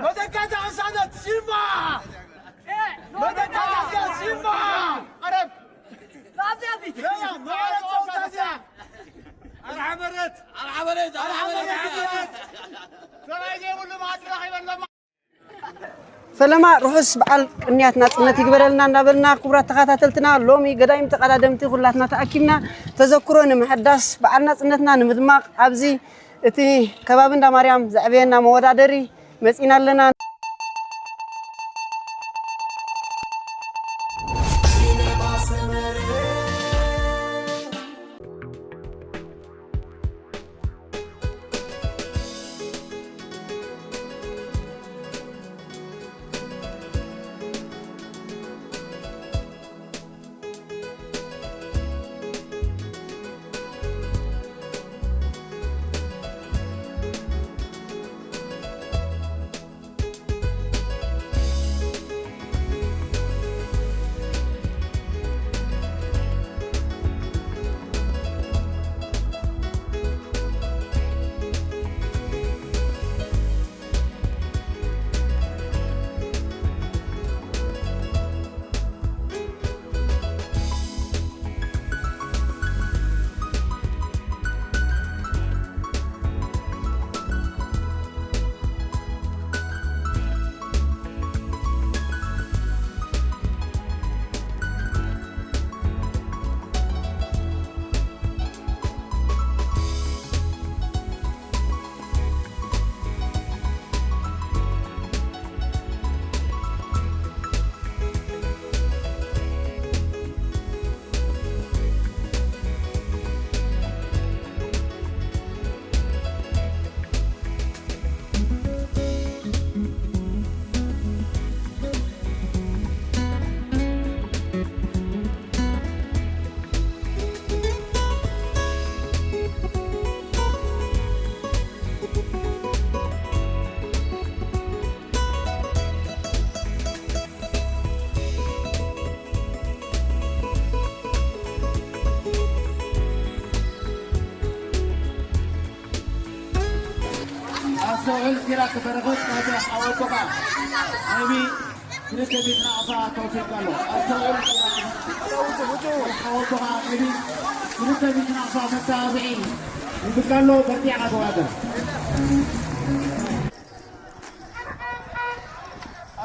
መተካእታ ቅሳነት ሲምባ! መተካእታ ሲምባ! ቀረብ! ኣብዚኣ ፊት! ያ፣ ማዕረ ጸወታ እዚኣ! ኣርሓ መሬት! ኣርሓ መሬት! ኣርሓ መሬት! ሰብኣይ ዘይብሉ መኣዲ ረኺበሎም! ፈለማ ርሑስ በዓል ቅንያት ናጽነት ይግበረልና እናበልና፣ ክቡራት ተኸታተልትና፣ ሎሚ ገዳይም ተቐዳደምቲ ኩላትና ተኣኪብና ተዘክሮ ንምሕዳስ፣ በዓል ናጽነትና ንምድማቕ ኣብዚ እቲ ከባቢ እንዳ ማርያም ዘዕበየና መወዳደሪ መጺና ኣለና። ኣስተውዕል፣ ሲራክ በረኸት፣ ካብ ሓወቦኻ ነቢ ክልተ ሚእቲ ናቕፋ ተወፊርካ ኣሎ። ኣስተውዕል፣ ሲራክ በረኸት፣ ካብ ሓወቦኻ ነቢ ክልተ ሚእቲ ናቕፋ መተባብዒ ይብልካ ኣሎ። በርቲዕካ ተዋገር።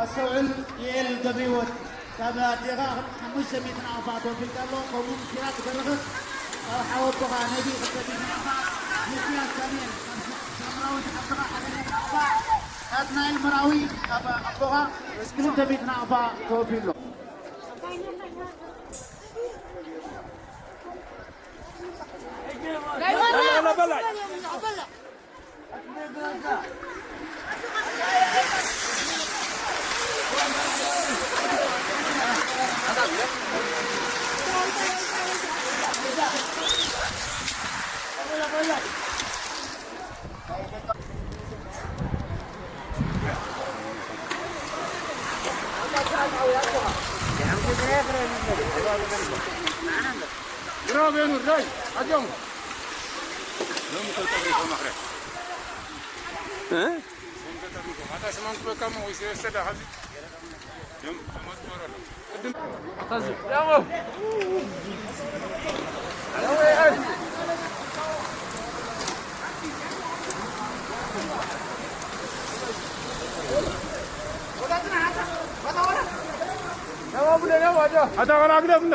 ኣስተውዕል፣ ዩኤል ገብረህይወት ካብ ኣዴኻ ሓሙሽተ ሚእቲ ናቕፋ ተወፊርካ ኣሎ። ከምኡ ሲራክ በረኸት ካብ ሓወቦኻ ነቢ ክልተ ሚእቲ ናቕፋ፣ ሚኪያስ ዳንኤል ካብ ሳምራዊት ዓድኻ ሓደ ሚእቲ ናቕፋ፣ ናትናኤል መራዊ ካብ ኣቦኻ ክልተ ሚእቲ ናቕፋ ተወፊሩ ኣሎ። ብራቮ ኑር ዳይ ኣጆም። እ? ኣታ ኸላ ግደፍ እንዶ።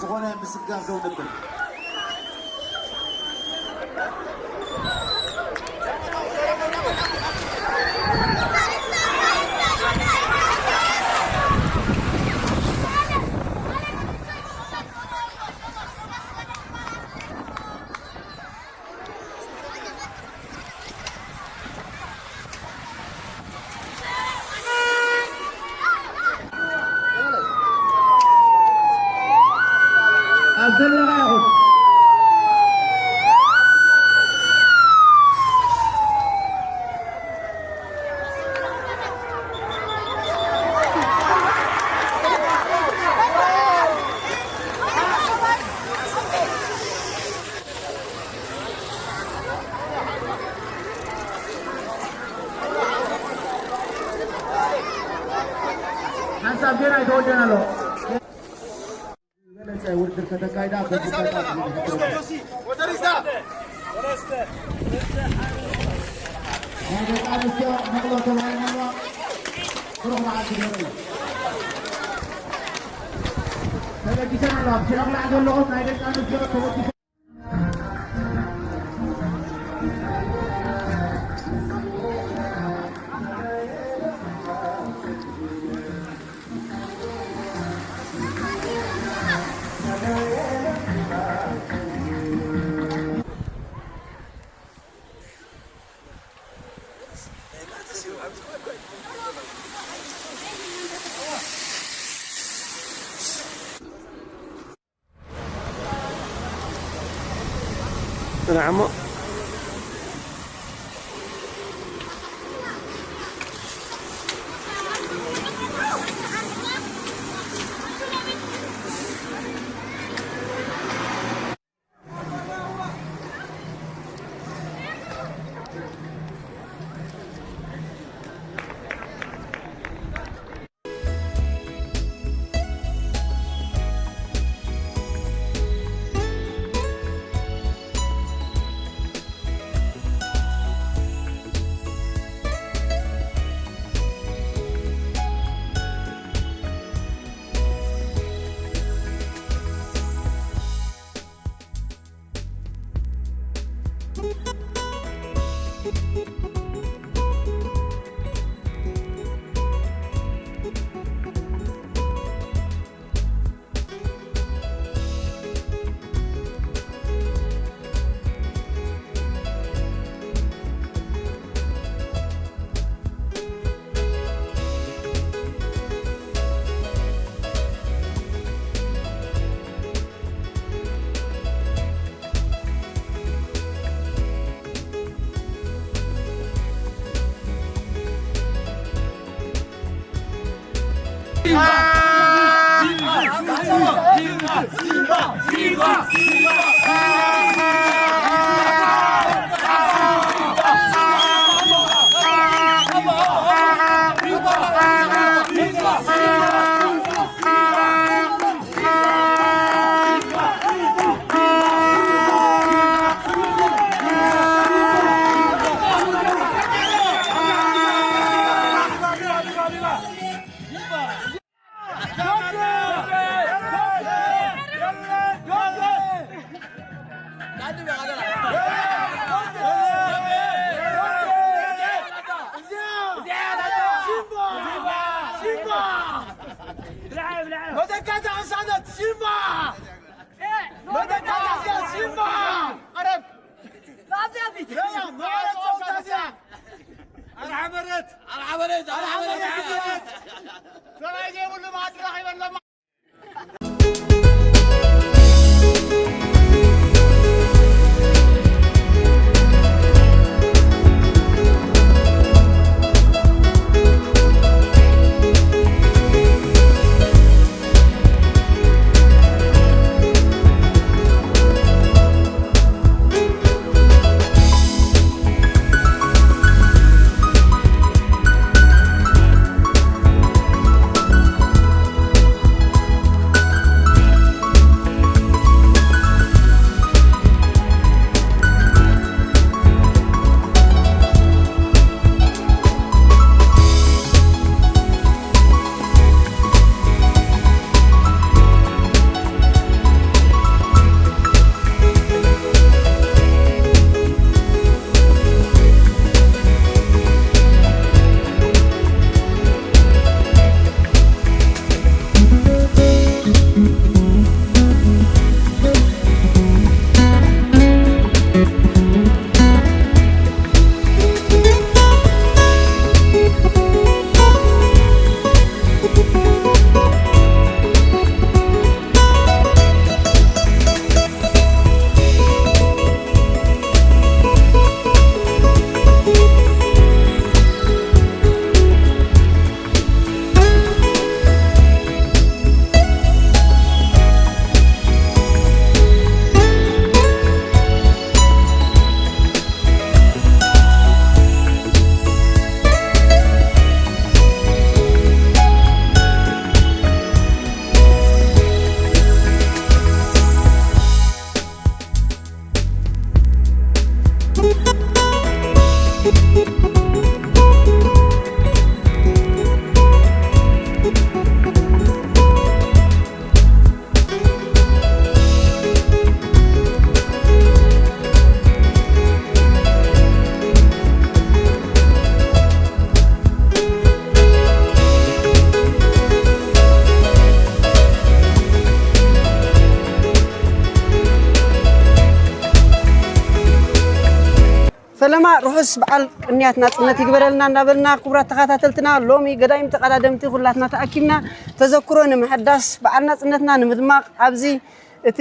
ዝኾነ ምስጋር ደው ነብል። ኣብ ዘለኻ ይኹን። ሓንሳብ ጌና ኣይተወደን ኣሎ። ዝበለጸ ውድድር ከተካይዳ በዝተጣ ናይ ደቂ ኣንስትዮ መቕሎ ተባሂልና ኣለዋ። ብሩኽ በዓል ግደሩ። ተበጊሰን ኣለዋ። ብሽዕቕ ላዕ ዘለኹም ናይ ደቂ ኣንስትዮ ተበጊሰን نعم. መተካእታ ቅሳነት ሲምባ! መተካእታ ሲምባ! ቀረብ! ኣብዚኣ ፊት! ያ፣ ያ፣ መቐረት ጸወታ እዚኣ! ኣርዓ መረት! ኣርዓ መረት! ኣርዓ መረት! ሰብኣይ ዘይብሉ መኣዲ ረኺበሎም! ለማ ርሑስ በዓል ቅንያት ናጽነት ይግበረልና እናበልና፣ ክቡራት ተኸታተልትና፣ ሎሚ ገዳይም ተቐዳደምቲ ኩላትና ተኣኪብና ተዘክሮ ንምሕዳስ፣ በዓል ናጽነትና ንምድማቕ ኣብዚ እቲ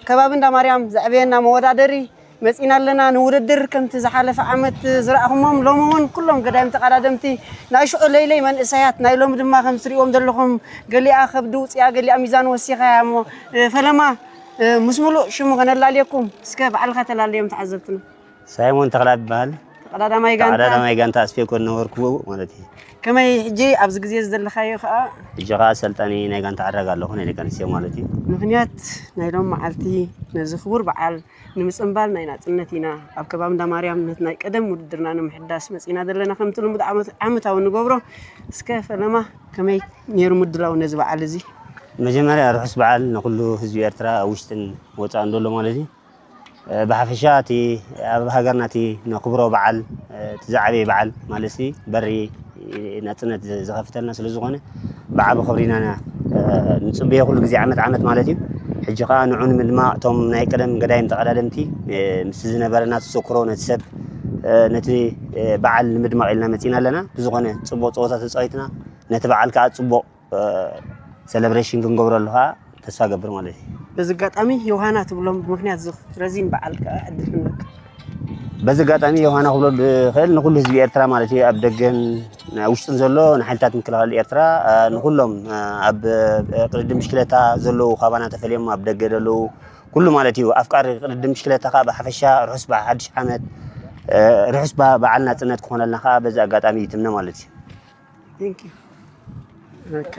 ከባቢ እንዳ ማርያም ዘዕበየና መወዳደሪ መጺና ኣለና። ንውድድር ከምቲ ዝሓለፈ ዓመት ዝረኣኹሞም፣ ሎሚ እውን ኩሎም ገዳይም ተቐዳደምቲ ናይ ሽዑ ለይለይ መንእሰያት፣ ናይ ሎሚ ድማ ከም ትሪእዎም ዘለኹም፣ ገሊኣ ከብዲ ውጽያ፣ ገሊኣ ሚዛን ወሲኻ እያ እሞ፣ እ፣ ፈለማ፣ እ፣ ምስ ሙሉእ ሽሙ ከነላልየኩም፣ እስከ ባዕልኻ ተላልዮም ተዓዘብትና። ሳይሞን ተኽላ ይበሃል። ተቐዳዳማይ ጋንታ። ተቐዳዳማይ ጋንታ ኣስፌኮ ነበርኩ ማለት እዩ። ከመይ ሕጂ ኣብዚ ግዜ ዘለኻዮ ከኣ? ሕጂ ከኣ ኣሰልጣኒ ናይ ጋንታ ዓራግ ኣለኹ፣ ናይ ደቂ ኣንስትዮ ማለት እዩ። ምኽንያት ናይ ሎም መዓልቲ ነዚ ክቡር በዓል ንምጽንባል ናይ ናጽነት ኢና ኣብ ከባቢ እንዳ ማርያም ነቲ ናይ ቀደም ውድድርና ንምሕዳስ መጺና ዘለና። ከምቲ ልሙድ ዓመት-፣ ዓመታዊ ንገብሮ። እስከ ፈለማ ከመይ ነይሩ ምድላው ነዚ በዓል እዚ? መጀመርያ ርሑስ በዓል ንኹሉ ህዝቢ ኤርትራ ኣብ ውሽጥን ወጻእን ዘሎ ማለት እዩ። እ፣ ብሓፈሻ እቲ ኣብ ሃገርና እቲ ነኽብሮ በዓል፣ እ፣ እቲ ዝዓበየ በዓል ማለት እዚ በሪ ናጽነት ዝ-፣ ዝኸፍተልና ስለ ዝኾነ ብዓቢ ክብሪ ኢና፣ እ፣ ንጽበዮ ኩሉ ግዜ ዓመት ዓመት ማለት እዩ። ሕጂ ኸኣ ንዑ ንምድማቕ እቶም ናይ ቀደም ገዳይም ተቐዳደምቲ፣ እ፣ ምስቲ ዝነበረና ተዘክሮ ነቲ ሰብ፣ እ፣ ነቲ፣ እ፣ በዓል ንምድማቕ ኢልና መጺና ኣለና። ብዝኾነ ጽቡቕ ጸወታ ተጻዊትና ነቲ በዓል ከኣ ጽቡቕ እ፣ ሰለብሬሽን ክንገብረሉ ከኣ ተስፋ ገብር ማለት እዩ። በዚ ኣጋጣሚ ዮሃና ትብሎም ብምኽንያት እዚ ረዚን በዓል ከኣ ዕድል ክንበካ። በዚ ኣጋጣሚ ዮሃና ክብሎ ዝኽእል ንኹሉ ህዝቢ ኤርትራ ማለት እዩ፣ ኣብ ደገን ኣብ ውሽጥን ዘሎ ንሓይልታት ምክልኻል ኤርትራ፣ እ፣ ንኹሎም፣ እ፣ ኣብ፣ እ፣ ቅድድም ብሽክለታ ዘለዉ ካባና ተፈልዮም ኣብ ደገ ዘለዉ ኩሉ ማለት እዩ፣ ኣፍቃሪ ቅድድም ብሽክለታ ከኣ ብሓፈሻ ርሑስ በዓል ሓድሽ ዓመት፣ እ፣ ርሑስ በ-፣ በዓል ናጽነት ክኾነልና ከኣ በዚ ኣጋጣሚ ይትምነ ማለት እዩ። Thank you። ኦኬ።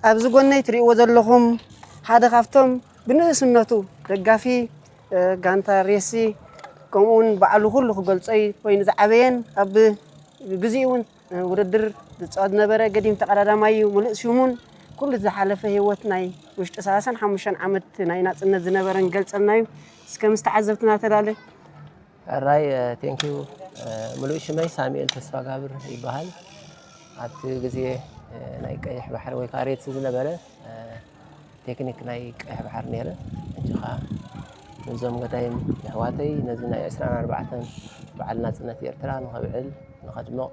ኣብዚ ጎነይ ትርእይዎ ዘለኹም ሓደ ካብቶም ብንእስነቱ ደጋፊ፣ እ፣ ጋንታ ሬሲ፣ ከምኡውን ባዕሉ ኩሉ ክገልጾ እዩ ኮይኑ ዝዓበየን ኣብ ግዚኡ እውን፣ እ፣ ውድድር ዝጻወት ዝነበረ ገዲም ተቐዳዳማይ እዩ። ሙሉእ ሽሙን ኩሉ ዝሓለፈ ህይወት ናይ ውሽጢ ሰላሳን ሓሙሽተን ዓመት ናይ ናጽነት ዝነበረን ገልጸልና እዩ። እስከ ምስ ተዓዘብትና ተላለ። ሕራይ፣ እ፣ ቴንኪዩ። እ፣ ምሉእ ሽመይ ሳሙኤል ተስፋጋብር ይበሃል። ኣብቲ ግዜ፣ እ፣ ናይ ቀይሕ ባሕሪ ወይ ከዓ ሬድሲ ዝነበረ፣ እ፣ ቴክኒክ ናይ ቀይሕ ባሕሪ ነይረ። ሕጂ ኸዓ ነዞም ገዳይም የሕዋተይ ነዚ ናይ ዕስራን ኣርባዕተን በዓል ናጽነት ኤርትራ ንኸብዕል፣ ንኸድምቕ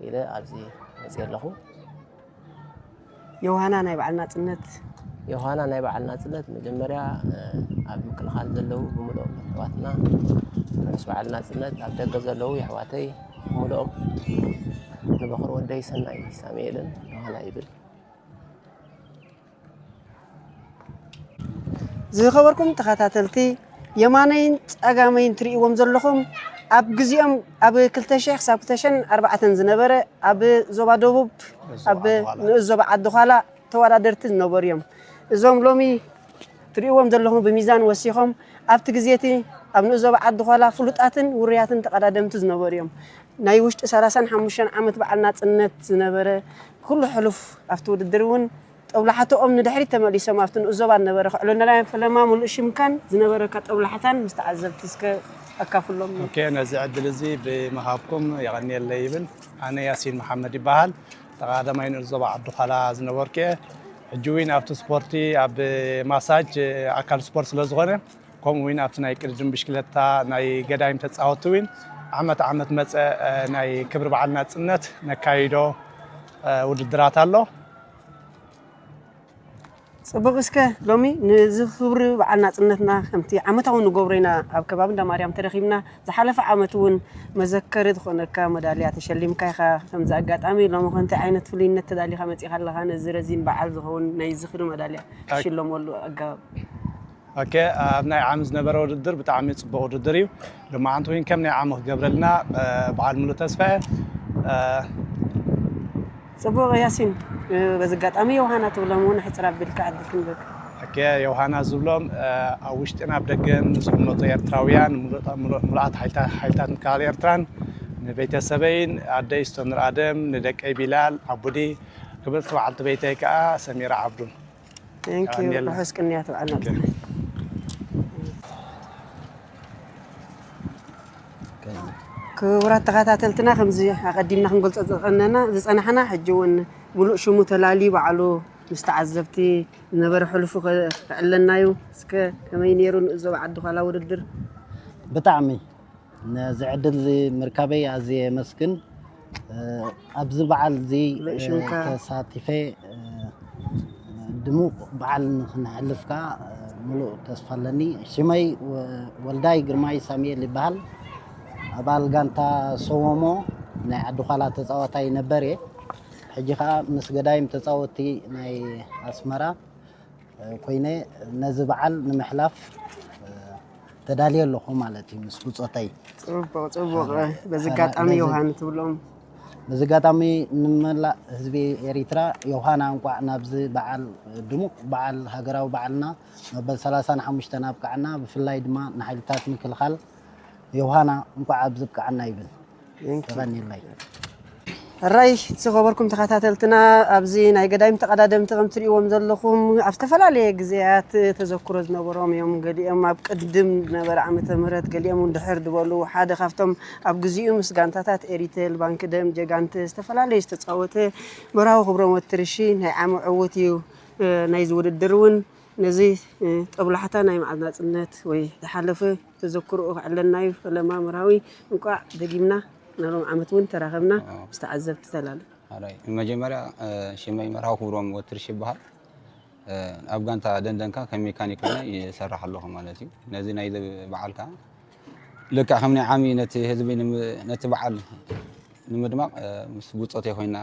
ኢለ ኣብዚ መፅየ ኣለኹ። ዮሃና ናይ በዓል ናጽነት። ዮሃና ናይ በዓል ናጽነት መጀመርያ፣ እ፣ ኣብ ምክልኻል ዘለዉ ብምልኦም ኣሕዋትና ርሑስ በዓል ናጽነት፣ ኣብ ደገ ዘለዉ የሕዋተይ ብምልኦም ንበኹር ወደይ ሰናይ ሳሙኤልን ዮሃና ይብል። ዝኸበርኩም ተኸታተልቲ፣ የማነይን ጸጋመይን ትርእይዎም ዘለኹም፣ ኣብ ግዜኦም ኣብ ክልተ ሽሕ ክሳብ ክልተ ሽሕን ኣርባዕተን ዝነበረ ኣብ ዞባ ደቡብ፣ ኣብ ንኡስ ዞባ ዓዲ ዃላ ተወዳደርቲ ዝነበሩ እዮም። እዞም ሎሚ ትርእይዎም ዘለኹም ብሚዛን ወሲኾም ኣብቲ ግዜ እቲ ኣብ ንኡስ ዞባ ዓዲ ዃላ ፍሉጣትን ውሩያትን ተቐዳደምቲ ዝነበሩ እዮም። ናይ ውሽጢ ሰላሳን ሓሙሽተን ዓመት በዓል ናጽነት ዝነበረ ኩሉ ሕሉፍ ኣብቲ ውድድር እውን ጦብላሕትኦም ንድሕሪት ተመሊሶም ኣብቲ ንኡስ ዞባ ዝነበረ ክዕለልና ፈለማ ሙሉእ ሽምካን ዝነበረካ ጦብላሕታን ምስ ተዓዘብቲ እስከ ኣካፍሎም። ኦኬ፣ ነዚ ዕድል እዚ ብምሃብኩም የቐንየለይ ይብል። ኣነ ያሲን መሓመድ ይበሃል። ተቐዳዳማይ ንኡስ ዞባ ዓዲ ዃላ ዝነበርኩ እየ። ሕጂ እውን ኣብቲ ስፖርቲ ኣብ ማሳጅ ኣካል ስፖርት ስለ ዝኾነ፣ ከምኡ እውን ኣብቲ ናይ ቅድድም ብሽክለታ ናይ ገዳይም ተጻወትቲ እውን ዓመት ዓመት መጸ፣ እ፣ ናይ ክብሪ በዓል ናጽነት ነካይዶ፣ እ፣ ውድድራት ኣሎ። ጽቡቕ፣ እስከ ሎሚ ነዚ ክብሪ በዓል ናጽነትና ከምቲ ዓመታዊ ንገብሮ ኢና ኣብ ከባቢ እንዳ ማርያም ተረኺብና። ዝሓለፈ ዓመት እውን መዘከሪ ዝኾነካ መዳልያ ተሸሊምካ ኢኻ። ከምዚ ኣጋጣሚ ሎሚ ከ እንታይ ዓይነት ፍሉይነት ተዳሊኻ መጺኻ ኣለኻ? ነዚ ረዚን በዓል ዝኸውን ናይ ዝኽሪ መዳልያ ክሽለመሉ ኣገባብ። ኦኬ፣ ኣብ ናይ ዓሚ ዝነበረ ውድድር ብጣዕሚ ጽቡቕ ውድድር እዩ። ሎማዓንቲ እውን ከም ናይ ዓሚ ክገብረልና፣ እ፣ በዓል ሙሉእ ተስፋ እየ። እ፣ ጽቡቕ ያሲን፣ እ፣ በዚ ኣጋጣሚ ዮሃና ትብሎም እውን ሕጽር ኣቢልካ ዕድል ክንበካ። ኦኬ፣ ዮሃና ዝብሎም፣ እ፣ ኣብ ውሽጥን ኣብ ደገን ዝቕመጡ ኤርትራውያን፣ ሙሉእ-፣ ሙሉእ-፣ ሙሉኣት ሓይልታ-፣ ሓይልታት ምክልኻል ኤርትራን ንቤተሰበይን፣ ኣደይ ስቶንር ኣደም፣ ንደቀይ ቢላል፣ ዓቡዲ፣ ክብርቲ በዓልቲ ቤተይ ከኣ ሰሚራ ዓብዱን። Thank you። የቐንየልና። ርሑስ ቅንያት በዓል ናጽነት። ክቡራት ተኸታተልትና፣ ከምዚ ኣቐዲምና ክንገልጾ ዝቐነና፣ ዝጸናሕና፣ ሕጂ እውን ሙሉእ ሽሙ ተላልዩ ባዕሉ ምስ ተዓዘብቲ ዝነበረ ሕሉፉ ከ-፣ ከዕለና እዩ። እስከ ከመይ ነይሩ ንኡስ ዞባ ዓዲ ዃላ ውድድር? ብጣዕሚ ነዚ ዕድል እዚ ምርካበይ ኣዝየ የመስግን። ኣብዚ በዓል እዚ ተሳቲፈ ድሙቕ በዓል ንክነሕልፍ ከዓ ምሉእ ተስፋ ኣለኒ። ሽመይ ወልዳይ ግርማይ ሳሙኤል ይበሃል። ኣባል ጋንታ ሰወሞ ናይ ዓዲ ዃላ ተፃዋታይ ነበር እየ። ሕጂ ከዓ ምስ ገዳይም ተፃወቲ ናይ ኣስመራ ኮይነ ነዚ በዓል ንምሕላፍ ተዳልየ ኣለኹ ማለት እዩ። ምስ ብፆተይ ፅቡቅ ፅቡቅ። በዚ ኣጋጣሚ ዮሃን ትብሎም በዚ ኣጋጣሚ ንመላእ ህዝቢ ኤሪትራ ዮሃና እንቋዕ ናብዚ በዓል ድሙቕ በዓል ሃገራዊ በዓልና መበል ሰላሳን ሓሙሽተን ኣብቅዓና። ብፍላይ ድማ ንሓይልታት ምክልኻል ዮሃና እንቋዕ ኣብዚ ኣብቅዓና ይብል። ተቐኒለይ። ሕራይ ዝኸበርኩም ተኸታተልትና፣ ኣብዚ ናይ ገዳይም ተቐዳደምቲ ከም ትሪእዎም ዘለኹም ኣብ ዝተፈላለየ ግዜያት ተዘክሮ ዝነበሮም እዮም። ገሊኦም ኣብ ቅድም ዝነበረ ዓመተ ምህረት፣ ገሊኦም እውን ድሕር ዝበሉ። ሓደ ካብቶም ኣብ ግዚኡ ምስ ጋንታታት ኤሪቴል፣ ባንክ ደም፣ ጀጋንት ዝተፈላለየ ዝተፃወተ መርሃዊ ክብሮም ወትርሺ ናይ ዓሚ ዕዉት እዩ። ናይዚ ውድድር እውን ነዚ ጦብላሕታ ናይ መዓል ናፅነት ወይ ዝሓለፈ ተዘክርኡ ከዕለና እዩ። ፈለማ መርሃዊ እንቋዕ ደጊምና ናሎም ዓመት እውን ተራኸብና ምስ ተዓዘብቲ ተላለ። ኣራይ፣ መጀመርያ ሽመይ መርሃዊ ክብሮም ወትርሽ ይበሃል። ኣብ ጋንታ ደንደንካ ከም ሜካኒክ ኮይነ ይሰርሕ ኣለኹ ማለት እዩ። ነዚ ናይ በዓል ከዓ ልክዕ ከም ናይ ዓሚ ነቲ ህዝቢ ነቲ በዓል ንምድማቕ ምስ ብፆተይ ኮይና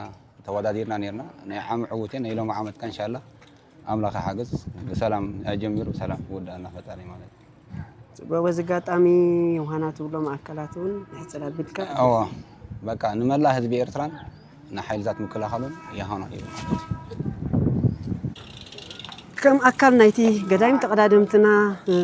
ተወዳዲርና ነርና። ናይ ዓሚ ዕውት ናይ ሎሚ ዓመት ከ እንሻላ ኣምላኽ ይሓግዝ ብሰላም ኣጀሚሩ ብሰላም ክውዳእና ፈጣሪ ማለት እዩ። ጽቡቅ። በዚ ኣጋጣሚ ዮሃና ትብሎም ኣካላት እውን ንሕጽር ኣቢልካ። እወ በቃ ንመላእ ህዝቢ ኤርትራን ንሓይልታት ምክልኻሉን ዮሃና ይብል። ከም ኣካል ናይቲ ገዳይም ተቐዳደምትና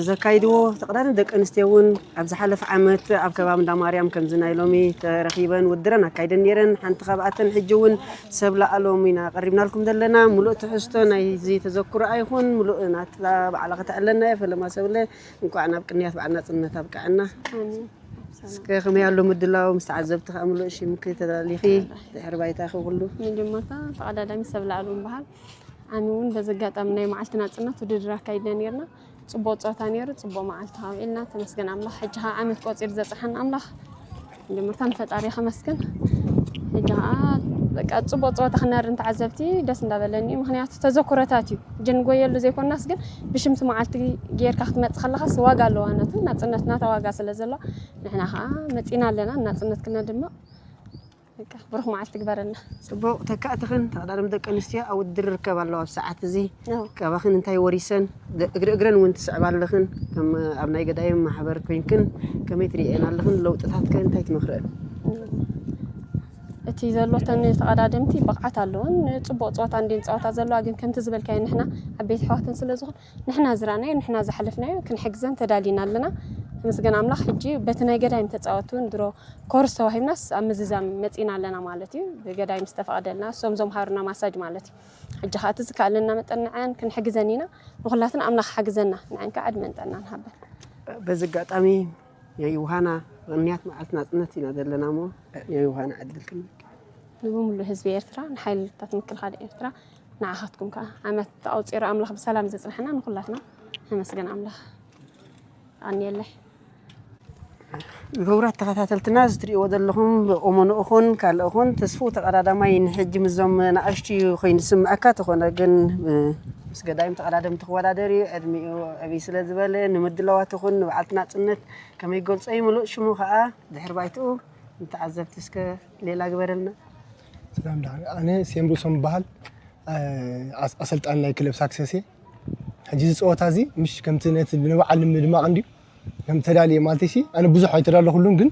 ዘካይድዎ ተቐዳደም ደቂ ኣንስትዮ እውን ኣብ ዝሓለፈ ዓመት ኣብ ከባቢ እንዳ ማርያም ከምዚ ናይ ሎሚ ተረኺበን ውድረን ኣካይደን ነይረን። ሓንቲ ካብኣተን ሕጂ እውን ሰብ ለኣሎም ኢና ቀሪብናልኩም ዘለና። ሙሉእ ትሕዝቶ ናይዚ ተዘክሮ ኣይኹን ሙሉእ ናትላ ባዕላ ከተዕለና እየ። ፈለማ ሰብለ እንኳዕ ናብ ቅንያት በዓል ናጽነት ኣብቅዐና። እስከ ከመይ ኣሎ ምድላው ምስ ተዓዘብቲ ከኣ ሙሉእ ሽምኪ ተዳሊኺ ድሕሪ ባይታኺ ኩሉ። መጀመርታ ተቐዳዳሚ ሰብ ለኣሎም በሃል። ኣነ እውን በዚ ኣጋጣሚ ናይ መዓልቲ ናጽነት ውድድር ኣካይድና ነይርና። ጽቡቕ ጸወታ ነይሩ፣ ጽቡቕ መዓልቲ ካብ ውዒልና፣ ተመስገን ኣምላኽ። ሕጂ ኸኣ ዓመት ቆጺሩ ዘጽንሓና ኣምላኽ መጀመርታ ንፈጣሪ ከመስግን። ሕጂ ኸኣ በቃ ጽቡቕ ጸወታ ክነሪ ንተዓዘብቲ ደስ እንዳበለኒ እዩ። ምኽንያቱ ተዘክሮታት እዩ። ሕጂ ንጎየሉ ዘይኮናስ ግን ብሽምቲ መዓልቲ ጌርካ ክትመጽእ ከለኻስ ዋጋ ኣለዋ። ነቱ ናጽነትና እታ ዋጋ ስለ ዘለዋ ንሕና ኸኣ መጺና ኣለና። ናጽነት ክነድምቕ በቃ ብሩኽ መዓልቲ ግበረልና። ጽቡቕ። ተካእትኽን ተቐዳደምቲ ደቂ ኣንስትዮ ኣብ ውድድር ይርከባ ኣለዋ ኣብዚ ሰዓት እዚ። ኣዎ። ካባኽን እንታይ ወሪሰን? ደ- እግሪ እግረን እውን ትስዕባ ኣለኽን። ከም ኣብ ናይ ገዳይም ማሕበር ኮይንክን ከመይ ትርእየን ኣለኽን? ለውጥታት ከ እንታይ ትመኽረን? እቲ ዘሎ ተን ተቐዳደምቲ ብቕዓት ኣለወን። ጽቡቕ ጸወታ እንድየን ጸወታ ዘለዋ፣ ግን ከምቲ ዝበልካዮ ንሕና ዓበይቲ ኣሕዋተን ስለ ዝኾን ንሕና ዝረኣናዮ ንሕና ዝሓለፍናዮ ክንሕግዘን ተዳሊና ኣለና። ተመስገን ኣምላኽ። ሕጂ በቲ ናይ ገዳይም ተጻወቱ ድሮ ኮርስ ተዋሂብናስ ኣብ ምዝዛም መጺና ኣለና ማለት እዩ። ብገዳይም ዝተፈቐደልና እሶም ዘምሃሩና ማሳጅ ማለት እዩ። ሕጂ ከዓ እቲ ዝከኣለና መጠን ንዐን ክንሕግዘን ኢና። ንኹላትና ኣምላኽ ሓግዘና፣ ንዐን ከዓ ዕድመን ጥዕናን ሃበን። በዚ ኣጋጣሚ የይውሃና ቅንያት መዓልቲ ናጽነት ኢና ዘለና እሞ የይውሃና ዕድል ክንብል። ንብምሉእ ህዝቢ ኤርትራ፣ ንሓይልታት ምክልኻል ኤርትራ፣ ንዓኻትኩም ከዓ ዓመት ኣቑጺሩ ኣምላኽ ብሰላም ዘጽንሐና ንኹላትና። ነመስግን ኣምላኽ። ኣንየለይ። ክቡራት ተኸታተልትና እዚ ትሪእዎ ዘለኹም ብቑመንኡ ኹን ካልእ ኹን ተስፍኡ ተቐዳዳማይ ንሕጂ ምስዞም ንኣሽቱ ኮይኑ ዝስምዐካ ተኾነ ግን ምስ ገዳይም ተቐዳደምቲ ክወዳደር እዩ ዕድሚኡ ዕብይ ስለ ዝበለ ንምድላዋት ኹን ንበዓልቲ ናፅነት ከመይ ገልጾ እዩ ምሉእ ሽሙ ከዓ ድሕሪ ባይትኡ ንተዓዘብቲ እስከ ሌላ ግበረልና። ሰላም ደሓን ኣነ ሴም ርእሶም ይበሃል ኣሰልጣኒ ናይ ክለብ ሳክሰስ እየ ሕጂ እዚ ፀወታ እዚ ምሽ ከምቲ ነቲ ንበዓል ንምድማቕ እንድዩ ከም ተዳልየ ማለት ሲ ኣነ ብዙሕ ኣይተዳለኹሉን ግን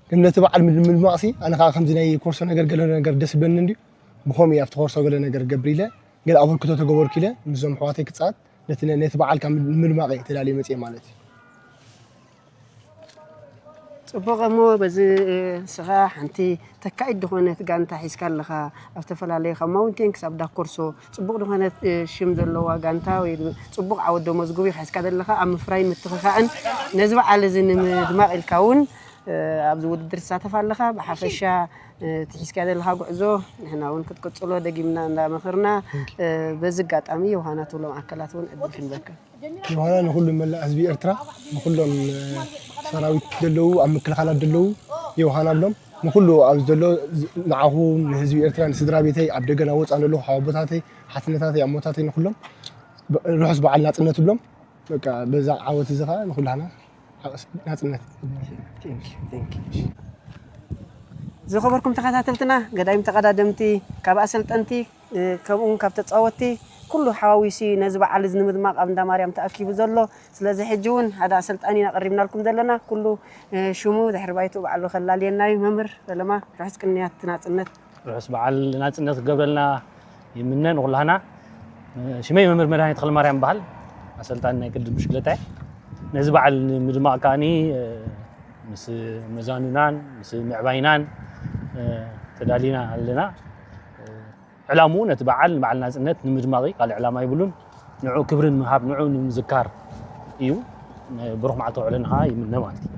ከም ነቲ በዓል ምድምማቕ ሲ ኣነ ከዓ ከምዚ ናይ ኮርሶ ነገር ገለ ነገር ደስ ይብለኒ እንድዩ ብኸምኡ ኣብቲ ኮርሶ ገለ ነገር ገብር ኢለ ገለ ኣበርክቶ ተገበርኩ ኢለ ምስዞም ኣሕዋተይ ክፃወት ነቲ ነቲ በዓል ካብ ምድማቕ እየ ተዳልየ መፅየ ማለት እዩ ፅቡቕ እሞ በዚ ንስኻ ሓንቲ ተካኢት ዝኾነት ጋንታ ሒዝካ ኣለኻ ኣብ ዝተፈላለዩ ካብ ማውንቴን ክሳብ ዳኮርሶ ፅቡቕ ዝኾነት ሽም ዘለዋ ጋንታ ወይ ፅቡቕ ዓወት ዶ መዝጉብ ኢኻ ሒዝካ ዘለኻ ኣብ ምፍራይን ምትኽኻእን ነዚ በዓል እዚ ንምድማቕ ኢልካ እውን ኣብዚ ውድድር ትሳተፍ ኣለኻ ብሓፈሻ እቲ ሒዝካ ዘለኻ ጉዕዞ ንሕና እውን ክትቅፅሎ ደጊምና እንዳመኽርና በዚ ኣጋጣሚ ዮሃና ትብሎም ኣካላት እውን ዕድል ክንበካ ዮሃና ንኩሉ መላእ ህዝቢ ኤርትራ ንኩሎም ሰብ ሰራዊት ዘለዉ፣ ኣብ ምክልኻላት ዘለዉ ዮሃና ብሎም ንኹሉ ኣብዚ ዘሎ ንዓኹም ንህዝቢ ኤርትራ ንስድራ ቤተይ ኣብ ደገን ኣብ ወፃን ዘለዉ ሓወቦታተይ ሓትነታተይ ኣሞታተይ ንኹሎም ርሑስ በዓል ናፅነት ብሎም በቃ በዛ ዓወት እዚ ከዓ ንኹላና ናፅነት። ዝኸበርኩም ተኸታተልትና ገዳይም ተቐዳደምቲ ካብ ኣሰልጠንቲ ከምኡውን ካብ ተፃወትቲ ኩሉ ሓዋዊሲ ነዚ በዓል እዚ ንምድማቕ ኣብ እንዳ ማርያም ተኣኪቡ ዘሎ። ስለዚ ሕጂ እውን ሓደ ኣሰልጣኒ ኢና ቀሪብናልኩም ዘለና። ኩሉ ሽሙ ድሕሪ ባይትኡ ባዕሉ ከላልየና እዩ። መምህር ፈለማ ርሑስ ቅንያት ናፅነት። ርሑስ በዓል ናፅነት ክገብረልና ይምነ ንኩላህና። ሽመይ መምህር መድሃኒ ተክለማርያም በሃል ኣሰልጣኒ ናይ ቅድም ብሽክለታ እየ። ነዚ በዓል ንምድማቕ ከዓኒ ምስ መዛኑናን ምስ ምዕባይናን ተዳሊና ኣለና። ዕላምኡ ነቲ በዓል ንበዓል ናፅነት ንምድማቕ እዩ። ካልእ ዕላማ የብሉን። ንዑ ክብሪ ንምሃብ ንዑ ንምዝካር እዩ። ብሩኽ መዓልቲ ከውዕለና ከዓ ይምነ ማለት እዩ።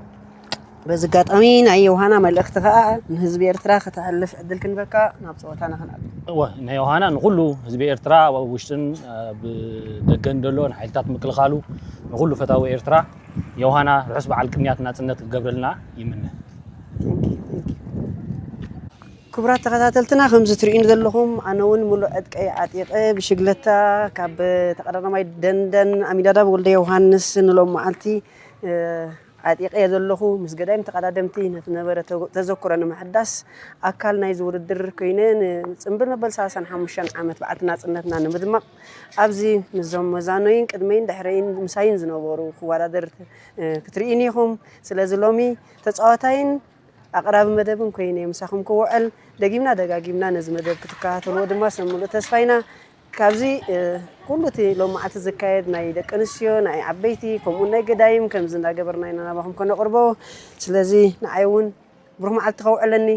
በዚ ኣጋጣሚ ናይ ዮሃና መልእኽቲ ከዓ ንህዝቢ ኤርትራ ከተሕልፍ ዕድል ክንበካ ናብ ፀወታና ክንኣቱ። እወ ናይ ዮሃና ንኩሉ ህዝቢ ኤርትራ ኣብ ውሽጥን ኣብ ደገን ዘሎ ንሓይልታት ምክልኻሉ ንኩሉ ፈታዊ ኤርትራ ዮሃና ርሑስ በዓል ቅንያት ናፅነት ክገብረልና ይምነ። ክቡራት ተኸታተልትና ከምዚ ትርእዩኒ ዘለኹም ኣነ እውን ሙሉእ ዕጥቀይ ዓጢቐ ብሽግለታ ካብ ተቐዳዳማይ ደንደን ኣሚዳዳብ ወልደ ዮሃንስ ንሎም መዓልቲ ዓጢቐ እየ ዘለኹ። ምስ ገዳይም ተቐዳደምቲ ነቲ ነበረ ተዘክሮ ንምሕዳስ ኣካል ናይዚ ውድድር ኮይነ ንፅምብል መበል ሰላሳን ሓሙሽተን ዓመት በዓልቲ ናፅነትና ንምድማቕ ኣብዚ ምስዞም መዛኖይን ቅድመይን ድሕረይን ምሳይን ዝነበሩ ክወዳደር ክትርእዩኒ ኢኹም። ስለዚ ሎሚ ተፃዋታይን ኣቕራቢ መደብን ኮይነ ምሳኹም ክውዕል ደጊምና ደጋጊምና ነዚ መደብ ክትከታተልዎ ድማ ሰብ ምሉእ ተስፋ ኢና። ካብዚ ኩሉ እቲ ሎማዓቲ ዝካየድ ናይ ደቂ ኣንስትዮ ናይ ዓበይቲ ከምኡውን ናይ ገዳይም ከምዚ እንዳገበርና ኢና ናባኹም ከነቕርቦ። ስለዚ ንዓይ እውን ብሩህ መዓልቲ ከውዕለኒ።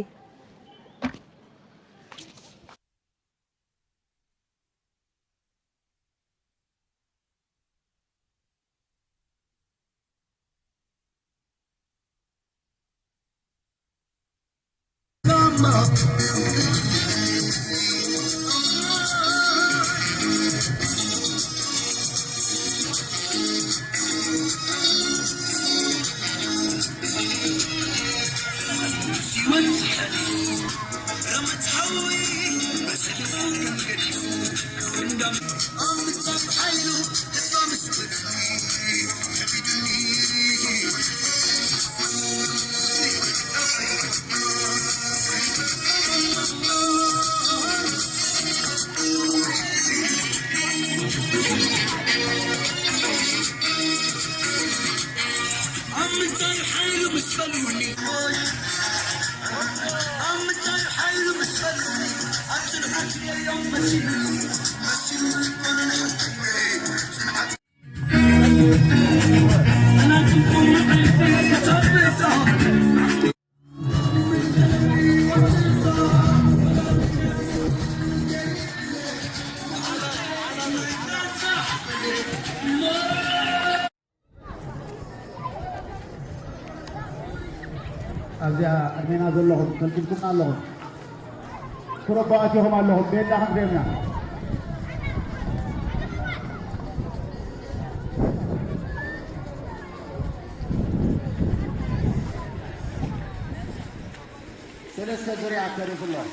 ኣብዚኣ ቅድሜና ዘለኹም ከልኪልኩምና ኣለኹም። ቁረቦ ኣቲኹም ኣለኹም። ቤላ ክንሪኦም ኢና። ሰለስተ ዙርያ ተሪፉ ኣሎ።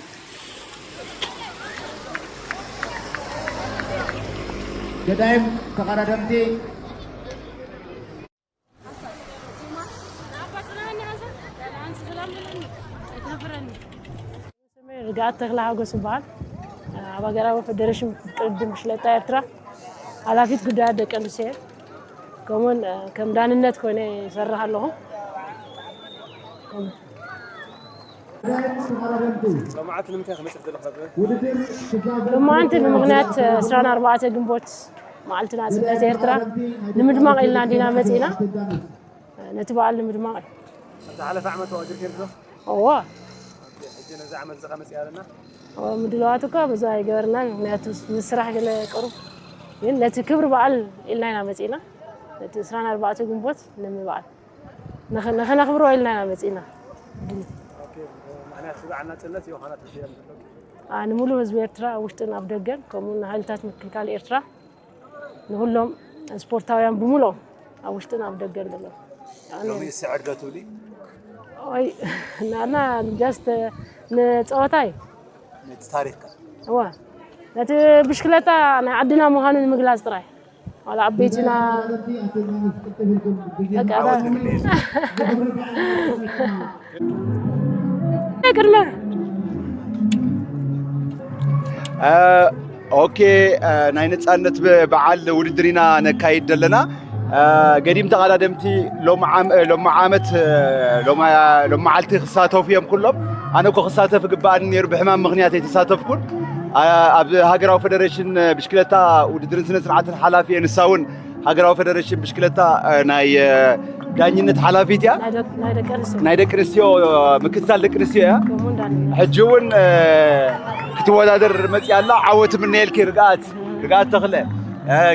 ገዳይም ተቐዳደምቲ ስመይ ርግኣት ተክለ ሓጎስ ይበሃል። ኣብ ሃገራዊ ፈደረሽን ቅድድም ብሽለጣ ኤርትራ ሓላፊት ጉዳያት ደቂ ኣንስትዮ እየ። ከምኡውን ከም ዳንነት ኮይነ ይሰርሕ ኣለኹ። ሎማዓንቲ ንምኽንያት ዕስራን ኣርባዕተ ግንቦት መዓልቲ ናጽነት ኤርትራ ንምድማቕ ኢልና እንዲና መጺእና። ነቲ በዓል ንምድማቕ እዩ። ኣብ ዝሓለፈ ዓመት ተዋጅር ከይርዶ? እዎ። ሕጂ ነዚ ዓመት እዚ ከመጽእ ኣለና? እዎ፣ ምድላዋት እኳ ብዙ ኣይገበርናን፣ ምክንያቱ ምስ ስራሕ ገለ ቅሩብ። ግን ነቲ ክብሪ በዓል ኢልና ኢና መጺእና። ነቲ ዕስራን ኣርባዕተ ግንቦት ንምበዓል ንኸ- ንኸነኽብሮ ኢልና ኢና መጺእና። ምኽንያት በዓል ናጽነት ዮሃና ትሕያ ኣለኪ? ኣ፣ ንምሉእ ህዝቢ ኤርትራ ኣብ ውሽጥን ኣብ ደገን፣ ከምኡ ንሃይልታት ምክልካል ኤርትራ፣ ንኹሎም ስፖርታውያን ብምሉኦም ኣብ ውሽጥን ኣብ ደገን ዘለዉ። ሎሚ ስዕር ዶ ትብሊ? ወይ ናና just ንፀወታ እዩ። ነቲ ታሪኽካ? እዋ፣ ነቲ ብሽክለታ ናይ ዓድና ምዃኑ ንምግላፅ ጥራይ። ዋላ ዓበይትና በቃ፣ ዓወት ንምነየልካ። ቅድመ ኦኬ፣ ናይ ነፃነት በዓል ውድድር ኢና ነካይድ ዘለና። ገዲም ተቐዳደምቲ ሎም ዓመት፣ ሎም መዓልቲ ክሳተፉ እዮም ኩሎም። ኣነ እኮ ክሳተፍ ግባኣኒ ነይሩ፣ ብሕማም ምኽንያት ኣይተሳተፍኩን። ኣብ ሃገራዊ ፌደሬሽን ብሽክለታ ውድድርን ስነ ስርዓትን ሓላፊ እየ። ንሳ እውን ሃገራዊ ፌደሬሽን ብሽክለታ ናይ ዳኝነት ሓላፊት እያ። ናይ ደቂ ኣንስትዮ ምክትታል ደቂ ኣንስትዮ እያ። ሕጂ እውን ክትወዳደር መፅያ ኣላ። ዓወት ምነየልኪ ርግኣት፣ ርግኣት ተኽለ።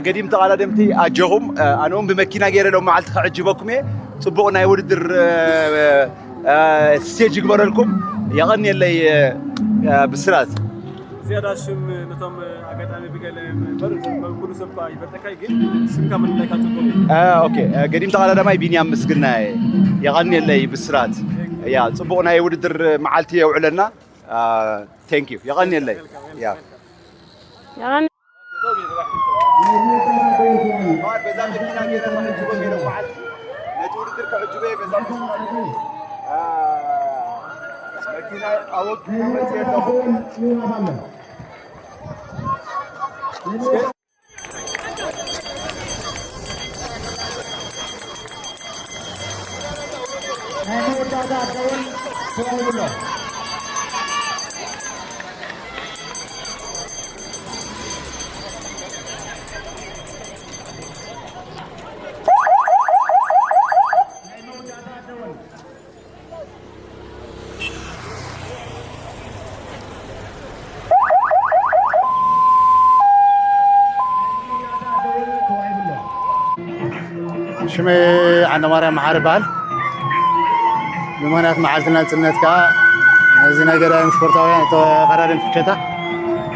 ገዲም ተቐዳደምቲ ኣጆኹም። ኣነ እውን ብመኪና ገይረ ሎም መዓልቲ ከዕጅበኩም እየ። ፅቡቕ ናይ ውድድር ስቴጅ ይግበረልኩም። የቐንየለይ ብስራት። ዝያዳ ሽም ነቶም ኣጋጣሚ ብገለ እምበር ኩሉ ሰብ እኳ ይፈልጠካ እዩ፣ ግን ስምካ ምልላይካ ጽቡቕ እዩ። ኦኬ፣ ገዲም ተቐዳዳማይ ቢንያም ምስግና እየ። የቐንየለይ ብስራት። ያ ጽቡቕ ናይ ውድድር መዓልቲ የውዕለና። Thank you። የቐንየለይ። ያ ሽመይ ዓንደማርያም መሓሪ ይበሃል። ብምኽንያት መዓልቲ ናጽነት ከኣ ነዚ ናይ ገዳይም ስፖርታውያን ተቐዳደምቲ ብሽክለታ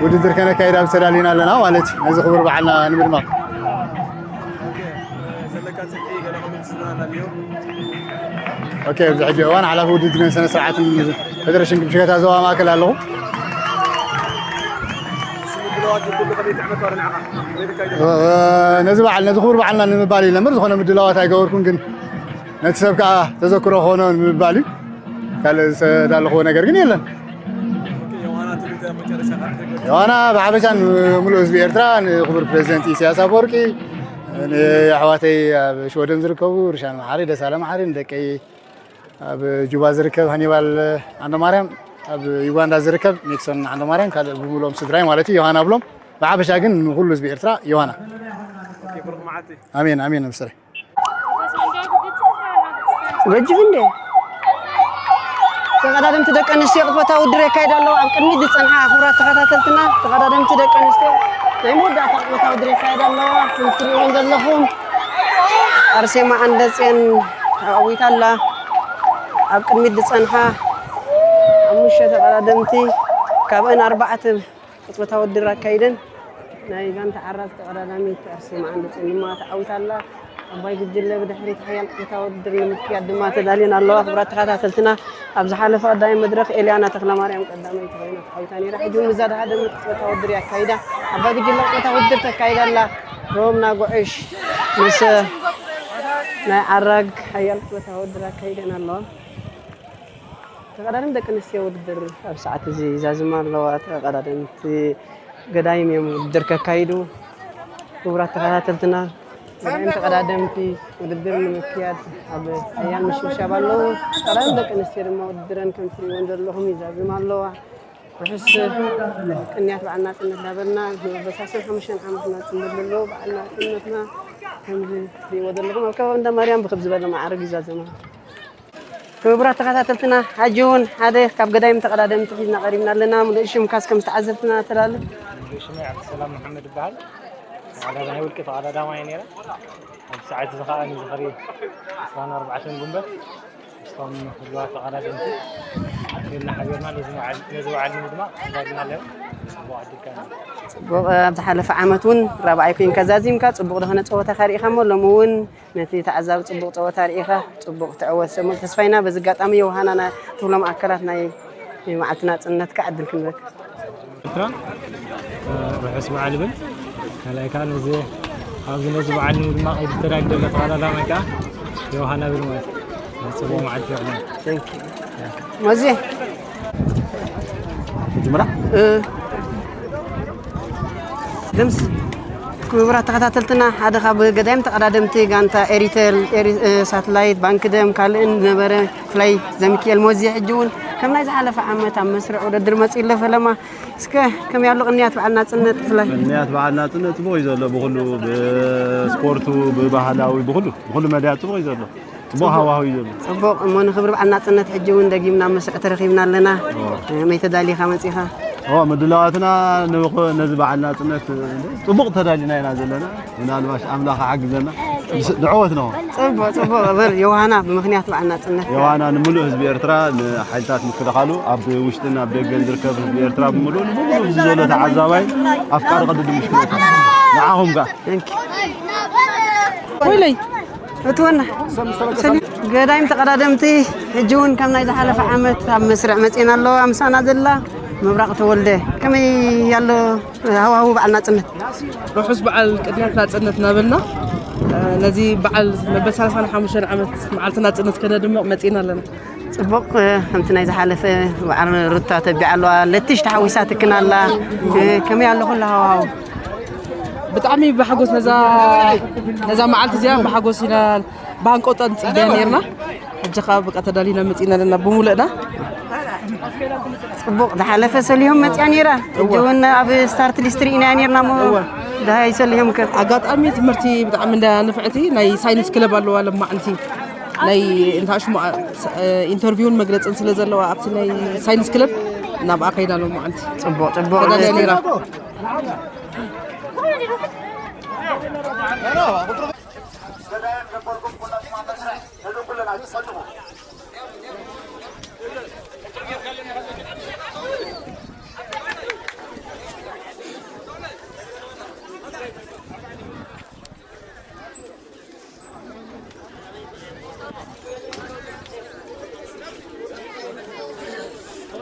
ውድድር ከነካይድ ኣብ ተዳሊና ኣለና ማለት እዩ። ነዚ ክቡር በዓልና ንምድማቕ። ኦኬ፣ ኣብዚ ሕጂ እዋን ሓላፊ ውድድርን ስነ ስርዓትን ፌደሬሽን ብሽክለታ ዞባ ማእከል ኣለኹ። ነዚ በዓል፣ ነዚ ክቡር በዓልና ንምባል እዩ። ለምር ዝኾነ ምድላዋት ኣይገበርኩን፣ ግን ነቲ ሰብ ከዓ ተዘክሮ ክኾኖ ንምባል እዩ። ካልእ ዝተዳለኽዎ ነገር ግን የለን። ዮሃና ብሓፈሻ ንምሉእ ህዝቢ ኤርትራ፣ ንክቡር ፕሬዚደንት ኢሳያስ ኣፈወርቂ፣ ንኣሕዋተይ ኣብ ሽወደን ዝርከቡ ርሻን መሓሪ፣ ደሳለ መሓሪ፣ ንደቀይ ኣብ ጁባ ዝርከብ ሃኒባል ዓንደማርያም፣ ኣብ ዩጋንዳ ዝርከብ ኒክሶን ዓንደማርያም፣ ካልእ ብምሉኦም ስድራይ ማለት እዩ፣ ዮሃና ብሎም። ብሓፈሻ ግን ንኩሉ ህዝቢ ኤርትራ ዮሃና። ኣሜን፣ ኣሜን። መሰለይ። ገጅፍ እንዴ? ተቐዳደምቲ ደቂ ኣንስትዮ ቅጽበታዊ ውድድር የካይዳ ኣለዋ። ኣብ ቅድሚት ዝጸንሓ ክቡራት ተኸታተልትና፣ ተቐዳደምቲ ደቂ ኣንስትዮ ናይ መወዳእታ ቅጽበታዊ ውድድር የካይዳ ኣለዋ። ከም ትርእይወን ዘለኹም ኣርሴማ ዓንደጽዮን ተዓዊታ ኣላ። ኣብ ቅድሚት ዝጸንሓ ሓሙሽተ ተቐዳደምቲ፣ ካብአን ኣርባዕተ ቅጽበታዊ ውድድር ኣካይደን ናይ ጋንታ ዓራዝ ተቐዳዳሚት ኣርሴማ ዓንደጽዮን ድማ ተዓዊታ ኣላ። ዓባይ ጉጅለ ብድሕሪት ሓያል ቅጽበታዊ ውድድር ንምክያድ ድማ ተዳልየን ኣለዋ። ክቡራት ተኸታተልትና፣ ኣብ ዝሓለፈ ቀዳማይ መድረኽ ኤልያና ተኽለማርያም ቀዳመይቲ ኮይና ተዓዊታ ነይራ። ሕጂ እውን ምስዛ ዝሃደመት ቅጽበታዊ ውድድር እያ ኣካይዳ። ዓባይ ጉጅለ ቅጽበታዊ ውድድር ተካይዳ ኣላ። ሮምና ጉዕሽ ምስ ናይ ዓራግ ሓያል ቅጽበታዊ ውድድር ኣካይደን ኣለዋ። ተቐዳደምቲ ደቂ ኣንስትዮ ውድድር ኣብ ሰዓት እዚ ይዛዝማ ኣለዋ። ተቐዳደምቲ ገዳይም እዮም ውድድር ከካይዱ። ክቡራት ተኸታተልትና፣ ገዳይም ተቐዳደምቲ ውድድር ንምክያድ ኣብ ሓያል ምሽብሻብ ኣለዉ። ተቐዳደምቲ ደቂ ኣንስትዮ ድማ ውድድረን ከም ትርእይወን ዘለኹም ይዛዝማ ኣለዋ። ርሑስ ቅንያት በዓል ናጽነት እናበልና፣ መበሳስን ሓሙሽተን ዓመት ናጽነት ዘለዎ በዓል ናጽነትና ከምዚ ትርእይዎ ዘለኹም ኣብ ከባቢ እንዳ ማርያም ብክብ ዝበለ መዓርግ ይዛዘማ። ክቡራት ተኸታተልትና፣ ሕጂ እውን ሓደ ካብ ገዳይም ተቐዳደምቲ ሒዝና ቀሪብና ኣለና። ምሉእ ሽምካስ ከም ዝተዓዘብትና ተላልፍ። ምሉእ ሽመይ ዓብዱሰላም መሓመድ ይበሃል። ተቐዳዳማይ ውልቂ ተቐዳዳማይ ነይረ። ኣብዚ ሰዓት እዚ ከዓ ንዝኽሪ ዕስራን ኣርባዕተን ጉንበት ምስቶም ህሉዋት ተቐዳደምቲ ኢልና ሓቢርና ነዚ በዓል፣ ነዚ በዓል ንምድማቕ ተዳሊና ኣለና። ጽቡቕ፣ ኣብ ዝሓለፈ ዓመት እውን ራብዓይ ኮይንካ ዛዚምካ፣ ጽቡቕ ዝኾነ ጸወታ ከ ርኢኻ እሞ፣ ሎሚ እውን ነቲ ተዓዛቢ ጽቡቕ ጸወታ ርኢኻ፣ ጽቡቕ ክትዕወት ሰሞ ተስፋ ኢና። በዚ ኣጋጣሚ ዮሃና ና-፣ ትብሎም ኣካላት ናይ መዓልቲ ናጽነትካ ዕድል ክንበካ። ኤርትራ፣ እ፣ ርሑስ በዓል ይብል። ካልኣይ ከኣ ነዚ፣ ኣብዚ ነዚ በዓል ንምድማቕ ኢሉ ተዳልዩ ዘሎ ተቐዳዳማይ ከኣ ዮሃና ይብል ማለት እዩ። ጽቡቕ መዓልቲ ይኹን። Thank you። መዚ። ጅምራ? እ። ድምስ። ክቡራት ተኸታተልትና፣ ሓደ ካብ ገዳይም ተቐዳደምቲ ጋንታ ኤሪቴል፣ ኤሪ-፣ እ፣ ሳትላይት፣ ባንክ ደም፣ ካልእን ዝነበረ፣ ብፍላይ ዘሚኪኤል ሞዜ፣ ሕጂ እውን ከም ናይ ዝሓለፈ ዓመት ኣብ መስርዕ ውድድር መጺኡ ኣሎ። ፈለማ፣ እስከ ከመይ ኣሎ ቅንያት በዓል ናጽነት ብፍላይ? ቅንያት በዓል ናጽነት ጽቡቕ እዩ ዘሎ፣ ብኹሉ፣ ብስፖርቱ፣ ብባህላዊ፣ ብኹሉ፣ ብኹሉ መዳያት ጽቡቕ እዩ ዘሎ። ጽቡቕ ሃዋህው እዩ ዘሎ። ጽቡቕ እሞ፣ ንኽብሪ በዓል ናጽነት ሕጂ እውን ደጊምና ኣብ መስርዕ ተረኺብና ኣለና። እዎ። ከመይ ተዳሊኻ መጺኻ? እዎ፣ ምድላዋትና ንብኸ-፣ ነዚ በዓል ናጽነት ጽቡቕ ተዳሊና ኢና ዘለና። ምናልባሽ ኣምላኽ ሓግዘና። ንስ-፣ ንዕወት ነው። ጽቡቕ፣ ጽቡቕ። እበር ዮሃና፣ ብምኽንያት በዓል ናጽነት ዮሃና፣ ንምሉእ ህዝቢ ኤርትራ፣ ንሓይልታት ምክልኻሉ፣ ኣብ ውሽጥን ኣብ ደገን ዝርከብ ህዝቢ ኤርትራ ብምሉእ፣ ንምሉእ ህዝቢ ዘሎ ተዓዛባይ ኣፍቃሪ ቅድድም ብሽክሌታ፣ ንዓኹም ከኣ። Thank you። ወይለይ፣ እትወና። ሰላም። ገዳይም ተቐዳደምቲ፣ ሕጂ እውን ከም ናይ ዝሓለፈ ዓመት ኣብ መስርዕ መጺኤን ኣለዋ። ምሳና ዘላ ምብራቕ ተወልደ። ከመይ ኣሎ ሃዋህው በዓል ናጽነት? ርሑስ በዓል ቅድሚያት ናጽነት እናበልና፣ እ፣ ነዚ በዓል መበል ሰላሳን ሓሙሽተን ዓመት መዓልቲ ናጽነት ከነድምቕ መጺእና ኣለና። ጽቡቕ፣ እ፣ ከምቲ ናይ ዝሓለፈ በዓል ሩታ ተቢዓ ኣለዋ፣ ለትሽ ተሓዊሳትክን ኣላ። እ፣ ከመይ ኣሎ ኩሉ ሃዋህው? ብጣዕሚ ብሓጎስ ነዛ፣ ነዛ መዓልቲ እዚኣ ብሓጎስ ኢና ብሃንቀውታ ንጽበያ ነርና። ሕጂ ኸኣ በቃ ተዳሊና መጺእና ኣለና ብምሉእና። ጽቡቕ፣ ዝሓለፈ ሰሊሆም መጺኣ ነይራ። ሕጂ እውን ኣብ ስታርት ሊስት ርኢናያ ነርና እሞ እወ። ደሃይ ሰሊሆም ከ? ኣጋጣሚ ትምህርቲ ብጣዕሚ እንዳ ንፍዕቲ ናይ ሳይንስ ክለብ ኣለዋ ለማዓንቲ። ናይ እንታሽሙ፣ እ፣ ኢንተርቪውን መግለጽን ስለ ዘለዋ ኣብቲ ናይ ሳይንስ ክለብ ናብኣ ከይዳ ለማዓንቲ። ጽቡቕ፣ ጽቡቕ። ተዳልያ ነይራ።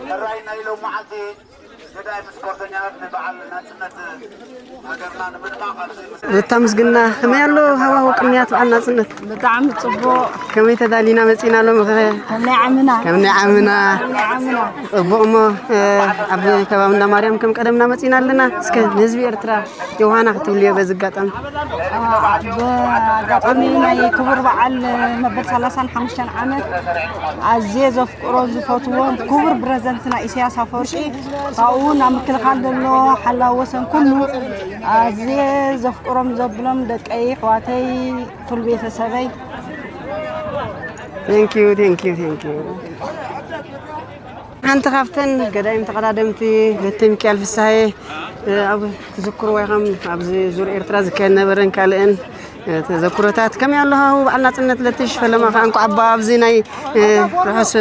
ሕራይ ናይ ሎመዓልቲ ገዳይም ስፖርተኛታት ንበዓል ናጽነት ሃገርና ንምድማቕ ኣብዚ ሩታ ምስግና፣ ከመይ ኣሎ ሃዋህው ቅንያት በዓል ናጽነት? ብጣዕሚ ጽቡቕ። ከመይ ተዳሊና መጺና ሎሚ ኸ? ከም ናይ ዓምና። ከም ናይ ዓምና። ከም ናይ ዓምና። ጽቡቕ እሞ፣ እ፣ ኣብ ከባቢ እንዳ ማርያም ከም ቀደምና መጺና ኣለና። እስከ ንህዝቢ ኤርትራ ዮሃና ክትብልዮ በዚ ኣጋጣሚ። ብኣጋጣሚ ናይ ክቡር በዓል መበል ሰላሳን ሓሙሽተን ዓመት ኣዝየ ዘፍቅሮ ዝፈትዎ ክቡር ፕረዚደንትና ኢሳያስ ኣፈወርቂ፣ ካብኡ ናብ ምክልኻል ዘሎ ሓላው ወሰን ኩሉ ኣዝየ ዘፍቅሮም ዘብሎም ደቀይ፣ ኣሕዋተይ፣ ኩሉ ቤተሰበይ። Thank you, thank you, thank you። ሓንቲ ካብተን ገዳይም ተቐዳደምቲ ለቲ ሚካኤል ፍስሃየ፣ እ፣ ኣብ ትዝክርዎ ኢኹም፣ ኣብዚ ዙር ኤርትራ ዝካየድ ነበረን ካልእን፣ እ፣ ተዘክሮታት ከመይ ኣሎ ሃው በዓል ናጽነት ለትሽ ፈለማ ከኣ እንኳዕ ኣባ ኣብዚ ናይ፣ እ፣ ርሑስ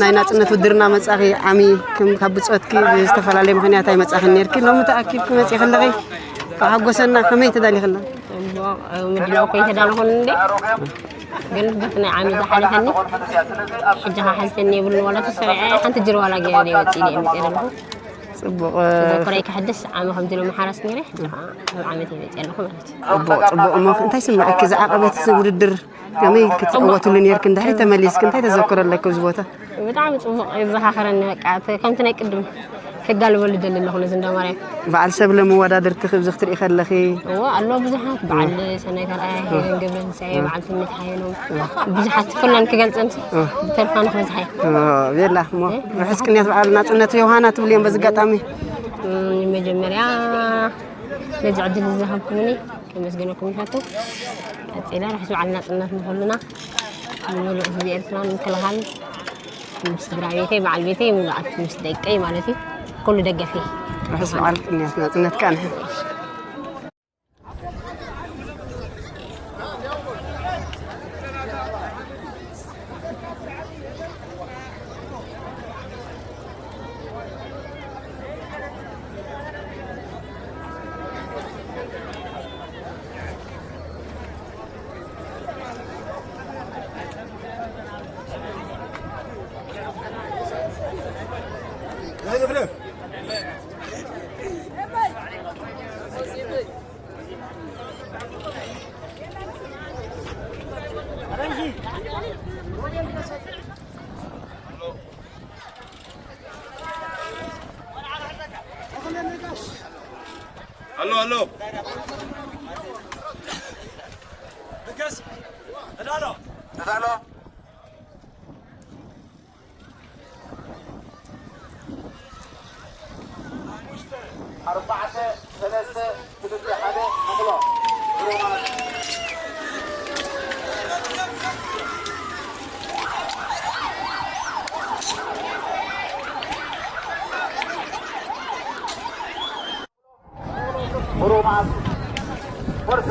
ናይ ናጽነት ውድድርና መጻኺ ዓሚ ክም-፣ ካብ ብጾትኪ ብዝተፈላለየ ምኽንያት ኣይመጻኽን ነርኪ፣ ሎሚ ተኣኪብኪ መጺኺ ኣለኺ፣ ተሓጎሰና፣ ከመይ ተዳሊኺ ኣለኺ? ጽቡቕ፣ እ፣ ምድላው እኮ ኣይተዳለኹን እንዴ? ግን በቲ ናይ ዓሚ ዝሓለፈኒ፣ ሕጂ ኸዓ ሓዝተኒ የብሉን፣ ዋላ ተሰሪዐ ሓንቲ ጅር ዋላ ገይረ ዘይወጽእ እየ መጽእ ዘለኹ። ጽቡቕ፣ እ፣ ተዘክሮይ ከሕድስ ዓሚ ከምዚ ኢሉ መሓራስ ነይረ፣ ሕጂ ኸዓ ኣብ ዓመት እየ መጽእ ኣለኹ ማለት እዩ። ጽቡቕ፣ ጽቡቕ። እሞ እንታይ ስምዒትኪ ዝዓቐበት እዚ ውድድር? ከመይ ክትዕወትሉ ነርኪ? እንድሕሪ ተመሊስኪ እንታይ ተዘክሮ ኣለኪ ኣብዚ ቦታ? ብጣዕሚ ጽቡቕ እዩ ዘኻኽረኒ። በቃ፣ እቲ ከምቲ ናይ ቅድም ክጋልበሉ ደሊ ኣለኹ ነዚ እንዳ ማርያም። በዓል ሰብ ለመወዳድርቲ ክብዚ ክትርኢ ከለኺ? እዎ፣ ኣሎ ብዙሓት። በዓል ሰናይ ካልኣይ፣ ሄለን ገብረትንሳኤ፣ በዓል ትምኒት ሓየሎም። ብዙሓት፣ ኩለን ክገልጸን እ። ብተርፋ ንኽበዝሓ እየ። እ፣ ቤላ፣ እሞ እ? ርሑስ ቅንያት በዓል ናጽነት ዮሃና ትብልዮም በዚ ኣጋጣሚ? እም፣ መጀመርያ ነዚ ዕድል ዝሃብኩምኒ ከመስግነኩም ይፈቱ። ቀጺለ ርሑስ በዓል ናጽነት ንኹልና፣ ንምሉእ ህዝቢ ኤርትራ ንምክልኻል፣ ምስ ስድራ ቤተይ፣ በዓል ቤተይ፣ ምሉኣት ምስ ደቀይ ማለት እዩ፣ ኩሉ ደገፈይ። ርሑስ በዓል ቅንያት ናጽነት ከኣ ንሕና። ኣሎ ኣሎ። ኣርባዕተ፣ ሰለስተ፣ ክልተ፣ ሓደ፣ ንቕሎ። ብሩማት፣ ፎርሳ።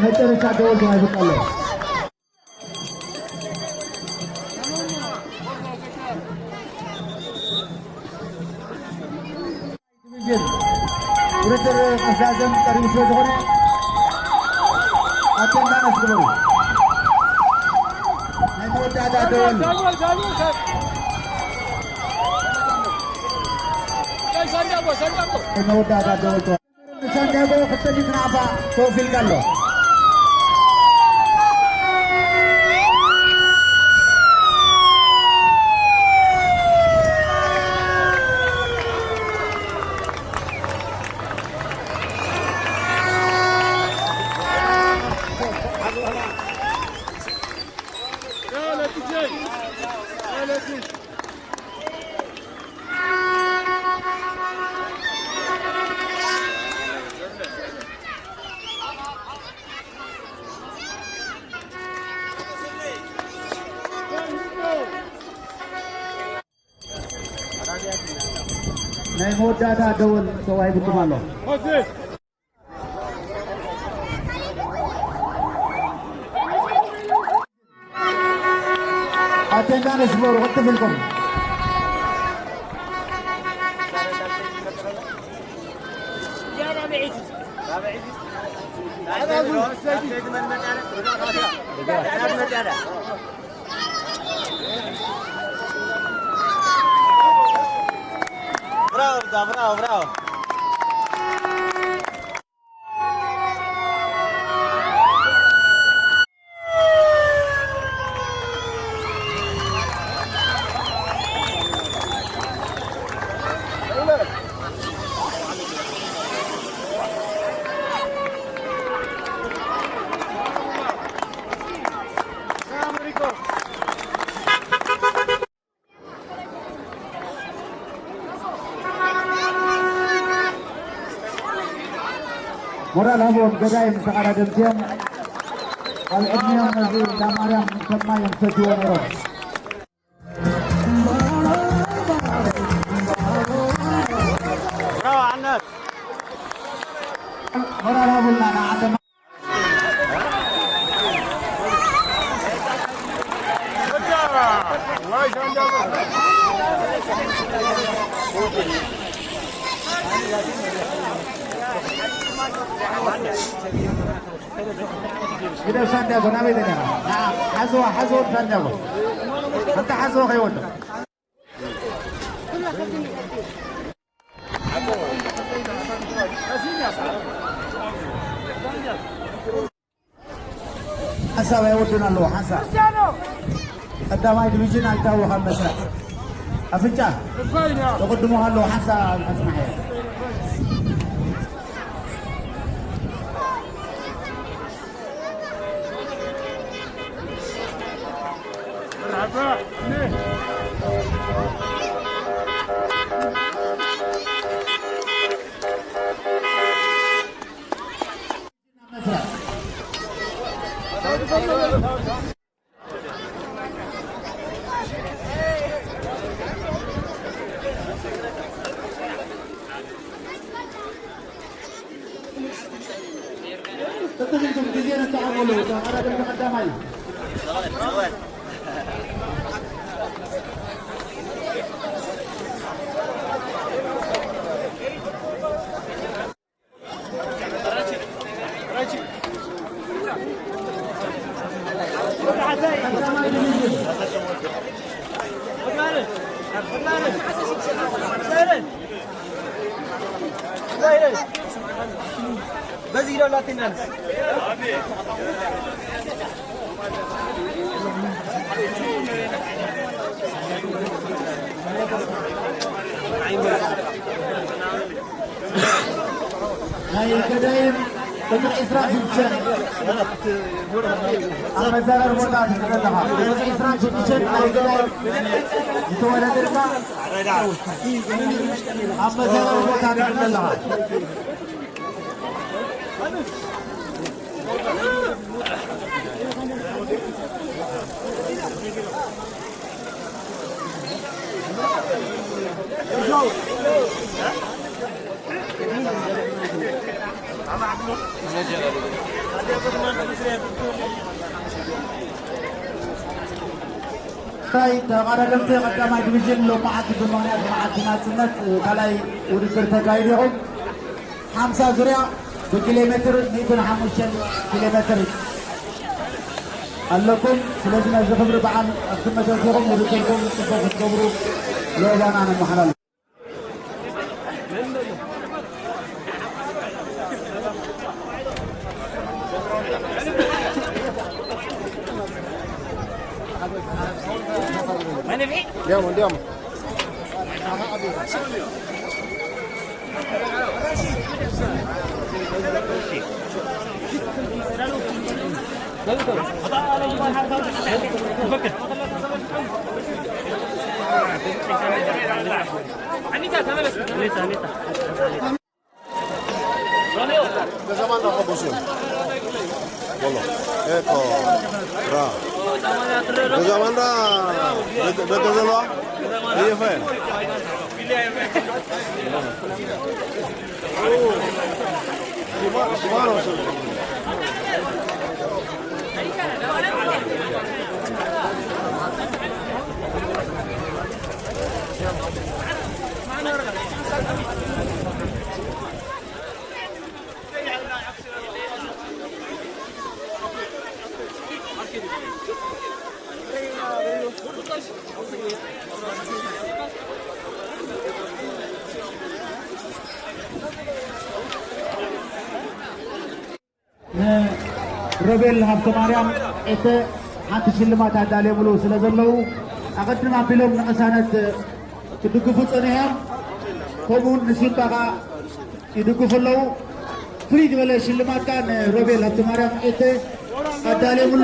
መጨረሻ ደወል ተባሂሉ ኣሎ። ውድድር መዛዘም ቀሪቡ ስለ ዝኾነ ኣተንዳነስ ግበሩ። ናይ መወዳእታ ደወል። ናይ መወዳእታ ደወል። ሳንቲያጎ ክልተ ሚእቲ ናቕፋ ኮፍ ኢልካ ኣሎ። ናይ መወዳእታ ደወል ተዋሂቡኩም ኣሎ። ኣቴንዳንስ ግበሩ፣ ቅልጥፍ ኢልኩም። ብራቮ፣ ብራቮ፣ ብራቮ። ሞራል ሃቦም፣ ገዳይም ተቐዳደምቲ እዮም። ኣብ ዕድሚኦም ነዚ እንዳ ማርያም ከም ማይ እዮም ዝሰትይዎ ነይሮም። ብራቮ ዓነት። ሞራል ሃቡልና ንዓንተ። ግደፍ ሳንቲያጎ፣ ናበይ ደሊኻ? ንዓ፣ ሓዝዋ፣ ሓዝዋ ሳንቲያጎ። ኣንታ ሓዝዋ ከይወድቕ። ሓንሳብ ኣይወዱን ኣለዉ፣ ሓንሳብ። ቀዳማይ ዲቪዥን ኣይታወኻን መስርዕ። ኣፍንጫ፣ ተቐድሞ ኣለዉ፣ ሓንሳብ ኣጽናሕዮ። ተተኺልኩም ግዜ ንተቐበሉ። ተቐዳደምቲ ቀዳማይ። በዚህ ሄደው ላቴናንስ ናይ ገዳይም ቁፅሪ ዕስራን ሽዱሽተን ኣብ መዛረቢ ቦታ ትርኢ ኣለኻ። ቁፅሪ ዕስራን ሽዱሽተን ናይ ገዳይም ዝተወለደ ድማ ኣብ መዛረቢ ቦታ ትርኢ ኣለኻ። ናይ ተቐዳደምቲ ቀዳማይ ዲቪዥን ሎማዓንቲ ብምኽንያት መዓልቲ ናጽነት ካልኣይ ውድድር ተካይዱ ኢኹም። ሓምሳ ዙርያ ብኪሎ ሜትር ሚእትን ሓሙሽተን ኪሎ ሜትር ኣለኩም። ስለዚ ነዚ ክብሪ በዓል ኣብቲ መድረኽ ኢኹም ውድድርኩም ጽቡቕ ክትገብሩ ለበዋና ነመሓላልፍ። Andiamo, andiamo. Gazamanda ko bosu. Bolo. Eko. Ra. Gazamanda. Gazamanda. Iya, fine. ንሮቤል ሃብተማርያም ኤተ ሓንቲ ሽልማት ኣዳልዮምሉ ስለ ዘለዉ፣ ኣቐድም ኣቢሎም ንቕሳነት ክድግፉ ጸኒሖም። ከምኡውን ንሲምባ ከኣ ይድግፉ ኣለዉ። ፍልይ ዝበለ ሽልማት ከኣ ንሮቤል ሃብተማርያም ኤተ ኣዳልዮምሉ።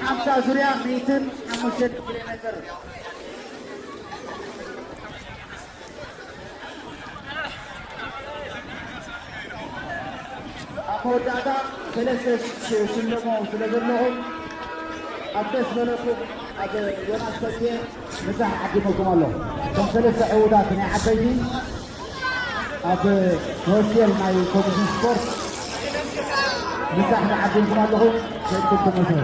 ሓምሳ ዙርያ ሚእትን ሓሙሽተን ኪሎ ሜትር። ኣብ መወዳእታ ሰለስተ ሽ-፣ ሽልሞ ስለ ዘለኹም፣ ኣብ ደስ በለኩም ኣብ ዮናስ ተስየ ምሳሕ ዓዲመኩም ኣሎ። እቶም ሰለስተ ዕዉታት ናይ ዓበይቲ ኣብ ሆስቴል ናይ ኮሚሽን ስፖርት ምሳሕ ዓዲምኩም ኣለኹም። ከይድኩም ትምስሑ።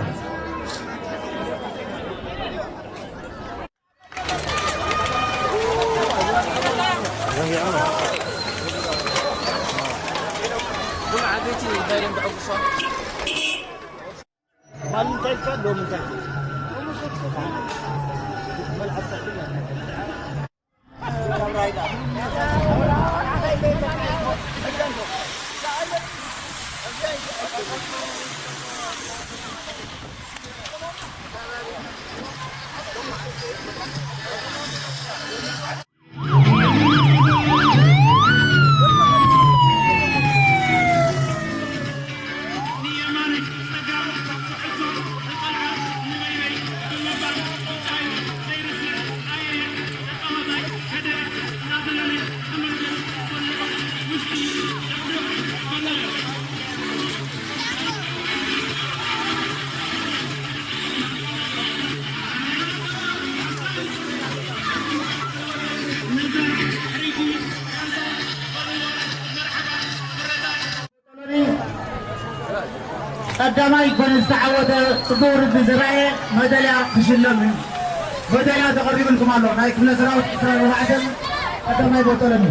ቀዳማይ ኮነ ዝተዓወተ ጽቡቕ ውድድር ዝረኣየ መደልያ ክሽለም እዩ። መደልያ ተቐሪብልኩም ኣሎ። ናይ ክፍለ ሰራዊት ዕስራን ኣርባዕተን ቀዳማይ ቦጦሎኒ።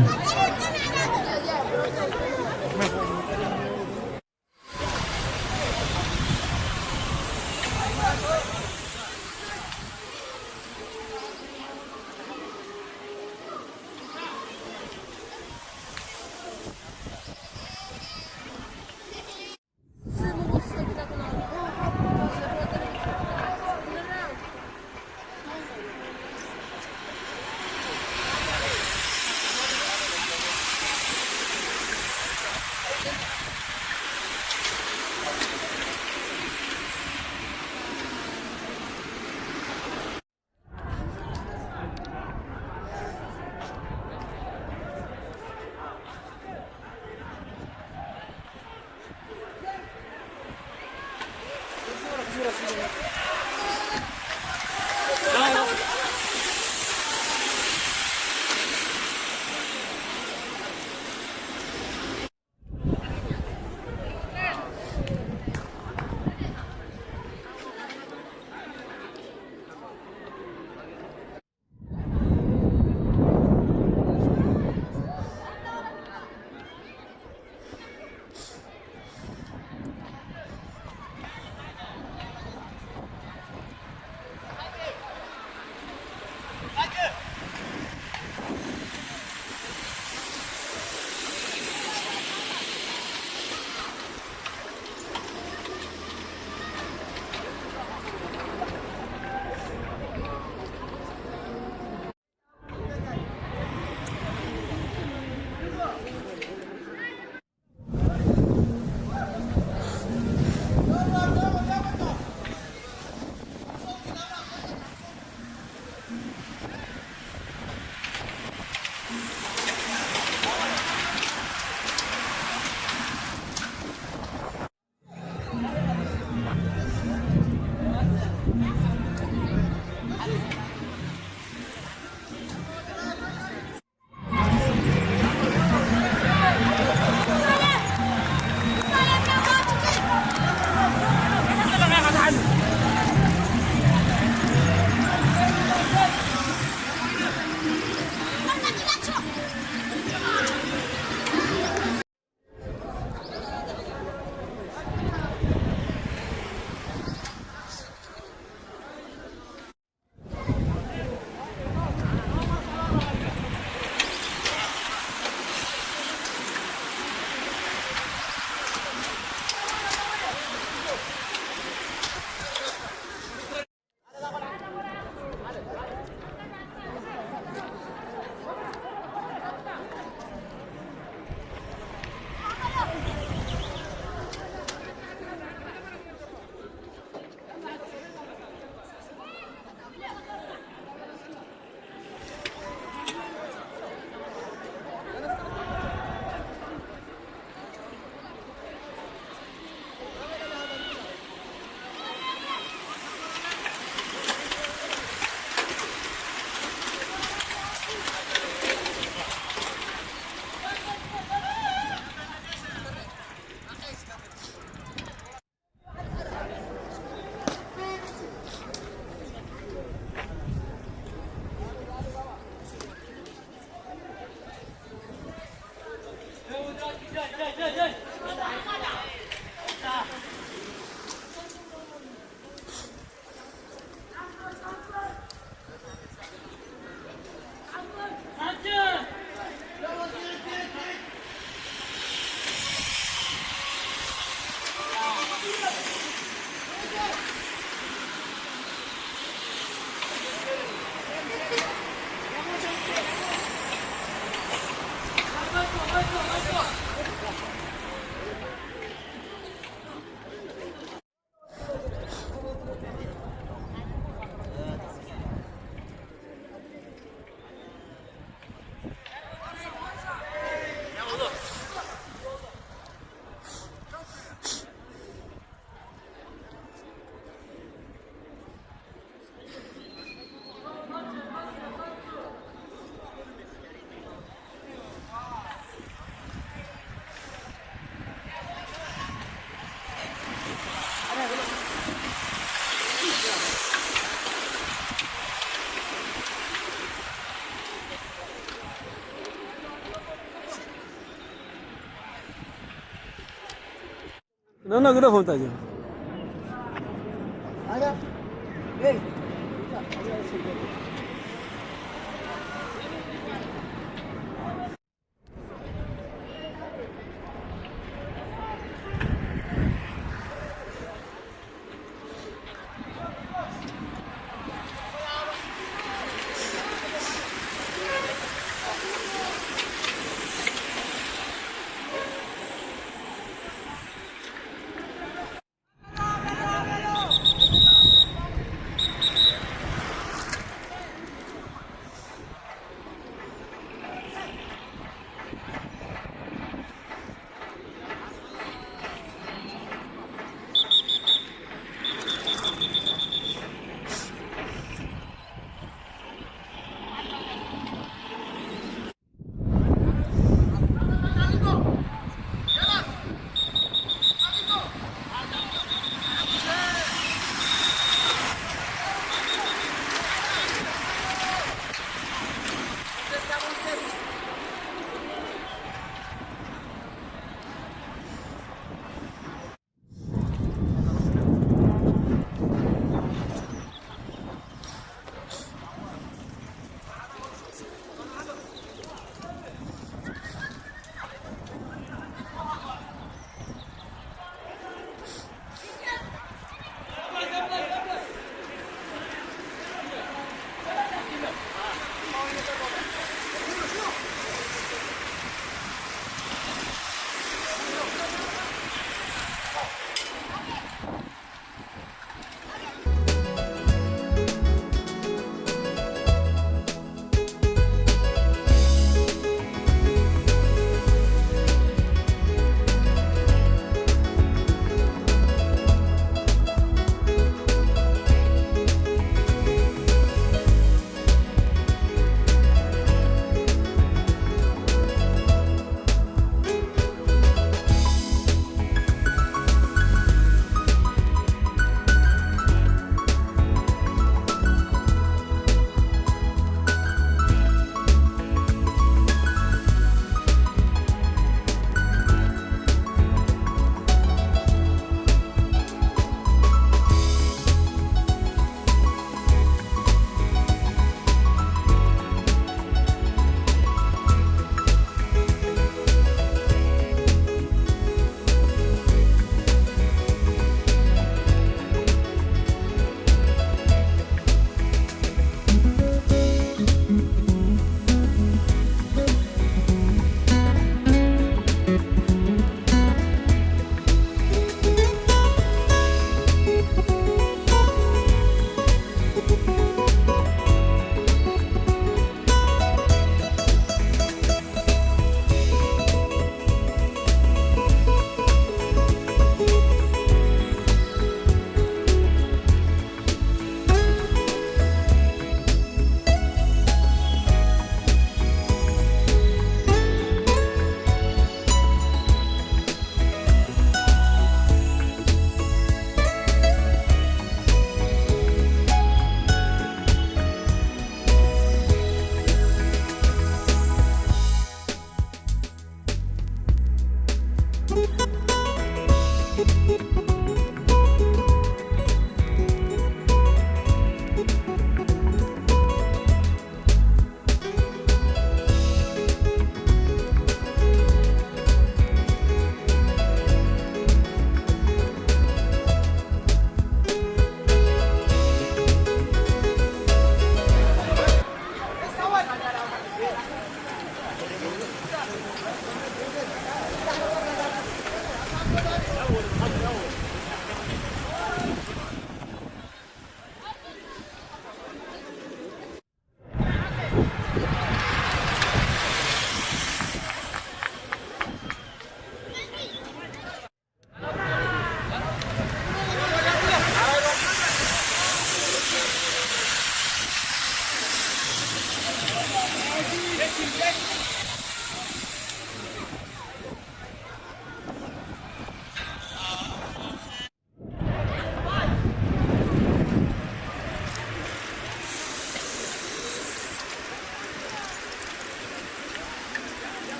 No, no, ግደፎ እንታይ ዜና።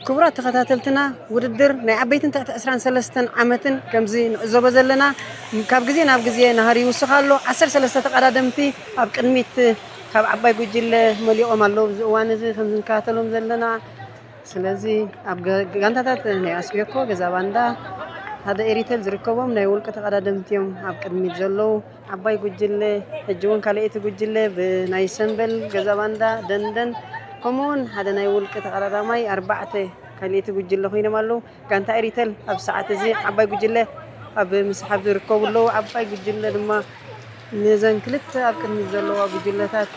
ክቡራት ተኸታተልትና፣ ውድድር ናይ ዓበይትን ትሕቲ ዕስራን ሰለስተን ዓመትን ከምዚ ንዕዘቦ ዘለና፣ ካብ ግዜ ናብ ግዜ ናህሪ ይውስኽ ኣሎ። ዓሰርተ ሰለስተ ተቐዳደምቲ ኣብ ቅድሚት ካብ ዓባይ ጉጅለ መሊቖም ኣለዉ። ኣብዚ እዋን እዚ ከምዚ ንከታተሎም ዘለና፣ ስለዚ ኣብ ገ-፣ ጋንታታት ናይ ኣስቤኮ፣ ገዛ ባንዳ፣ ሓደ ኤሪቴል ዝርከቦም ናይ ውልቂ ተቐዳደምቲ እዮም ኣብ ቅድሚት ዘለዉ። ዓባይ ጉጅለ፣ ሕጂ እውን ካልኣይቲ ጉጅለ ብናይ ሰምበል፣ ገዛ ባንዳ፣ ደንደን፣ ከምኡ እውን ሓደ ናይ ውልቂ ተቐዳዳማይ ኣርባዕተ ካልኣይቲ ጉጅለ ኮይኖም ኣለዉ። ጋንታ ኤሪቴል ኣብ ሰዓት እዚ ዓባይ ጉጅለ ኣብ ምስሓብ ዝርከቡ ኣለዉ። ዓባይ ጉጅለ ድማ ነዘን ክልተ ኣብ ቅድሚት ዘለዋ ጉጅለታት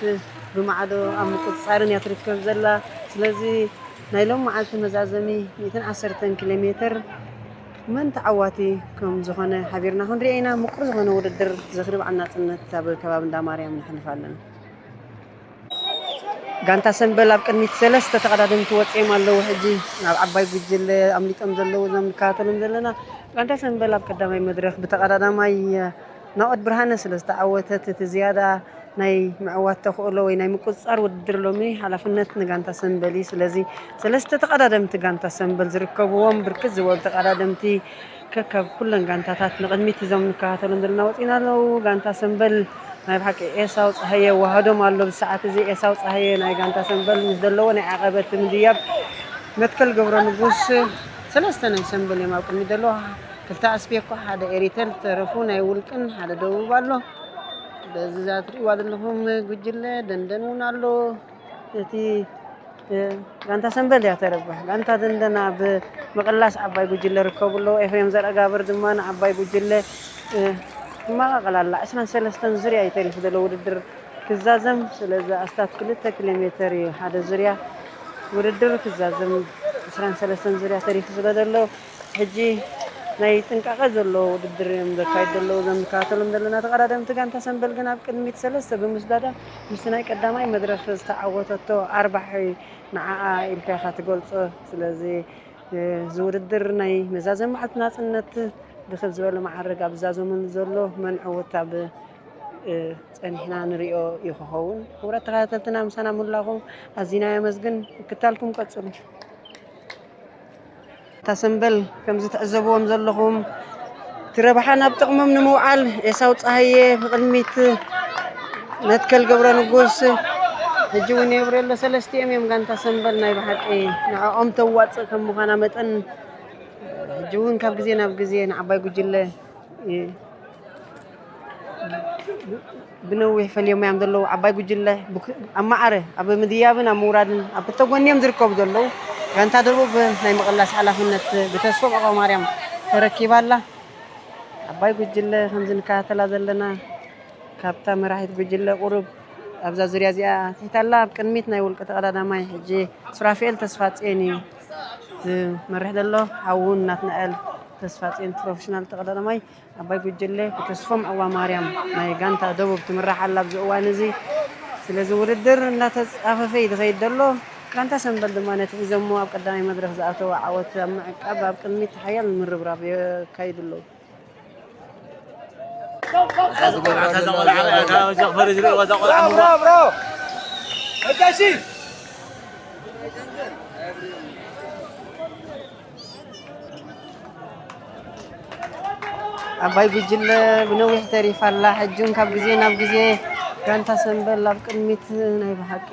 ብማዕዶ ኣብ ምቁጽጻርን እያ ትርከብ ዘላ። ስለዚ ናይ ሎም መዓልቲ መዛዘሚ ሚእትን ዓሰርተን ኪሎ ሜትር መን ተዓዋቲ ከም ዝኾነ ሓቢርና ክንሪኦ ኢና። ምቁር ዝኾነ ውድድር ዝኽሪ በዓል ናጽነት ኣብ ከባቢ እንዳ ማርያም ነሕልፍ ኣለና። ጋንታ ሰምበል ኣብ ቅድሚት ሰለስተ ተቐዳደምቲ ወጺኦም ኣለዉ። ሕጂ ናብ ዓባይ ጉጅለ ኣምሊጦም ዘለዉ እዞም ንከታተሎም ዘለና። ጋንታ ሰምበል ኣብ ቀዳማይ መድረኽ ብተቐዳዳማይ ናኦድ ብርሃነ ስለ ዝተዓወተት፣ እቲ ዝያዳ ናይ ምዕዋት ተኽእሎ ወይ ናይ ምቁጽጻር ውድድር ሎሚ ሓላፍነት ንጋንታ ሰምበል እዩ። ስለዚ ሰለስተ ተቐዳደምቲ ጋንታ ሰምበል ዝርከብዎም ብርክት ዝበሉ ተቐዳደምቲ ከካብ ኩለን ጋንታታት ንቕድሚት ሒዞም ንከታተሎም ዘለና ወጺና ኣለዉ። ጋንታ ሰምበል ናይ ብሓቂ ኤሳው ጸሃየ ዋህዶም ኣሎ። ብሰዓት እዚ ኤሳው ጸሃየ ናይ ጋንታ ሰምበል ምስ ዘለዎ ናይ ዓቐበት ምድያብ መትከል ገብረ ንጉስ ሰለስተ ናይ ሰምበል እዮም ኣብ ቅድሚት ዘለዉ። ክልተ ኣስቤኮ፣ ሓደ ኤሪተል፣ ተረፉ ናይ ውልቅን ሓደ ደቡብ ኣሎ። በዚ እዛ ትርእይዋ ዘለኹም ጉጅለ ደንደን እውን ኣሎ። እቲ፣ እ፣ ጋንታ ሰምበል እያ ተረባሕ። ጋንታ ደንደን ኣብ ምቕላስ ዓባይ ጉጅለ ርከቡ ኣለዉ። ኤፍሬም ዘርጋብር ድማ ንዓባይ ጉጅለ፣ እ፣ ትመቓቐል ኣላ። ዕስራን ሰለስተን ዙርያ እዩ ተሪፉ ዘሎ ውድድር ክዛዘም። ስለዚ ኣስታት ክልተ ኪሎ ሜተር እዩ ሓደ ዙርያ ውድድር ክዛዘም። ዕስራን ሰለስተን ዙርያ ተሪፉ ስለ ዘሎ፣ ሕጂ ናይ ጥንቃቐ ዘለዎ ውድድር እዮም ዘካይዱ ዘለዉ። እዞም ንከታተሎም ዘለና ተቐዳደምቲ ጋንታ ሰምበል ግን ኣብ ቅድሚት ሰለስተ ብምስዳዳ ምስቲ ናይ ቀዳማይ መድረኽ ዝተዓወተቶ ኣርባሒ ንዓኣ ኢልካ ኢኻ ትገልጾ። ስለዚ፣ እ፣ እዚ ውድድር ናይ መዛዘሚ መዓልቲ ናጽነት ብኽብ ዝበለ መዓርግ ኣብ ዝዛዘመሉ ዘሎ መን ዕውት ኣብ፣ እ፣ ጸኒሕና ንሪኦ እዩ ክኸውን። ክቡራት ተኸታተልትና ምሳና ምህላኹም ኣዚና የመስግን። ምክታልኩም ቀጽሉ። እታ ሰምበል ከምዚ ትዕዘብዎም ዘለኹም፣ እቲ ረብሓ ናብ ጥቕሞም ንምውዓል ኤሳው ጸሃየ ብቕድሚት፣ መትከል ገብረ ንጉስ፣ ሕጂ እውን የብሬሎ፣ ሰለስቲኦም እዮም ጋንታ ሰምበል። ናይ ብሓቂ ንዕኦም ተዋጽእ ከም ምዃና መጠን፣ ሕጂ እውን ካብ ግዜ ናብ ግዜ ንዓባይ ጉጅለ እ፣ ብነዊሕ ፈልዮም እዮም ዘለዉ። ዓባይ ጉጅለ ብክ-፣ ኣብ ማዕረ፣ ኣብ ምድያብን ኣብ ምውራድን ኣብ ክልተ ጎኒ እዮም ዝርከቡ ዘለዉ። ጋንታ ደቡብ ናይ ምቕላስ ሓላፍነት ብተስፎም ዑቕባማርያም ተረኪባ ኣላ። ዓባይ ጉጅለ ከምዚ ንከታተላ ዘለና፣ ካብታ መራሒት ጉጅለ ቁሩብ ኣብዛ ዙርያ እዚኣ ትሒት ኣላ። ኣብ ቅድሚት ናይ ውልቂ ተቐዳዳማይ ሕጂ ሱራፌል ተስፋጽዮን እዩ ዝመርሕ ዘሎ። ሓውን ናትናኤል ተስፋጽዮን ፕሮፌሽናል ተቐዳዳማይ። ዓባይ ጉጅለ ብተስፎም ዑቕባማርያም ናይ ጋንታ ደቡብ ትምራሕ ኣላ ኣብዚ እዋን እዚ። ስለዚ ውድድር እናተጻፈፈ እዩ ዝኸይድ ዘሎ። ጋንታ ሰምበል ድማ ነቲ ሒዞሞ ኣብ ቀዳማይ መድረኽ ዝኣተወ ዓወት ኣብ ምዕቃብ ኣብ ቅድሚት ሓያል ምርብራብ የካይዱ ኣለዉ። ዓባይ ጉጅለ ብነዊሕ ተሪፋ ኣላ። ሕጂ እውን ካብ ግዜ ናብ ግዜ ጋንታ ሰምበል ኣብ ቅድሚት ናይ ብሓቂ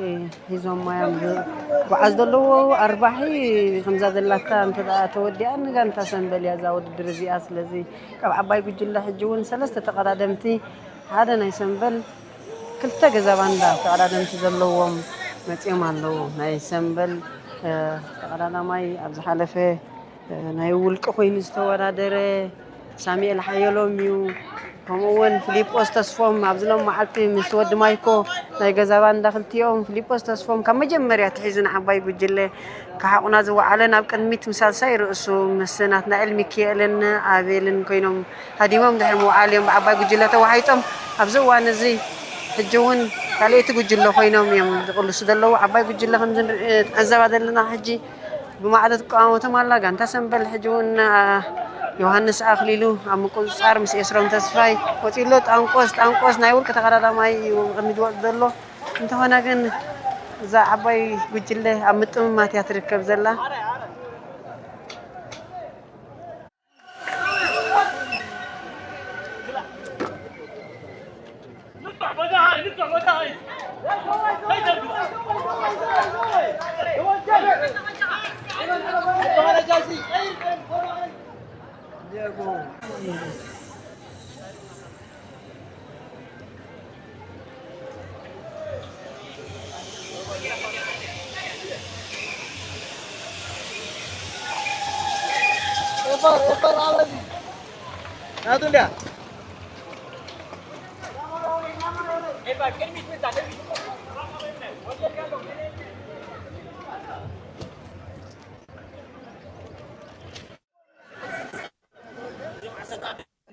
ሒዞም እዮም ዝጓዓዝ ዘለዉ። ኣርባሒ ከምዛ ዘላታ እንተ ደኣ ተወዲኣ ንጋንታ ሰምበል እያ እዛ ውድድር እዚኣ። ስለዚ ካብ ዓባይ ጉጅለ ሕጂ እውን ሰለስተ ተቐዳደምቲ፣ ሓደ ናይ ሰምበል፣ ክልተ ገዛ ባንዳ ተቐዳደምቲ ዘለዎም መጺኦም ኣለዉ። ናይ ሰምበል፣ እ፣ ተቐዳዳማይ ኣብ ዝሓለፈ፣ እ፣ ናይ ውልቂ ኮይኑ ዝተወዳደረ ሳሙኤል ሓየሎም እዩ። ከምኡ እውን ፊሊጶስ ተስፎም ኣብዚ ሎም መዓልቲ ምስ ወዲ ማይኮ ናይ ገዛ ባንዳ ክልቲኦም፣ ፊሊጶስ ተስፎም ካብ መጀመርያ ትሒዙ ንዓባይ ጉጅለ ክሓቑና ዝወዓለ፣ ናብ ቅድሚት ምስ ሳልሳይ ርእሱ ምስ ናትናኤል ሚኪኤልን ኣቤልን ኮይኖም ሃዲሞም ድሕሪ ምውዓል እዮም ብዓባይ ጉጅለ ተዋሒጦም። ኣብዚ እዋን እዚ ሕጂ እውን ካልኣይቲ ጉጅለ ኮይኖም እዮም ዝቕልሱ ዘለዉ። ዓባይ ጉጅለ ከምዚ ንርኢ፣ ንዕዘባ ዘለና ሕጂ ብማዕዶ ትቃወሞቶም ኣላ። ጋንታ ሰምበል ሕጂ እውን፣ አ፣ ዮሃንስ ኣኽሊሉ ኣብ ምቁጽጻር ምስ ኤስሮም ተስፋይ ወጺኡ ኣሎ። ጣንቆስ፣ ጣንቆስ ናይ ውልቂ ተቐዳዳማይ እዩ ቅድሚት ዝወጽእ ዘሎ። እንተኾነ ግን እዛ ዓባይ ጉጅለ ኣብ ምጥምማት እያ ትርከብ ዘላ።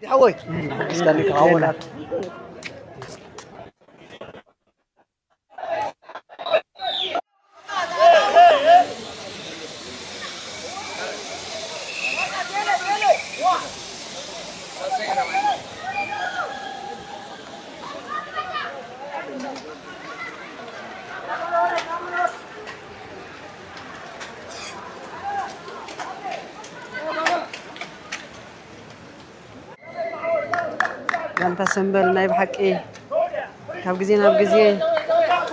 ሓወይ፣ እስካኒ ከዓወላ። ጋንታ ሰምበል ናይ ብሓቂ ካብ ግዜ ናብ ግዜ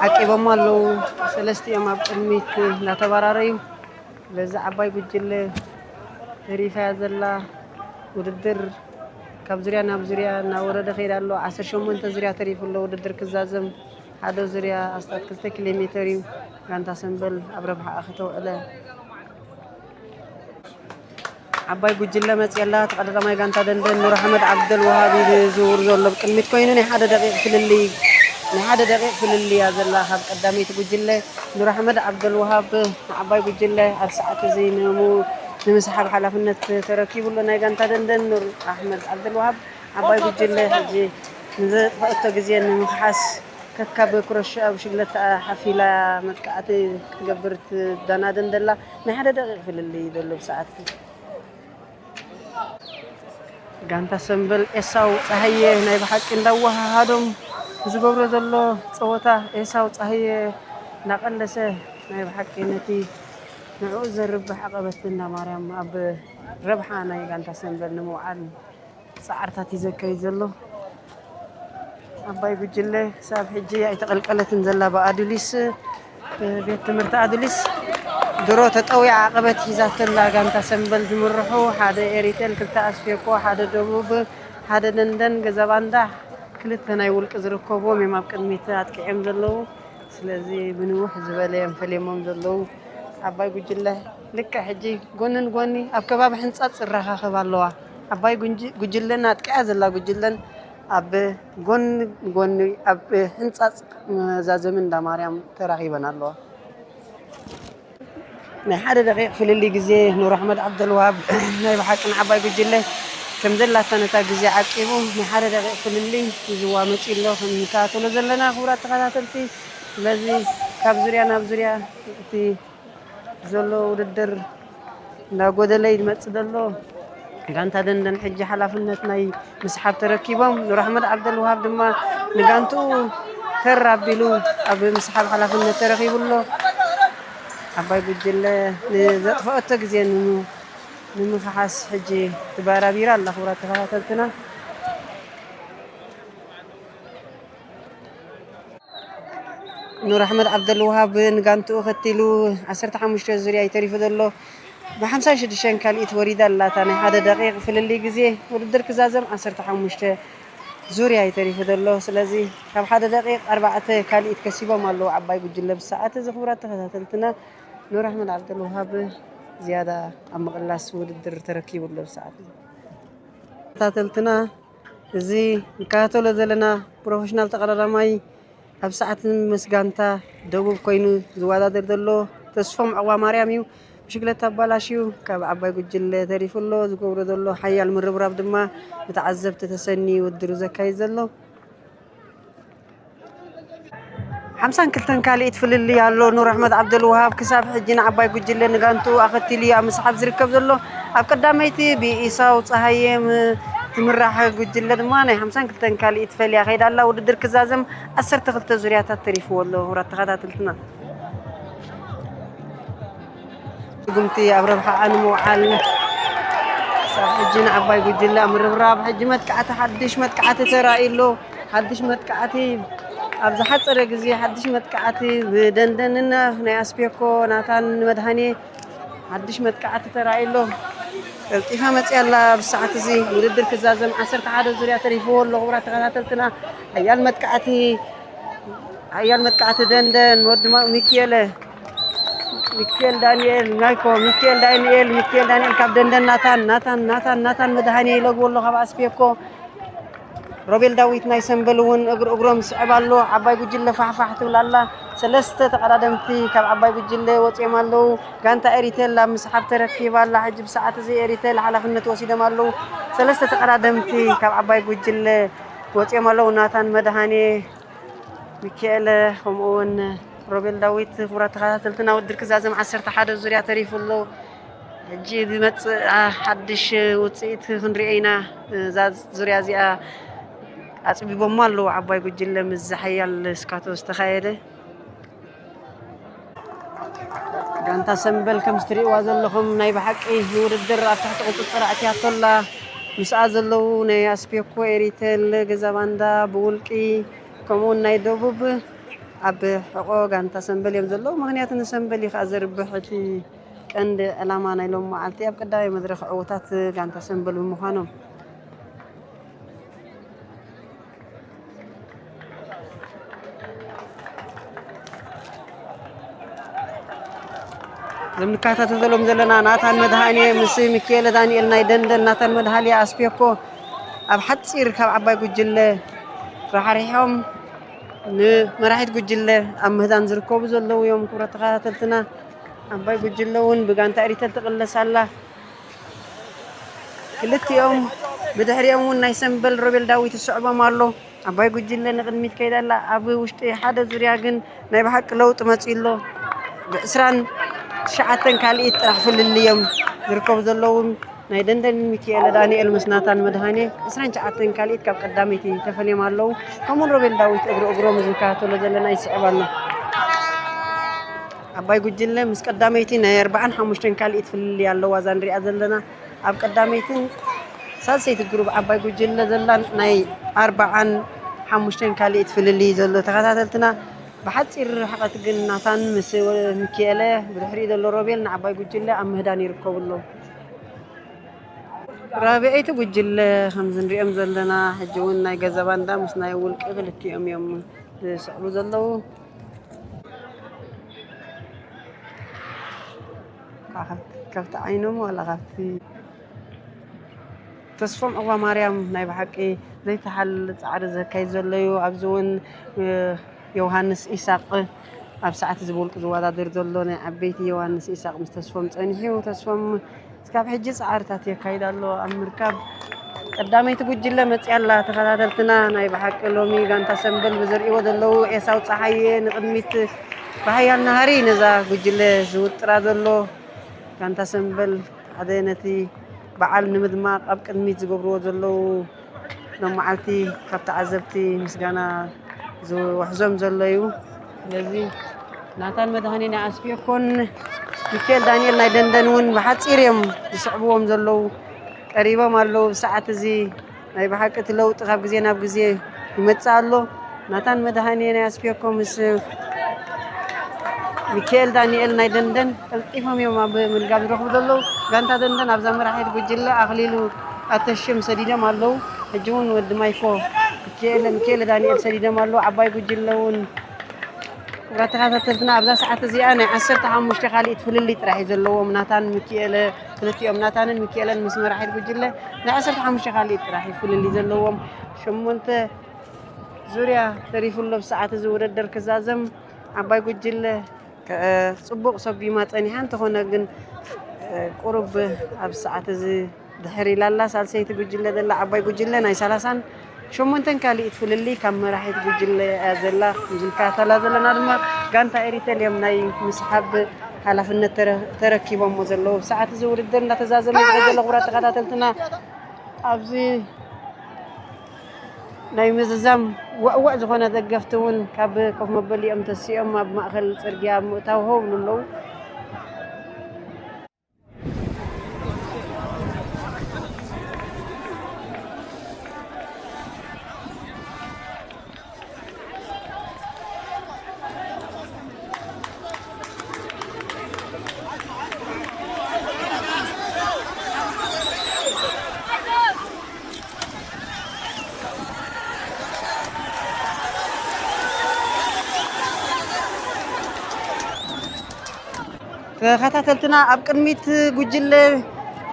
ዓቂቦም ኣለዉ። ሰለስቲኦም ኣብ ቅድሚት እናተባራረዩ፣ በዚ ዓባይ ጉጅለ ተሪፋ እያ ዘላ። ውድድር ካብ ዙርያ ናብ ዙርያ እናወረደ ከይድ ኣሎ። ዓሰርተ ሸሞንተ ዙርያ ተሪፉ ኣሎ ውድድር ክዛዘም። ሓደ ዙርያ ኣስታት ክልተ ኪሎ ሜተር እዩ። ጋንታ ሰምበል ኣብ ረብሓኣ ከተውዕለ። ዓባይ ጉጅለ መፅየላ። ተቐዳዳማይ ጋንታ ደንደን ኑር ኣሕመድ ዓብደል ወሃብ እዩ ዝዝውር ዘሎ ብቅድሚት ኮይኑ፣ ናይ ሓደ ደቂቕ ፍልልይ፣ ናይ ሓደ ደቂቕ ፍልልይ እያ ዘላ ካብ ቀዳመይቲ ጉጅለ። ኑር ኣሕመድ ዓብደል ወሃብ ንዓባይ ጉጅለ ኣብ ሰዓት እዚ ንሙ-፣ ንምስሓብ ሓላፍነት ተረኪቡ ኣሎ። ናይ ጋንታ ደንደን ኑር ኣሕመድ ዓብደል ወሃብ ዓባይ ጉጅለ ሕጂ ንዘጥፈአቶ ግዜ ንምኽሓስ ከካብ ክሮሽ ኣብ ሽግለታ ሓፊላ መጥቃዕቲ ክትገብር ትዳናደን ዘላ። ናይ ሓደ ደቂቕ ፍልልይ ዘሎ ብሰዓት። ጋንታ ሰምበል ኤሳው ጸሃየ ናይ ብሓቂ እንዳወሃሃዶም ዝገብሮ ዘሎ ጸወታ፣ ኤሳው ጸሃየ እናቐለሰ ናይ ብሓቂ ነቲ ንዕኡ ዘርብሕ ዓቐበት እንዳ ማርያም ኣብ ረብሓ ናይ ጋንታ ሰምበል ንምውዓል ጻዕርታት እዩ ዘካይድ ዘሎ። ዓባይ ጉጅለ ክሳብ ሕጂ ኣይተቐልቀለትን ዘላ ብኣዱሊስ፣ ቤት ትምህርቲ ኣዱሊስ ድሮ ተጠዊያ ዓቐበት ሒዛቶ ኣላ። ጋንታ ሰምበል ዝምርሑ፣ ሓደ ኤሪቴል፣ ክልተ ኣስፌኮ፣ ሓደ ደቡብ፣ ሓደ ደንደን፣ ገዛ ባንዳ፣ ክልተ ናይ ውልቂ ዝርከብዎም እዮም ኣብ ቅድሚት ኣጥቂዖም ዘለዉ። ስለዚ ብንውሕ ዝበለ እዮም ፈሊሞም ዘለዉ። ዓባይ ጉጅለ ልክዕ ሕጂ ጎንን ጎኒ ኣብ ከባቢ ሕንጻጽ ይረኻኸብ ኣለዋ። ዓባይ ጉንጂ-፣ ጉጅለን ኣጥቂዓ ዘላ ጉጅለን ኣብ ጎን ጎኒ ኣብ ሕንጻጽ መዛዘሚ እንዳ ማርያም ተራኺበን ኣለዋ። ናይ ሓደ ደቂቕ ፍልልይ ግዜ ኑር ኣሕመድ ዓብደልዋሃብ ናይ ብሓቂ ንዓባይ ጉጅለ ከም ዘላታ ነታ ግዜ ዓቂቡ ናይ ሓደ ደቂቕ ፍልልይ ሒዝዋ መጺኡ ኣሎ። ከም ንከታተሎ ዘለና ክቡራት ተኸታተልቲ፣ ስለዚ ካብ ዙርያ ናብ ዙርያ እቲ ዘሎ ውድድር እንዳጎደለ ይመጽእ ዘሎ። ጋንታ ደንደን ሕጂ ሓላፍነት ናይ ምስሓብ ተረኪቦም። ኑር ኣሕመድ ዓብደልውሃብ ድማ ንጋንትኡ ተር ኣቢሉ ኣብ ምስሓብ ሓላፍነት ተረኪቡ ኣሎ። ዓባይ ጉጅለ ንዘጥፈአቶ ግዜ ንም-፣ ንምኽሓስ ሕጂ ትባራቢራ ኣላ። ክቡራት ተኸታተልትና፣ ኑር ኣሕመድ ዓብደልውሃብ ንጋንትኡ ከቲሉ ዓሰርተ ሓሙሽተ ዙርያ እዩ ተሪፉ ዘሎ። ብሓምሳን ሽዱሽተን ካልኢት ወሪዳ ኣላ። እታ ናይ ሓደ ደቂቕ ፍልልይ ግዜ ውድድር ክዛዘም ዓሰርተ ሓሙሽተ ዙርያ እዩ ተሪፉ ዘሎ። ስለዚ ካብ ሓደ ደቂቕ ኣርባዕተ ካልኢት ከሲቦም ኣለዉ ዓባይ ጉጅለ ብሰዓት እዚ። ክቡራት ተኸታተልትና፣ ኑር ኣሕመድ ዓብደልውሃብ ዝያዳ ኣብ ምቕላስ ውድድር ተረኪቡ ኣሎ ብሰዓት እዚ። ተኸታተልትና፣ እዚ ንከታተሎ ዘለና ፕሮፌሽናል ተቐዳዳማይ ኣብ ሰዓት ምስ ጋንታ ደቡብ ኮይኑ ዝወዳደር ዘሎ ተስፎም ዕቑባ ማርያም እዩ። ብሽግለታ ኣባላሽዩ ካብ ዓባይ ጉጅለ ተሪፉ ኣሎ። ዝገብሮ ዘሎ ሓያል ምርብራብ ድማ ብተዓዘብቲ ተሰንዩ ውድድሩ ዘካይድ ዘሎ። ሓምሳን ክልተን ካልኢት ፍልልይ ኣሎ። ኑር ኣሕመድ ዓብደልውሃብ ክሳብ ሕጂ ንዓባይ ጉጅለ ንጋንትኡ ኣኸቲሉ እዩ ኣብ ምስሓብ ዝርከብ ዘሎ። ኣብ ቀዳመይቲ ብኢሳው ጸሃየ ም-፣ ትምራሕ ጉጅለ ድማ ናይ ሓምሳን ክልተን ካልኢት ፈልያ ከይዳ ኣላ። ውድድር ክዛዘም ዓሰርተ ክልተ ዙርያታት ተሪፍዎ ኣሎ። ክቡራት ተኸታተልትና፣ ስጉምቲ ኣብ ረብሓኣ ንምውዓል፣ ክሳብ ሕጂ ንዓባይ ጉጅለ ኣብ ምርብራብ። ሕጂ መጥቃዕቲ፣ ሓድሽ መጥቃዕቲ ተራእዩ ኣሎ። ሓድሽ መጥቃዕቲ ኣብ ዝሓጸረ ግዜ፣ ሓድሽ መጥቃዕቲ ብደንደንን ናይ ኣስፔኮ ናታን መድሃኔ ሓድሽ መጥቃዕቲ ተራእዩ ኣሎ። ቀልጢፋ መጽያ ኣላ። ኣብ ሰዓት እዚ ውድድር ክዛዘም ዓሰርተ ሓደ ዙርያ ተሪፍዎ ኣሎ። ክቡራት ተኸታተልትና፣ ሓያል መጥቃዕቲ፣ ሓያል መጥቃዕቲ ደንደን፣ ወዲ ማ-፣ ሚኪኤለ፣ ሚኪኤል ዳንኤል፣ ናይኮ፣ ሚኪኤል ዳንኤል፣ ሚኪኤል ዳንኤል ካብ ደንደን ናታን፣ ናታን፣ ናታን፣ ናታን መድሃኔ ይለግቦ ኣሎ ካብ ኣስፔኮ። ሮቤል ዳዊት ናይ ሰምበል እውን እግሪ እግሮም ስዕብ ኣሎ። ዓባይ ጉጅለ ፋሕፋሕ ትብል ኣላ። ሰለስተ ተቐዳደምቲ ካብ ዓባይ ጉጅለ ወፂኦም ኣለዉ። ጋንታ ኤሪቴል ኣብ ምስሓብ ተረኪባ ኣላ። ሕጂ ብሰዓት እዚ ኤሪቴል ሓላፍነት ወሲዶም ኣለዉ። ሰለስተ ተቐዳደምቲ ካብ ዓባይ ጉጅለ ወፂኦም ኣለዉ። ናታን መድሃኔ፣ ሚካኤለ፣ ከምኡ እውን ሮቤል ዳዊት። ክቡራት ተኸታተልትና፣ ውድድር ክዛዘም ዓሰርተ ሓደ ዙርያ ተሪፉ ኣሎ። ሕጂ ዝመጽእ፣ አ፣ ሓድሽ ውጽኢት ክንሪኦ ኢና። እዛ ዙርያ እዚኣ ኣጽቢቦሞ ኣለዉ ዓባይ ጉጅለ ምስ ዝሓያል ስካቶ ዝተኻየደ። ጋንታ ሰምበል ከም እትርእይዋ ዘለኹም ናይ ብሓቂ ውድድር ኣብ ትሕቲ ቁጽጽር ኣእትያቶ ኣላ። ምስኣ ዘለዉ ናይ ኣስፔኮ፣ ኤሪቴል፣ ገዛ ባንዳ፣ ብውልቂ፣ ከምኡውን ናይ ደቡብ ኣብ ሕቖ ጋንታ ሰምበል እዮም ዘለዉ። ምኽንያቱ ንሰምበል እዩ ከኣ ዘርብሕ እቲ ቀንዲ ዕላማ ናይ ሎም መዓልቲ ኣብ ቀዳማይ መድረኽ ዕዉታት ጋንታ ሰምበል ብምዃኖም። እዞም ንከታተሎም ዘለና ናታን መድሃኔ ምስ ሚካኤለ ዳንኤል ናይ ደንደን፣ ናታን መድሃኔ ኣስፔኮ ኣብ ሓጺር ካብ ዓባይ ጉጅለ ራሕሪሖም ንመራሒት ጉጅለ ኣብ ምህዳን ዝርከቡ ዘለዉ እዮም። ክቡራት ተኸታተልትና፣ ዓባይ ጉጅለ እውን ብጋንታ ኤሪተል ትቕለስ ኣላ። ክልቲኦም ብድሕሪኦም እውን ናይ ሰምበል ሮቤል ዳዊት ይስዕቦም ኣሎ። ዓባይ ጉጅለ ንቕድሚት ከይዳ ኣላ። ኣብ ውሽጢ ሓደ ዙርያ ግን ናይ ብሓቂ ለውጢ መፂኡ ኣሎ። ብዕስራን ትሽዓተን ካልኢት ጥራሕ ፍልልይ እዮም ዝርከቡ ዘለዉ። ናይ ደንደን ሚኪኤለ ዳንኤል ምስ ናታን መድሃኔ ዕስራን ትሽዓተን ካልኢት ካብ ቀዳመይቲ ተፈልዮም ኣለዉ። ከምኡውን ሮቤል ዳዊት እግሪ እግሮም ዝከታተሎ ዘለና ይስዕብ ኣሎ። ዓባይ ጉጅለ ምስ ቀዳመይቲ ናይ ኣርባዓን ሓሙሽተን ካልኢት ፍልልይ ኣለዋ። እዛ ንሪኣ ዘለና ኣብ ቀዳመይትን ሳልሰይቲ ግሩብ ዓባይ ጉጅለ ዘላን ናይ ኣርባዓን ሓሙሽተን ካልኢት ፍልልይ ዘሎ። ተኸታተልትና፣ ብሓፂር ርሕቐት ግን ናታን ምስ ሚኪኤለ፣ ብድሕሪኡ ዘሎ ሮቤል ንዓባይ ጉጅለ ኣብ ምህዳን ይርከቡ ኣለዉ። ራብዐይቲ ጉጅለ ከምዚ ንሪኦም ዘለና፣ ሕጂ እውን ናይ ገዛ ባንዳ ምስ ናይ ውልቂ ክልቲኦም እዮም ዝስዕቡ ዘለዉ። ካብ-፣ ካብቲ ዓይኖም ዋላ ካብቲ ተስፎም ዕቑባ ማርያም ናይ ብሓቂ ዘይተሓል ጻዕሪ ዘካይድ ዘሎ እዩ። ኣብዚ እውን፣ እ፣ ዮሃንስ ኢሳቕ ኣብ ሰዓት እዚ ብውልቂ ዝወዳደር ዘሎ ናይ ዓበይቲ ዮሃንስ ኢሳቕ ምስ ተስፎም ጸኒሑ፣ ተስፎም እስካብ ሕጂ ጻዕርታት የካይድ ኣሎ ኣብ ምርካብ። ቀዳመይቲ ጉጅለ መጽያ ኣላ። ተኸታተልትና፣ ናይ ብሓቂ ሎሚ ጋንታ ሰምበል ብዘርእይዎ ዘለዉ ኤሳው ጸሓየ ንቕድሚት ብሓያል ናህሪ ነዛ ጉጅለ ዝውጥራ ዘሎ። ጋንታ ሰምበል ሓደ ነቲ በዓል ንምድማቕ ኣብ ቅድሚት ዝገብርዎ ዘለዉ ሎም መዓልቲ ካብ ተዓዘብቲ ምስጋና ዝውሕዞም ዘሎ እዩ። ስለዚ ናታን መድሃኔ ናይ ኣስፒዮኮን ሚካኤል ዳንኤል ናይ ደንደን እውን ብሓፂር እዮም ዝስዕብዎም ዘለዉ፣ ቀሪቦም ኣለዉ። ብሰዓት እዚ ናይ ብሓቂ እቲ ለውጢ ካብ ግዜ ናብ ግዜ ይመጽእ ኣሎ። ናታን መድሃኔ ናይ ኣስፒዮኮ ምስ ሚካኤል ዳንኤል ናይ ደንደን ቀልጢፎም እዮም ኣብ ምልጋብ ዝረኽቡ ዘለዉ። ጋንታ ደንደን ኣብዛ መራሒት ጉጅለ ኣኽሊሉ ኣተሽም ሰዲዶም ኣለዉ። ሕጂ እውን ወዲ ማይኮ ሚካኤል፣ ሚካኤል ዳንኤል ሰዲዶም ኣለዉ። ዓባይ ጉጅለ እውን፣ ክቡራት ተኸታተልትና፣ ኣብዛ ሰዓት እዚኣ ናይ ዓሰርተ ሓሙሽተ ካልኢት ፍልልይ ጥራሕ እዩ ዘለዎም። ናታን ሚካኤለ፣ ክልቲኦም ናታንን ሚካኤለን ምስ መራሒት ጉጅለ ናይ ዓሰርተ ሓሙሽተ ካልኢት ጥራሕ እዩ ፍልልይ ዘለዎም። ሸሞንተ ዙርያ ተሪፉ ኣሎ ብሰዓት እዚ ውድድር ክዛዘም። ዓባይ ጉጅለ ከ-፣ ጽቡቕ ሰጒማ ጸኒሓ እንተኾነ ግን፣ እ፣ ቁሩብ ኣብ ሰዓት እዚ ድሕር ኢላ ኣላ። ሳልሰይቲ ጉጅለ ዘላ ዓባይ ጉጅለ ናይ ሰላሳን ሸሞንተን ካልኢት ፍልልይ ካብ መራሒት ጉጅለ እያ ዘላ። ዝንከታተላ ዘለና ድማ ጋንታ ኤሪተል እዮም ናይ ምስሓብ ሓላፍነት ተረ-፣ ተረኪቦሞ ዘለዉ። ሰዓት እዚ ውድድር እንዳተዛዘመ ይኸይድ ዘሎ። ክቡራት ተኸታተልትና፣ ኣብዚ ናይ ምዝዛም ውዕውዕ ዝኾነ ደገፍቲ እውን ካብ ኮፍ መበሊኦም ተሲኦም ኣብ ማእከል ጽርግያ ኣብ ምእታው ሆው ንለዉ። ተኸታተልትና፣ ኣብ ቅድሚት ጉጅለ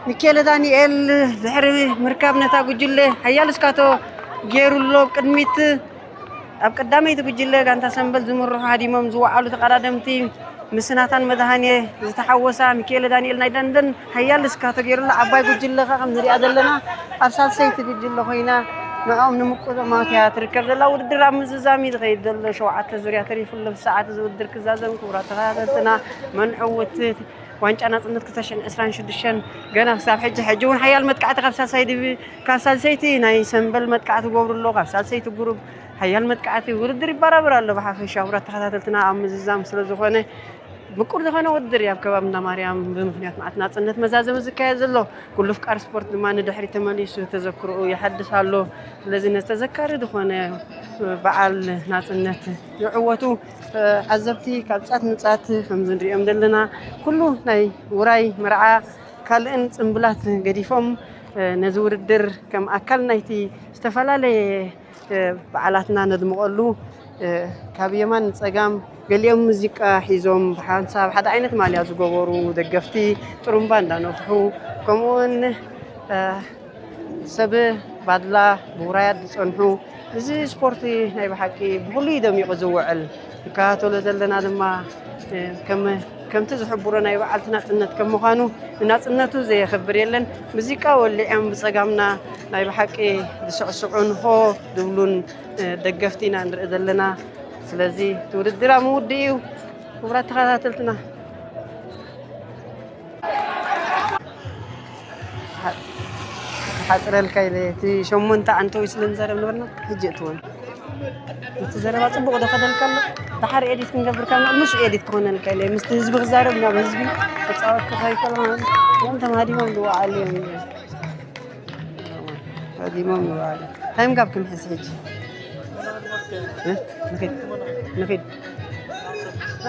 ሚካኤለ ዳንኤል ድሕሪ ምርካብ ነታ ጉጅለ ሓያል እስካቶ ገይሩ ኣሎ። ኣብ ቅድሚት፣ ኣብ ቀዳመይቲ ጉጅለ ጋንታ ሰምበል ዝምርሑ ሃዲሞም ዝወዓሉ ተቐዳደምቲ ምስ ናታን መድሃኔ ዝተሓወሳ፣ ሚካኤለ ዳንኤል ናይ ለንደን ሓያል እስካቶ ገይሩ ኣሎ። ዓባይ ጉጅለ ከኣ ከም ንሪኣ ዘለና ኣብ ሳልሰይቲ ጉጅለ ኮይና ንዕኦም ንምቁማት እያ ትርከብ ዘላ። ውድድር ኣብ ምዝዛም እዩ ዝኸይድ ዘሎ። ሸውዓተ ዙርያ ተሪፉ ኣሎ። ብሰዓት እዚ ውድድር ክዛዘም፣ ክቡራት ተኸታተልትና፣ መን ዕውት ዋንጫ ናጽነት ክልተ ሽሕን ዕስራን ሽዱሽተን ገና ክሳብ ሕጂ፣ ሕጂ እውን ሓያል መጥቃዕቲ ካብ ሳልሳይ ዲቪ-፣ ካብ ሳልሰይቲ ናይ ሰምበል መጥቃዕቲ ክገብሩ ኣለዉ። ካብ ሳልሰይቲ ጉሩብ ሓያል መጥቃዕቲ ውድድር ይበራበር ኣሎ። ብሓፈሻ ክቡራት ተኸታተልትና፣ ኣብ ምዝዛም ስለ ዝኾነ፣ ምቁር ዝኾነ ውድድር እዩ ኣብ ከባቢ እንዳ ማርያም ብምኽንያት መዓልቲ ናጽነት መዛዘሚ ዝካየድ ዘሎ። ኩሉ ፍቃር ስፖርት ድማ ንድሕሪት ተመሊሱ ተዘክሮኡ የሐድስ ኣሎ። ስለዚ ነዚ ተዘካሪ ዝኾነ በዓል ናጽነት ይዕወቱ። ዓዘብቲ ካብ ጫት ንጫት ከምዚ ንሪኦም ዘለና፣ ኩሉ ናይ ውራይ፣ መርዓ፣ ካልእን ጽምብላት ገዲፎም፣ ነዚ ውድድር ከም ኣካል ናይቲ ዝተፈላለየ በዓላትና ነድምቐሉ፣ ካብ የማን ንጸጋም፣ ገሊኦም ሙዚቃ ሒዞም፣ ብሓንሳብ ሓደ ዓይነት ማልያ ዝገበሩ ደገፍቲ፣ ጥሩምባ እንዳነፍሑ፣ ከምኡውን ሰብ ባድላ ብውራያት ዝጸንሑ፣ እዚ ስፖርት ናይ ብሓቂ ብኹሉ እዩ ደሚቑ ዝውዕል። ንከታተሎ ዘለና ድማ፣ ከም፣ ከምቲ ዝሕብሮ ናይ በዓልቲ ናጽነት ከም ምዃኑ፣ ንናጽነቱ ዘየኽብር የለን። ሙዚቃ ወሊዖም ብጸጋምና ናይ ብሓቂ ዝስዕስዑን ሆ ዝብሉን ደገፍቲ ኢና ንርኢ ዘለና። ስለዚ እቲ ውድድር ኣብ ምውድእ እዩ። ክቡራት ተኸታተልትና፣ ሓጽረልካ ኢለ፣ እቲ ሸሞንተ ዓንተዊ ስለ ንዛረብ ነበርና፣ ሕጂ እትወን። እቲ ዘረባ ጽቡቕ ዶ ከደልካ ኣሎ? ድሓር ኤዲት ክንገብር ካብ ምስ ኤዲት ክኾነልካ ኢለ፣ ምስቲ ህዝቢ ክዛረብ ናብ ህዝቢ ክጻወት ክኸይድ ከሎ፣ እዮም ተማዲሞም ዝወዓሉ እዮም። ሃዲሞም ይበዓሉ። ታይም ጋብ ክንሕዝ ሕጂ። እ? ንኺድ። ንኺድ።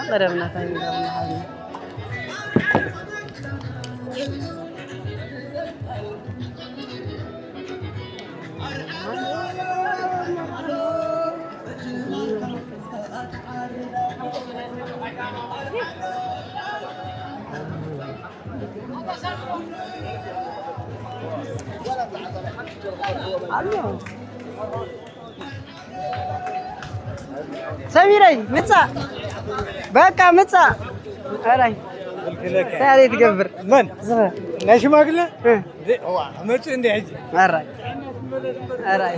ቀረብና ታይም ጋብ ንሓዝ። ኣሎ። ሰሚረይ፣ ምጻእ። በቃ፣ ምጻእ። ኣራይ። እንታይ ትገብር? መን? ዝኸ። ናይ ሽማግለ? እ። ዋ፣ መጽእ እንደ ሕጂ። ኣራይ። ኣራይ።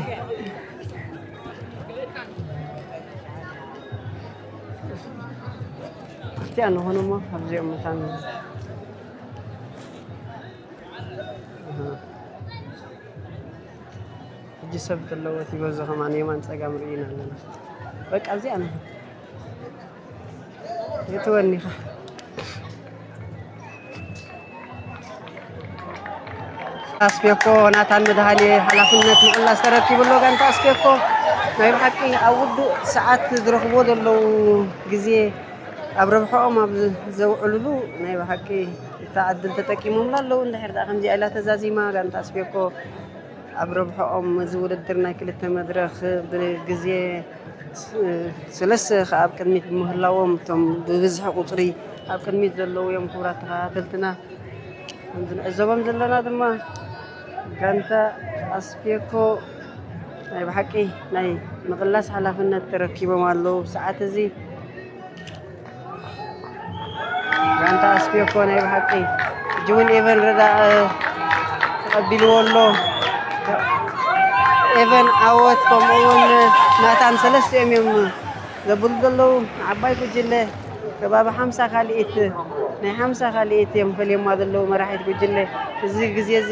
እቲኣ ንኾኖሞ ኣብዚኦም መታን። ሕጂ ሰብ ተለወት ይበዝሖ፣ ከማን የማን ጸጋም ርኢና ኣለና። በቃ ኣብዚኣ ንኹን። የትወኒኻ። ኣስፔኮ ናታን መድሃኔ ሓላፍነት ምቕላስ ተረኪቡ ኣሎ። ጋንታ ኣስፔኮ ናይ ብሓቂ ኣብ ውዱእ ሰዓት ዝረኽብዎ ዘለዉ ግዜ ኣብ ረብሕኦም ኣብ ዘውዕሉሉ ናይ ብሓቂ እታ ዕድል ተጠቂሞምላ ኣለዉ። እንድሕር ደኣ ከምዚኣ ኢላ ተዛዚማ፣ ጋንታ ኣስቤኮ ኣብ ረብሕኦም እዚ ውድድር ናይ ክልተ መድረኽ ብግዜ ስ-፣ ሰለስተ ከኣ ኣብ ቅድሚት ብምህላዎም እቶም ብብዝሒ ቁጽሪ ኣብ ቅድሚት ዘለዉ እዮም። ክቡራት ተኸታተልትና፣ ከምዚ ንዕዘቦም ዘለና ድማ ጋንታ ኣስቤኮ ናይ ብሓቂ ናይ ምቕላስ ሓላፍነት ተረኪቦም ኣለዉ። ብሰዓት እዚ ጋንታ ኣስቤኮ ናይ ብሓቂ ሕጂ እውን ኤቨን ረዳእ ተቐቢልዎ ኣሎ። ኤቨን ዓወት ከምኡ እውን ናታን ሰለስቲኦም እዮም ዘብሉ ዘለዉ። ንዓባይ ጉጅለ ከባቢ ሓምሳ ካልኢት፣ ናይ ሓምሳ ካልኢት እዮም ፈልዮማ ዘለዉ መራሒት ጉጅለ። እዚ ግዜ እዚ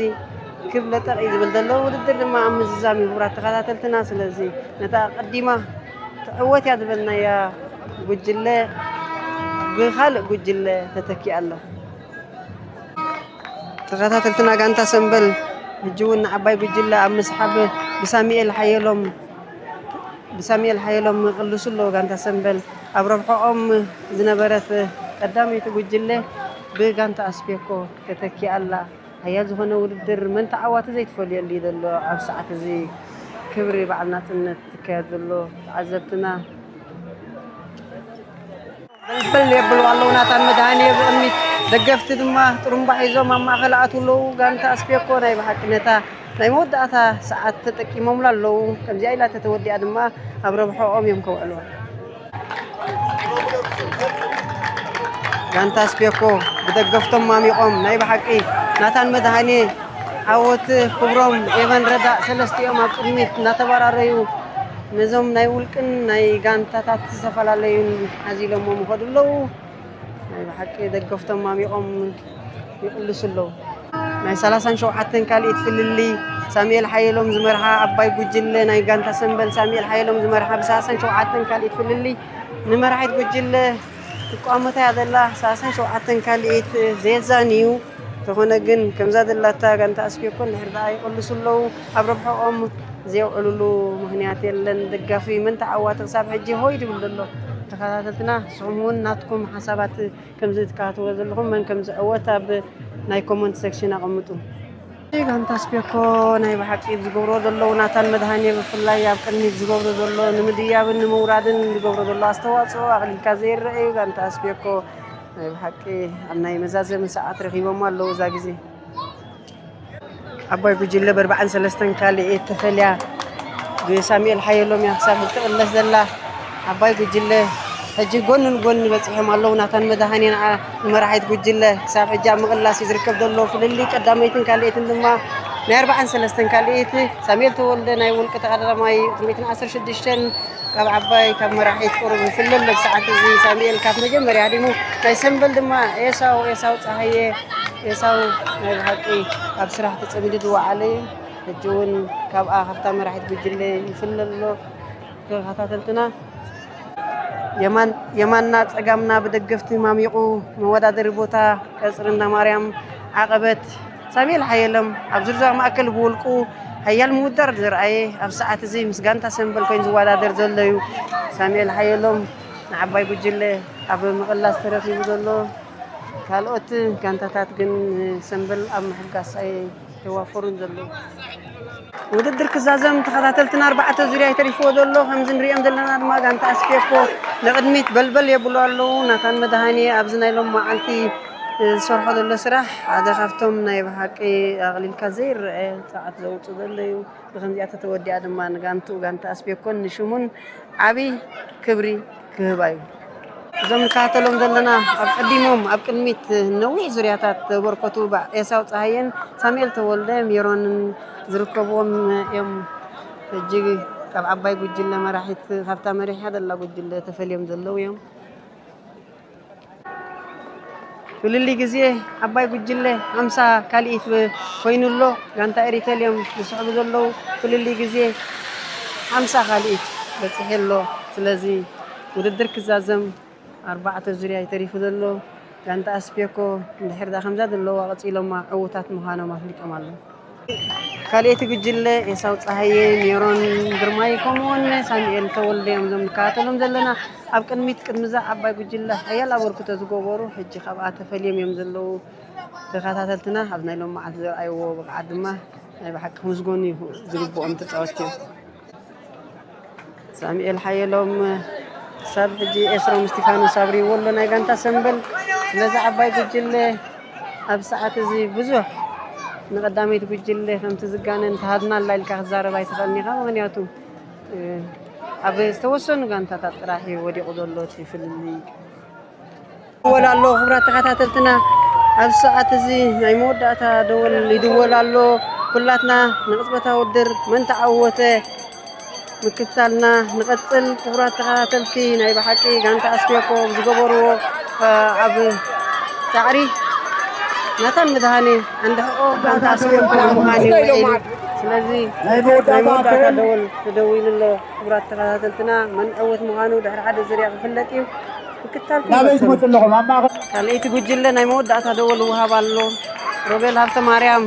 ክብ ለጠቕ እዩ ዝብል ዘሎ። ውድድር ድማ ኣብ ምዝዛም እዩ፣ ክቡራት ተኸታተልትና። ስለዚ ነታ ቀዲማ ትዕወት እያ ዝበልናያ ጉጅለ ብኻልእ ጉጅለ ተተኪኣ ኣላ። ተኸታተልትና፣ ጋንታ ሰምበል ሕጂ እውን ንዓባይ ጉጅለ ኣብ ምስሓብ ብሳሙኤል ሓየሎም፣ ብሳሙኤል ሓየሎም ይቕልሱ ኣለዉ። ጋንታ ሰምበል ኣብ ረብሕኦም ዝነበረት ቀዳመይቲ ጉጅለ ብጋንታ ኣስፔኮ ተተኪኣ ኣላ። ሓያል ዝኾነ ውድድር መን ተዓዋቲ ዘይትፈልየሉ እዩ ዘሎ። ኣብ ሰዓት እዚ ክብሪ በዓል ናጽነት ዝካየድ ዘሎ ተዓዘብትና። በልበል የብሉ ኣለዉ ናታን መድሃኔ ብቕድሚት፣ ደገፍቲ ድማ ጥሩምባ ሒዞም ኣብ ማእኸል ኣትዉ ኣለዉ። ጋንታ ኣስፔኮ ናይ ብሓቂ ነታ ናይ መወዳእታ ሰዓት ተጠቂሞምላ ኣለዉ። ከምዚኣ ኢላ ተተወዲኣ ድማ ኣብ ረብሖኦም እዮም ከውዕልዋ። ጋንታ ኣስፔኮ ብደገፍቶም ማሚቖም ናይ ብሓቂ ናታን መድሃኔ ዓወት ክብሮም ኤቨን ረዳእ ሰለስቲኦም ኣብ ቅድሚት እናተበራረዩ ነዞም ናይ ውልቅን ናይ ጋንታታት ዝተፈላለዩን ሓዚሎሞም ይኸዱ ኣለዉ። ናይ ብሓቂ ደገፍቶም ማሚቖም ይቕልሱ ኣለዉ። ናይ ሰላሳን ሸውዓተን ካልኢት ፍልልይ ሳሙኤል ሓየሎም ዝመርሓ ዓባይ ጉጅለ ናይ ጋንታ ሰምበል ሳሙኤል ሓየሎም ዝመርሓ ብ ሰላሳን ሸውዓተን ካልኢት ፍልልይ ንመራሒት ጉጅለ ትቋመታ እያ ዘላ። ሰላሳን ሸውዓተን ካልኢት ዜዛን እዩ። እንተኾነ ግን ከምዛ ዘላታ ጋንታ ኣስቤኮ እንድሕር ደኣ ይቕልሱ ኣለዉ። ኣብ ረብሐኦም ዘየውዕሉሉ ምኽንያት የለን። ደጋፊ መን ተዓዋቲ ክሳብ ሕጂ ሆይ ድብል ዘሎ። ተኸታተልትና ንስኹም እውን ናትኩም ሓሳባት ከምዚ ትከታተልዎ ዘለኹም መን ከም ዝዕወት ኣብ ናይ ኮመንት ሴክሽን ኣቐምጡ። ጋንታ ኣስቤኮ ናይ ብሓቂ ዝገብሮ ዘለዉ ናታን መድሃኔ ብፍላይ ኣብ ቅድሚት ዝገብሮ ዘሎ ንምድያብን ንምውራድን ዝገብሮ ዘሎ ኣስተዋፅኦ ኣቕሊልካ ዘይረአ እዩ። ጋንታ ኣስቤኮ ናይ ብሓቂ ኣብ ናይ መዛዘሚ ሰዓት ረኺቦም ኣለዉ እዛ ግዜ። ዓባይ ጉጅለ ብኣርባዓን ሰለስተን ካልኤት ተፈልያ ብሳሙኤል ሓየሎም እያ ክሳብ ሕጂ ትቕለስ ዘላ። ዓባይ ጉጅለ ሕጂ ጎኒ ንጎኒ በፂሖም ኣለዉ። ናታን መድሃኔ ንዓ ንመራሒት ጉጅለ ክሳብ ሕጂ ኣብ ምቕላስ እዩ ዝርከብ ዘሎ። ፍልልይ ቀዳመይትን ካልኤትን ድማ ናይ ኣርባዓን ሰለስተን ካልኤት ሳሙኤል ተወልደ ናይ ውልቂ ተቐዳማይ ጥሜትን ዓሰርተ ሽዱሽተን ካብ ዓባይ ካብ መራሒት ቁሩብ ይፍለል። ኣብዚ ሰዓት እዚ ሳሙኤል ካብ መጀመርያ ሃዲሙ ናይ ሰምበል ድማ ኤሳው ኤሳው ፀሃየ ኤሳው ናይ ብሓቂ ኣብ ስራሕ ተፀሚዱ ዝወዓለ እዩ። ሕጂ እውን ካብኣ ካብታ መራሒት ጉጅለ ይፍለ ኣሎ። ተኸታተልትና የማን የማንና ጸጋምና ብደገፍቲ ማሚቑ መወዳደሪ ቦታ ቀጽሪ እንዳ ማርያም ዓቐበት ሳሙኤል ሓየሎም ኣብ ዝርዝር ማእከል ብውልቁ ሓያል ምውዳር ዘርኣየ ኣብ ሰዓት እዚ ምስ ጋንታ ሰምበል ኮይኑ ዝወዳደር ዘሎ እዩ። ሳሙኤል ሓየሎም ንዓባይ ጉጅለ ኣብ ምቕላስ ተረኺቡ ዘሎ። ካልኦት ጋንታታት ግን ሰምበል ኣብ ምሕጋስ ኣይተዋፈሩን ዘለዉ። ውድድር ክዛዘም ተኸታተልትና ኣርባዕተ ዙርያ ተሪፍዎ ዘሎ። ከምዚ ንሪኦም ዘለና ድማ ጋንታ ኣስፔኮ ንቕድሚት በልበል የብሉ ኣለዉ። ናታን መድሃኔ ኣብዚ ናይ ሎም መዓልቲ ዝሰርሖ ዘሎ ስራሕ ሓደ ካብቶም ናይ ብሓቂ ኣቕሊልካ ዘይረአ ጸዓት ዘውፅእ ዘሎ እዩ። ብከምዚኣ ተተወዲኣ ድማ ንጋንትኡ ጋንታ ኣስቤኮን ንሽሙን ዓቢ ክብሪ ክህባ እዩ። እዞም ንከታተሎም ዘለና ኣብ ቀዲሞም ኣብ ቅድሚት ነዊሕ ዙርያታት ዘበርከቱ ኤሳው ጸሃየን ሳሙኤል ተወልደ ሜሮንን ዝርከብዎም እዮም። ሕጂ ካብ ዓባይ ጉጅለ መራሒት ካብታ መሪሓ ዘላ ጉጅለ ተፈልዮም ዘለዉ እዮም። ፍልልይ ግዜ ዓባይ ጉጅለ ሓምሳ ካልኢት ኮይኑ ኣሎ። ጋንታ ኤሪተል እዮም ዝስዕቡ ዘለዉ። ፍልልይ ግዜ ሓምሳ ካልኢት በፂሑ ኣሎ። ስለዚ ውድድር ክዛዘም ኣርባዕተ ዙርያ እዩ ተሪፉ ዘሎ። ጋንታ ኣስፔኮ እንድሕር ዳ ከምዛ ዘለዋ ቀፂሎማ ዕዉታት ምዃኖም ኣፍሊጦም ኣለዉ። ካልኣይቲ ጉጅለ ኤሳው ጸሃየ፣ ሜሮን ግርማይ ከምኡውን ሳሙኤል ተወልደ እዮም እዞም ንከታተሎም ዘለና። ኣብ ቅድሚት ቅድሚ እዛ ዓባይ ጉጅለ ሓያል ኣበርክቶ ዝገበሩ ሕጂ ካብኣ ተፈልዮም እዮም ዘለዉ። ተኸታተልትና ኣብ ናይ ሎም መዓልቲ ዘርኣይዎ ብቕዓት ድማ ናይ ብሓቂ ክምስገኑ ይሁ- ዝግብኦም ተጻወትቲ እዮም። ሳሙኤል ሓየሎም ክሳብ ሕጂ ኤስሮም እስቲፋኖስ ኣብሪዎ ኣሎ ናይ ጋንታ ሰምበል። ስለዚ ዓባይ ጉጅለ ኣብ ሰዓት እዚ ብዙሕ ንቐዳመይቲ ጉጅለ ከምቲ ዝጋነ እንተሃድና ኣላ ኢልካ ክትዛረብ ኣይትኽእልን ኢኻ። ምኽንያቱ ኣብ ዝተወሰኑ ጋንታታት ጥራሕ እዩ ወዲቑ ዘሎ እቲ ፍልልይ። ይድወል ኣሎ። ክቡራት ተኸታተልትና፣ ኣብዚ ሰዓት እዚ ናይ መወዳእታ ደወል ይድወል ኣሎ። ኩላትና ንቕጽበታዊ ውድድር መን ተዓወተ ምክትታልና ንቐጽል። ክቡራት ተኸታተልቲ፣ ናይ ብሓቂ ጋንታ ኣስቤኮ ዝገበርዎ፣ እ፣ ኣብ ጻዕሪ ናታን መድሃኔ ዓንዲ ሕቖ ጋንታ ኣስቤኮ ምዃኑ ይውዒሉ። ስለዚ ናይ መወዳእታ ደወል ተደዊሉ ኣሎ። ክቡራት ተኸታተልትና፣ መን ዕዉት ምዃኑ ድሕሪ ሓደ ዙርያ ክፍለጥ እዩ። ምክትታል ናበይ ትመፁ ኣለኹም? ኣብ ማእኸል ካልኣይቲ ጉጅለ ናይ መወዳእታ ደወል ይወሃብ ኣሎ። ሮቤል ሃብተማርያም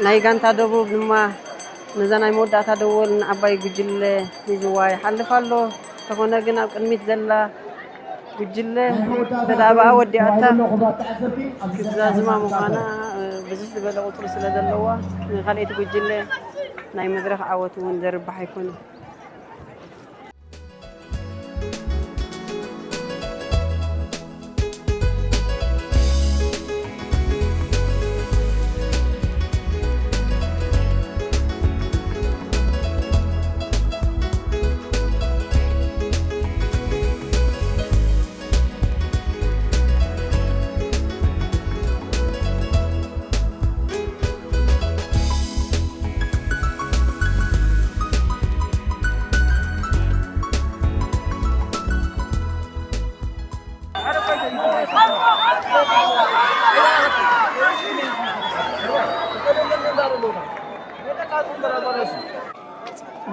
ናይ ጋንታ ደቡብ ድማ ነዛ ናይ መወዳእታ ደወል ንዓባይ ጉጅለ ሒዝዋ ይሓልፍ ኣሎ። እንተኾነ ግን ኣብ ቅድሚት ዘላ ጉጅለ ተዳብኣ ወዲኣታ ክትዛዝማ ምዃና፣ እ፣ ብዝሕ ዝበለ ቁፅሪ ስለ ዘለዋ ንካልኣይቲ ጉጅለ ናይ መድረኽ ዓወት እውን ዘርብሕ ኣይኮነን።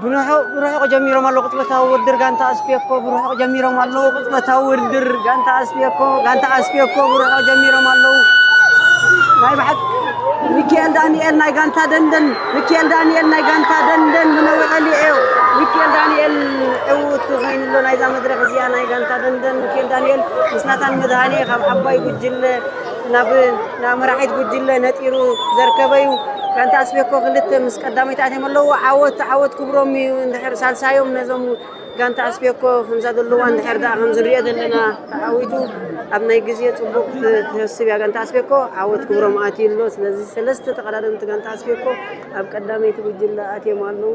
ብርሑቕ ጀሚሮም ኣለዉ ቅጽበታዊ ውድድር ጋንታ ኣስቤኮ፣ ብርሑቕ ጀሚሮም ኣለዉ ቅጽበታዊ ውድድር ጋንታ ኣስቤኮ፣ ጋንታ ኣስቤኮ ብርሑቕ ጀሚሮም ኣለዉ። ናይ ብሓቂ ሚካኤል ዳንኤል ናይ ጋንታ ደንደን፣ ሚካኤል ዳንኤል ናይ ጋንታ ደንደን ብነዊሕ ኣሊዑ። ሚካኤል ዳንኤል ዕዉት ኮይኑ ኣሎ ናይዛ መድረኽ እዚኣ ናይ ጋንታ ደንደን። ሚካኤል ዳንኤል ምስ ናታን መድሃኔ ካብ ዓባይ ጉጅለ ናብ፣ ናብ መራሒት ጉጅለ ነጢሩ ዘርከበ እዩ። ጋንታ ኣስቤኮ ክልተ ምስ ቀዳመይቲ ኣትዮም ኣለዉ። ዓወት፣ ዓወት ክብሮም እዩ። እንድሕር ሳልሳዮም ነዞም ጋንታ ኣስቤኮ ከምዛ ዘለዋ እንድሕር ደኣ ከም ዝንሪኦ ዘለና ተዓዊቱ ኣብ ናይ ግዜ ጽቡቕ ት-፣ ትህስብ እያ ጋንታ ኣስቤኮ። ዓወት ክብሮም ኣትዩ ኣሎ። ስለዚ ሰለስተ ተቐዳደምቲ ጋንታ ኣስቤኮ ኣብ ቀዳመይቲ ጉጅለ ኣትዮም ኣለዉ።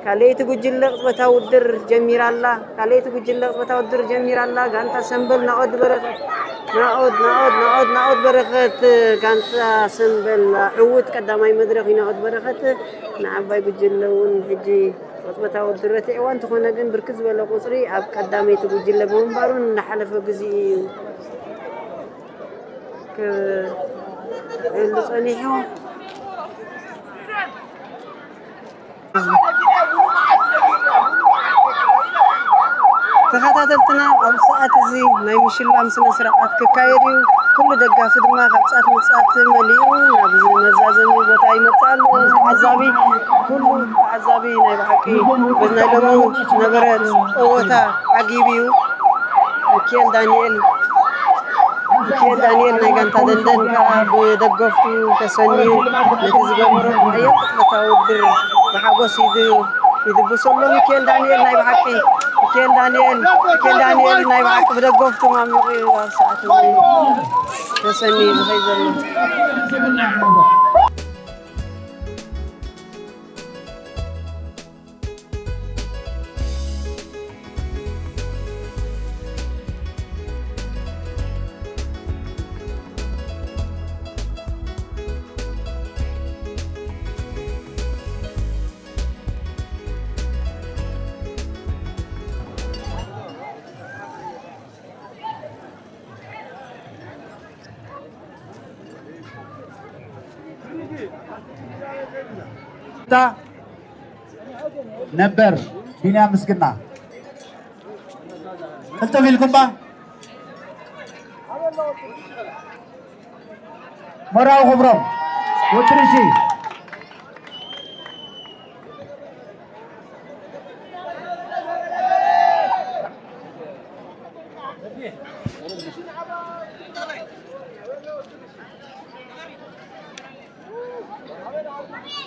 ካልኣይቲ ጉጅለ ቅጽበታዊ ውድድር ጀሚራ ኣላ። ካልኣይቲ ጉጅለ ቅጽበታዊ ውድድር ጀሚራ ኣላ። ጋንታ ሰምበል ናኦድ በረኸት፣ ናኦድ፣ ናኦድ፣ ናኦድ፣ ናኦድ በረኸት፣ ጋንታ ሰምበል ዕዉት ቀዳማይ መድረኽ እዩ ናኦድ በረኸት። ንዓባይ ጉጅለ እውን ሕጂ ቅጽበታዊ ውድድር በቲ እዋን እንተኾነ ግን ብርክት ዝበለ ቁጽሪ ኣብ ቀዳመይቲ ጉጅለ ብምንባሩ ንሓለፈ ግዜ እዩ ክዕሉ ጸኒሑ። ተኸታተልትና፣ ኣብ ሰዓት እዚ ናይ ምሽላም ስነ ስርዓት ክካየድ እዩ። ኩሉ ደጋፊ ድማ ካብ ጫፍ ንጫፍ መሊኡ ናብ መዛዘሚ ቦታ ይመጽእ ኣሎ። ተዓዛቢ፣ ኩሉ ተዓዛቢ ናይ ብሓቂ በዚ ናይ ሎሚ ዝነበረ ጸወታ ዓጊቡ እዩ። ሚካኤል ዳንኤል፣ ሚካኤል ዳንኤል ናይ ጋንታ ደንደን ከኣ ብደገፍቱ ተሰንዩ ነቲ ዝገበሮ ኣየር ቅጽበታዊ ውድድር ብሓጎስ ይድ-፣ ይድብሶ ኣሎ። ሚካኤል ዳንኤል ናይ ብሓቂ፣ ሚካኤል ዳንኤል፣ ሚካኤል ዳንኤል ናይ ብሓቂ ብደገፍቱ ማሚቑ እዩ ኣብ ሰዓት እዚ ተሰንዩ ዝኸይድ ዘሎ። ነበር ቢንያም ምስግና። ቅልጥፍ ኢልኩም ባ። መራዊ ክብሮም ወትርሺ።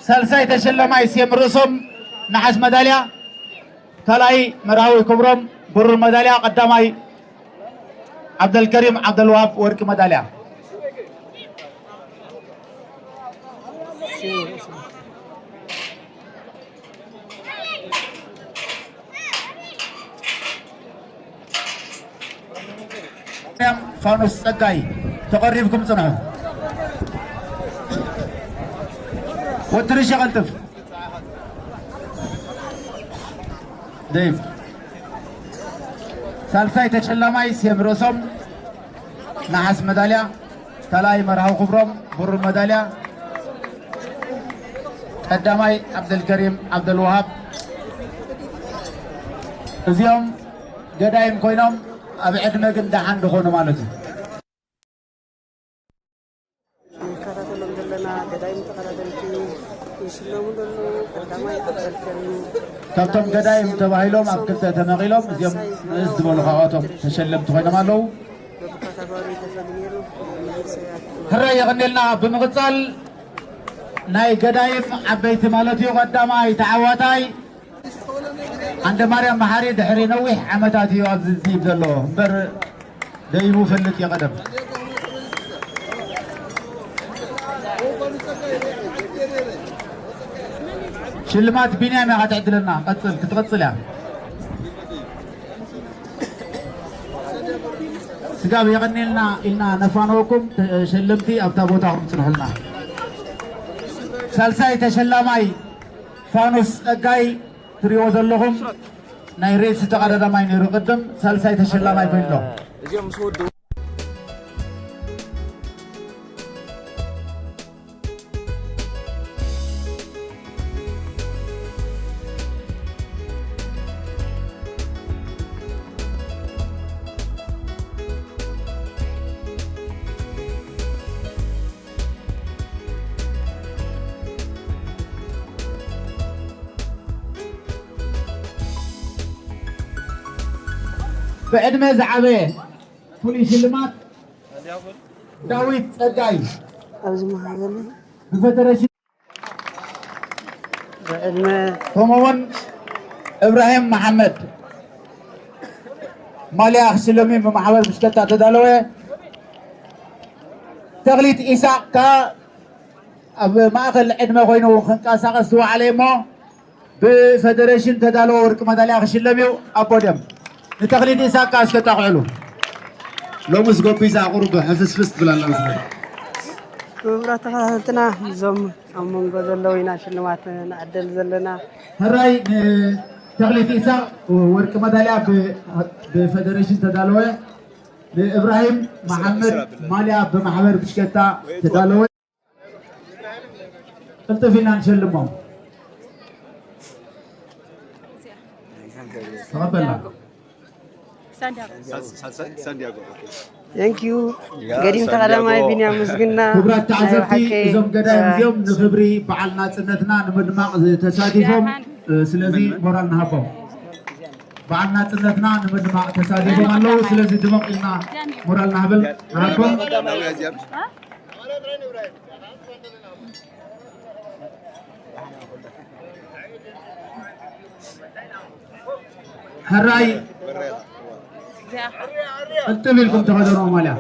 ሳልሳይ ተሸላማይ ሴም ርእሶም ነሓስ መዳልያ፣ ካልኣይ መርሃዊ ክብሮም ብሩር መዳልያ፣ ቀዳማይ ዓብደልከሪም ዓብደልዋሃብ ወርቂ መዳልያ። ፋኖስ ጸጋይ ተቐሪብኩም ጽንሑ። ወትርሽ ይቐልጥፍ። ደይብ። ሳልሳይ ተሸላማይ ሴም ርእሶም ነሓስ መዳልያ፣ ካልኣይ መርሃዊ ክብሮም ብሩር መዳልያ፣ ቀዳማይ ዓብደልከሪም ዓብደልወሃብ። እዚኦም ገዳይም ኮይኖም ኣብ ዕድመ ግን ደሓን ዝኾኑ ማለት እዩ። ንከታተሎም ዘለና ገዳይም ተቐዳደምቲ ይሽለሙ ዘለዉ ቀዳማይ ዓብደልከሪም ካብቶም ገዳይም ተባሂሎም ኣብ ክልተ ተመቒሎም እዚኦም ንእስ ዝበሉ ካብኣቶም ተሸለምቲ ኮይኖም ኣለዉ። በብካታጎሪ ተፈልዩ ነይሩ። መንእሰያት ሕራይ የቐኔልና። ብምቕጻል ናይ ገዳይም ዓበይቲ ማለት እዩ ቀዳማይ ተዓዋታይ ዓንደ ማርያም መሓሪ ድሕሪ ነዊሕ ዓመታት እዩ ኣብዚ ዝድይብ ዘሎ እምበር ደይቡ ፈልጥ እዩ ቀደም። ሽልማት ቢንያም እያ ክትዕድለና። ቀጽል፣ ክትቐጽል እያ። ስጋብ የቐኔልና ኢልና ነፋነወኩም ተሸለምቲ ኣብታ ቦታኹም ጽንሑልና። ሳልሳይ ተሸላማይ ፋኑስ ጸጋይ ትሪኦ ዘለኹም ናይ ሬስ ተቐዳዳማይ ነይሩ። ቅድም ሳልሳይ ተሸላማይ ኮይኑ ኣሎ። እዚኦም ምስ ወዱ ብዕድመ ዝዓበየ ፍሉይ ሽልማት ዳዊት ጸጋይ ኣብዚ መሃዘለ ብፈደረሽን ብዕድመ ከምኡውን እብራሂም መሓመድ ማልያ ክስለሚ ብማሕበር ብሽከታ ተዳለወ። ተኽሊት ኢሳቅ ከኣ ኣብ ማእኸል ዕድመ ኮይኑ ክንቀሳቐስ ዝወዓለ እሞ ብፈደረሽን ተዳለወ ወርቂ መዳልያ ክሽለም እዩ። ኣቦ ደም ንተኽሊት ኢሳቅ ከኣ እስከ ጣቕዕሉ። ሎምስ ጎቢዛ ቁሩብ ሕፍስፍስ ትብል ኣላ መስለኒ። ክቡራት ተኸታተልትና፣ እዞም ኣብ መንጎ ዘለዉ ኢና ሽልማት ንዕደል ዘለና። ሕራይ ንተኽሊት ኢሳቅ ወርቂ መዳልያ ብ-፣ ብፈደረሽን ተዳለወ፣ ንእብራሂም መሓመድ ማልያ ብማሕበር ብሽከታ ተዳለወ። ቅልጥፍ ኢልና ንሸልሞም። ተቐበልና። ሳንዲያጎ። ሳንዲያጎ፣ ኦኬ። Thank you። ገዲም ተቐዳማይ ቢንያም ምስግና። ክቡራት ናይ ተዓዘብቲ፣ ብሓቂ፣ እዞም ገዳይም እ፣ እዚኦም ንኽብሪ በዓል ናጽነትና ንምድማቕ ተሳቲፎም፣ እ፣ ስለዚ ሞራል ንሃቦም። በዓል ናጽነትና ንምድማቕ ተሳቲፎም ኣለዉ። ስለዚ ድመቕ ኢልና ሞራል ንሃበል፣ ንሃቦም። ሕራይ ቅልጥም ኢልኩም ተኸደኖ ማልያ።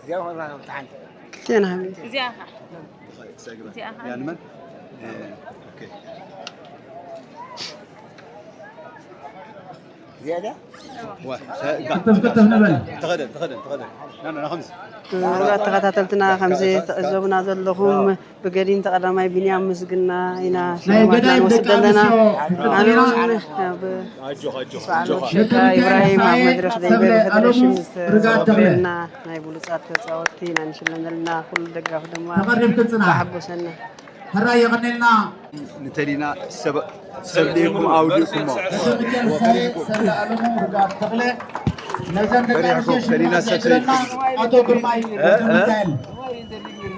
እዚኣ ኸ? እዚኣ ኸ? እዚኣ ኸ? ያ ንመን? እ፣ ኦኬ። ዝያዳ? ቅልጥፍ ቅልጥፍ ንበል። ተኸደን፣ ተኸደን፣ ተኸደን። ና፣ ና፣ ና፣ ከምዚ። ክቡራት ተኸታተልትና፣ ከምዚ ትዕዘቡና ዘለኹም፣ ብገዲም ተቐዳማይ ቢንያም ምስግና ኢና ናይ ሽልማትና ገዳይም ንወስድ ደቂ ኣለና። ኣንስትዮ ኣነ እውን ኣብ ኣጆኽ፣ ኣጆኽ፣ በዓል ኣጆኻ። መሸጣ ኢብራሂም ኣብ መድረኽ ደይበ ሰብለ በፈደረሽን ኣሎሙ ርጋት ተኽለ። ዝተረኸበና ናይ ብሉጻት ተጻወትቲ ኢና ንሽለም ዘለና። ኩሉ ደጋፊ ድማ ተቐሪብክን ጽናሕ። ተሓጎሰና። ሕራይ የቐኔልና። ንተሊና ሰብ፣ ሰብ ልኢኩም ኣውዲእኩሞ። ሰብለ ኣሎሙ ርጋት ተኽለ። ነዘን ደቂ ኣንስትዮ በሪሕኩም፣ ተሊና ሽልማት ሰብ ነዕድለና። ኣቶ ግርማይ እ? ወልደ እ? ሚካኤል።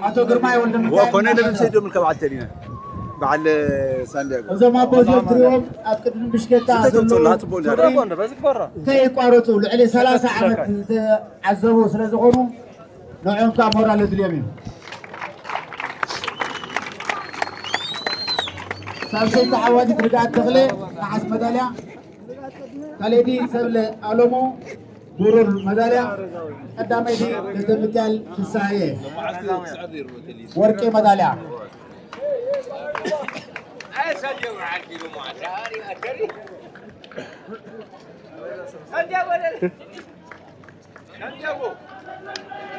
ኣቶ ግርማይ ወልደ ሚካኤል። ወኮነ ለምን ሰይዶም ከብዓል ተሊና። በዓል ሳንዲያጎ። እዞም ኣቦ እዚኦም ትሪኦም ኣብ ቅድሚ ብሽኬታ እንተ ዘለዉ ተውፅኡላ፣ ፅቡቅ እንዳ ክብሪ በዚ ክበራ። ከይቋረፁ ልዕሊ ሰላሳ ዓመት ዝተዓዘቡ ስለ ዝኾኑ ንዕኦም ከዓ ሞራል ኣድልዮም እዩ። ሳልሰይቲ ዓዋቲት ርግኣት ተኽለ ነሓስ መዳልያ፣ ካልኣይቲ ሰብለ ኣሎሙ ብሩር መዳልያ፣ ቀዳመይቲ ገብረሚካኤል ፍስሃየ ወርቂ መዳልያ።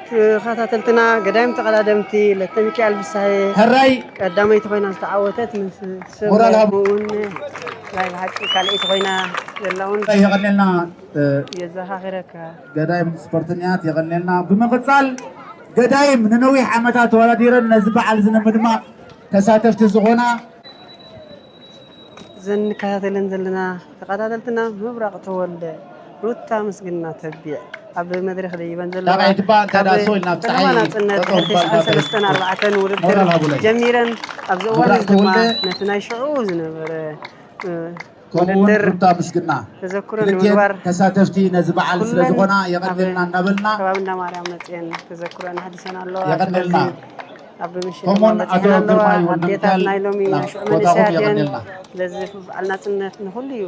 ተኸታተልትና፣ ገዳይም ተቐዳደምቲ ለተ ሚካኤል ፍስሃየ ሕራይ ቀዳመይቲ ኮይና ዝተዓወተት፣ ምስ ሰብ ሞራል ሃቡ። እውን ናይ ብሓቂ ካልኣይቲ ኮይና ዘላ እውን ሕራይ የቐኔልና፣ እ፣ የዘኻኽረካ። ገዳይም ስፖርተኛታት የቐኔልና። ብምቕጻል ገዳይም ንነዊሕ ዓመታት ተወዳዲረን ነዚ በዓል እዚ ንምድማቕ ተሳተፍቲ ዝኾና እዘን ንከታተለን ዘለና ተኸታተልትና፣ ምብራቕ ተወልደ፣ ሩታ ምስግና ተቢዕ ኣብ መድረኽ ደይበን ዘለዋ፣ ዳቃ ይትባ እንተ ካብ ዳሶ ኢልና ኣብ ቀደማ ጸሓይ ናጽነት ጠጠው ልዕሊ ምባል ትስዓን ሰለስተን ኣርባዕተን ውድድር ሞራል ሃቡለይ። ጀሚረን ኣብዚ እዋን ምብራቕ እዚ ድማ ተወልደ ነቲ ናይ ሽዑ ዝነበረ፣ እ፣ ከምኡ እውን ውድድር ሩታ ምስግና ተዘክሮ ክልቲኤን ንምግባር ተሳተፍቲ ነዚ በዓል ስለ ኩለን ዝኾና ኣብ የቐንየልና እናበልና ከባቢ እንዳ ማርያም መጽየን ተዘክሮ ኣሕዲሰን ኣለዋ። የቐንየልና። ስለዚ ኣብ ምሽት ከምኡውን መጺኤን ኣቶ ኣለዋ። ግርማይ ኣዴታት ወልደሚካኤል ናይ ሎሚ ናብ ናይ ሽዑ ቦታኹም መንእሰያት እየን። የቐንየልና። ስለዚ በዓል ናጽነት ንኹሉ እዩ።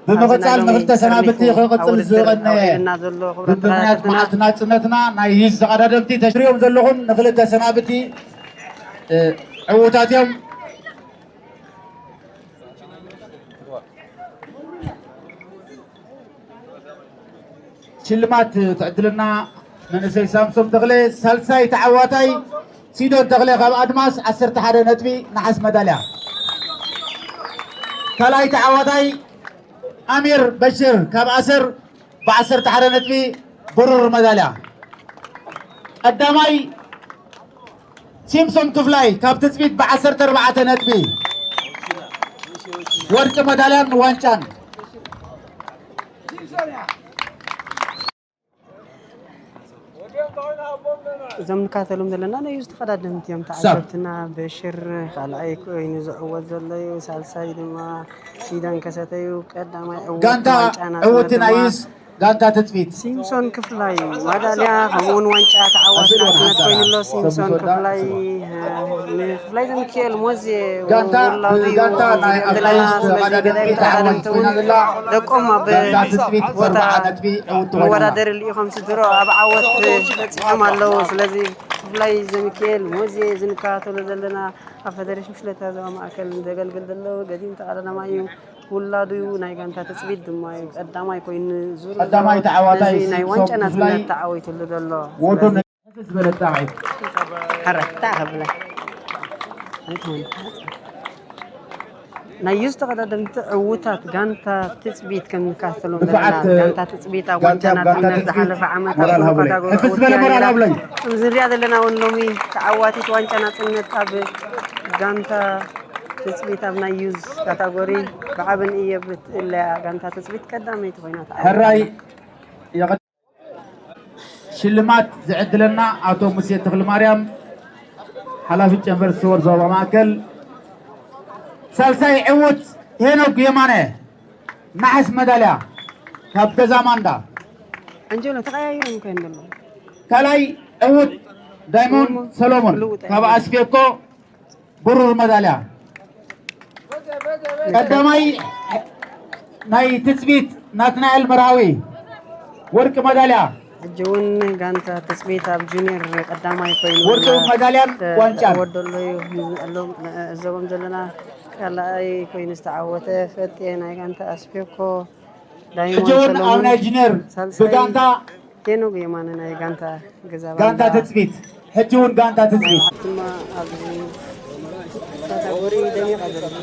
ብምቕጻል ኣብዚ ናይ ሎሚ ንኽልተ ሰናብቲ ቅድሚኹም ክቕጽል ኣብ ውድድር ዝቐነየ ኣውሪድና ዘሎ ክቡራት ብምኽንያት ተኸታተልትና። መዓልቲ ናጽነትና ናይ ሂዝ ተቐዳደምቲ ተሽሪኦም ዘለኹም ንኽልተ ሰናብቲ፣ እ፣ ዕዉታት እዮም። ሽልማት ትዕድልና መንእሰይ ሳምሶም ተኽለ፣ ሳልሳይ ተዓዋታይ ሲዶን ተኽለ ካብ ኣድማስ ዓሰርተ ሓደ ነጥቢ ነሓስ መዳልያ። ካልኣይ ተዓዋታይ ኣሚር በሽር ካብ ኣሰር ብዓሰርተ ሓደ ነጥቢ ብሩር መዳልያ። ቀዳማይ ሲምሶን ክፍላይ ካብ ትጽቢት ብዓሰርተ ኣርባዕተ ነጥቢ ወርቂ መዳልያን ዋንጫን። እዞም ንካተሎም ዘለና ናይ ዝተቐዳደምቲ እዮም። ተዓዘብትና በሽር ካልኣይ ኮይኑ ዝዕወት ዘሎ እዩ። ሳልሳይ ድማ ሲዳን ከሰተዩ ቀዳማይ ዕወት ጋንታ ናጽነት ዕወት ድማ ናይስ ጋንታ ትጽቢት። ሲምሶን ክፍላይ ማዳልያ ከምኡውን ዋንጫ ተዓዋቲ ናጽነት ኮይኑ ኣሎ። ሲምሶን ክፍላይ፣ እ፣ ንክፍላይ ዘሚካኤል ሞዜ ጋንታ ውላዱ እዩ። ብጋንታ ናይ ዘለና ኣፍላይስ ስለዚ ተቐዳደምቲ ገዳይም ተዓዋቲ ተቐዳደምቲ ኮይና እውን ዘላ ደቆም ኣብ ጋንታ ትጽቢት ቦታ ብኣርባዓ ነጥቢ ዕውት ኮይና ኣላ። መወዳደሪ ልኢኾም ስድሮ ኣብ ዓወት በጺሖም ኣለዉ። ስለዚ ብፍላይ ዘሚካኤል ሞዜ እዚ ንከታተሎ ዘለና ኣብ ፈደሬሽን ሽለታ ዞባ ማእከል ዘገልግል ዘሎ ገዲም ተቐዳዳማይ እዩ። ውላዱ እዩ። ናይ ጋንታ ትጽቢት ድማ እዩ። ቀዳማይ ኮይኑ ዙር ቀዳማይ ተዓዋታይ ስለዚ ናይ ሲምሶን ዋንጫ ክፍላይ ናጽነት ተዓዊትሉ ዘሎ። ወዶ ስለዚ ነግስ ዝበለ ጻዕሪ። ሕረ፣ እንታይ ከብለ? ናይ ዩዝ ተቐዳደምቲ ዕዉታት ጋንታ ትጽቢት ከም ንካተሎም ብስዓት ዘለና። ጋንታ ትጽቢት ኣብ ጋንታ ዋንጫ ጋንታ ናጽነት ትጽቢት ዝሓለፈ ዓመት ኣብ ሞራል ሃቡለይ። ካታጎሪ ሕፍስ ዕዉት ዝበለ ሞራል ነይራ። ሃቡለይ። ከምዚ ንሪኣ ዘለና እውን ሎሚ ተዓዋቲት ዋንጫ ናጽነት ኣብ ጋንታ ትጽቢት ኣብ ናይ ዩዝ ካታጎሪ ብዓብን እየ ብትእለያ ጋንታ ትጽቢት ቀዳመይቲ ኮይና ተዓዊታ። ሕራይ የቐ- ሽልማት ዝዕድለና ኣቶ ሙሴ ተኽለማርያም፣ ሓላፊ ጨንፈር ስፖርት ዞባ ማእከል። ሳልሳይ ዕዉት ሄኖክ የማነ፣ ነሓስ መዳልያ ካብ ገዛ ማንዳ። ኣንጀሎ ተቐያይሮም እኮ እዮም ዘለዉ። ካልኣይ ዕዉት ዳይሞንድ ሰሎሞን ሰሎሞን ልውጥ ካብ ኣስፌኮ ብሩር መዳልያ። ቀዳማይ ናይ ትጽቢት ናትናኤል መርሃዊ ወርቂ መዳልያ። ሕጂ እውን ጋንታ ትጽቢት ኣብ ጁኒየር ቀዳማይ ኮይኑ ወርቂ መዳልያን ዋንጫን። ወደሎ እዩ ንዕሎም ንዕዘቦም ዘለና። ካልኣይ ኮይኑ ዝተዓወተ ፈጤ ናይ ጋንታ ኣስፔኮ ዳይሞንድ ሕጂ እውን ኣብ ሰሎሞን ናይ ጁኒየር ሳልሳይ ብጋንታ ሄኖግ የማነ ናይ ጋንታ ገዛ ጋንታ ባንዳ። ትጽቢት፣ ሕጂ እውን ጋንታ ትጽቢት። ድማ ኣብዚ ካታጎሪ ደሚቓ ዘላ።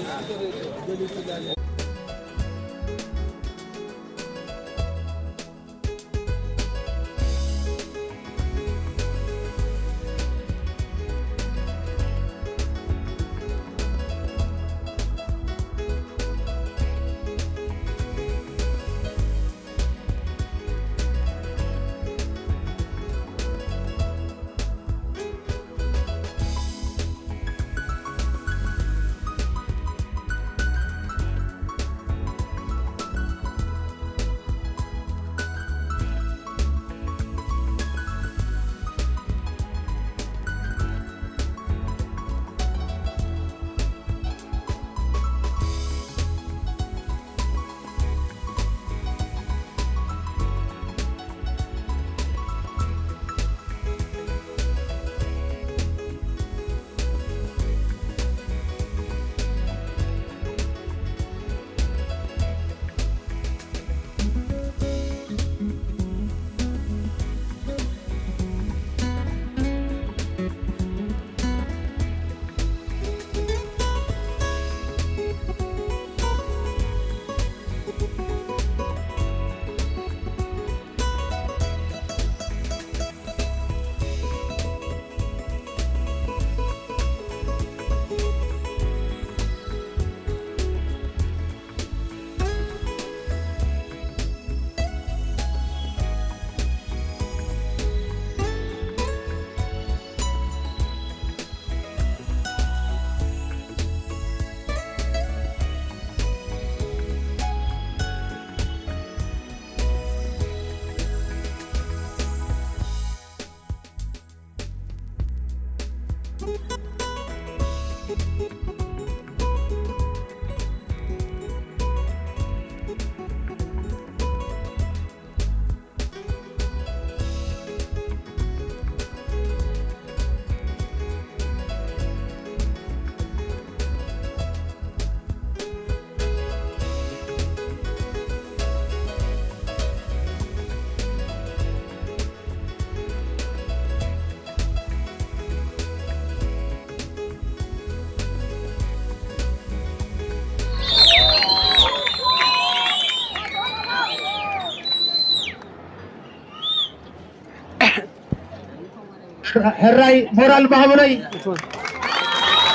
ሕራይ ሞራል ማህበረይ።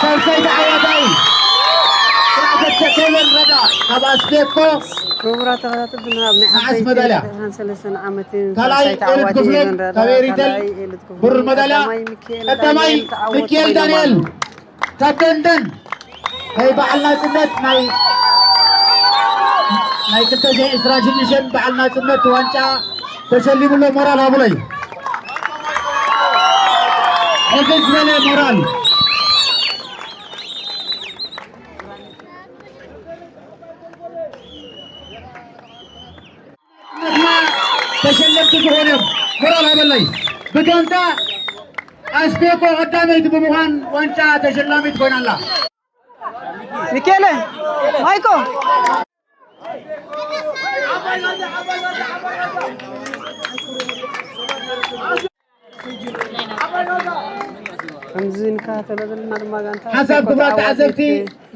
ሳልሳይ ተዓዋታይ ስራሕተ ኬቨን ረዳ ካብ ኣስቤኮ። ክቡራት ተኸታተልትና፣ ኣብ ናይ መዓስ ዓበይቲ መዳልያ? ዕስራን ሰለስተን ዓመትን ካልኣይ ሳልሳይ ኤሊት ተዓዋቲ ክፍለ ንረዳ። ካብ ኤሪትሬ ካልኣይ ኤሊት ክፍለ ብሩር መዳልያ ቀዳማይ ሚካኤል ቀዳማይ ዳንኤል ተዓወትቲ ሚካኤል ኮይኖም ዳንኤል ኣለዉ። ካብ ደንደን ናይ በዓል ናጽነት ናይ ናይ ክልተ ሽሕን ዕስራን ሽዱሽተን በዓል ናጽነት ዋንጫ ተሸሊሙሎ። ሞራል ሃቡለይ። ሕፍስ በለ ሞራል። ተሸለምቲ ዝኾነ ሞራል ሃበለይ። ብጋንታ ኣስቤኮ ቀዳመይቲ ብምዃን ዋንጫ ተሸላሚት ኮይና ኣላ። ሚኬለ ማይኮ ከምዚ ንከታተሎ ዘለና ድማ ጋንታ ሓሳብ ክቡራት ተዓዘብቲ፣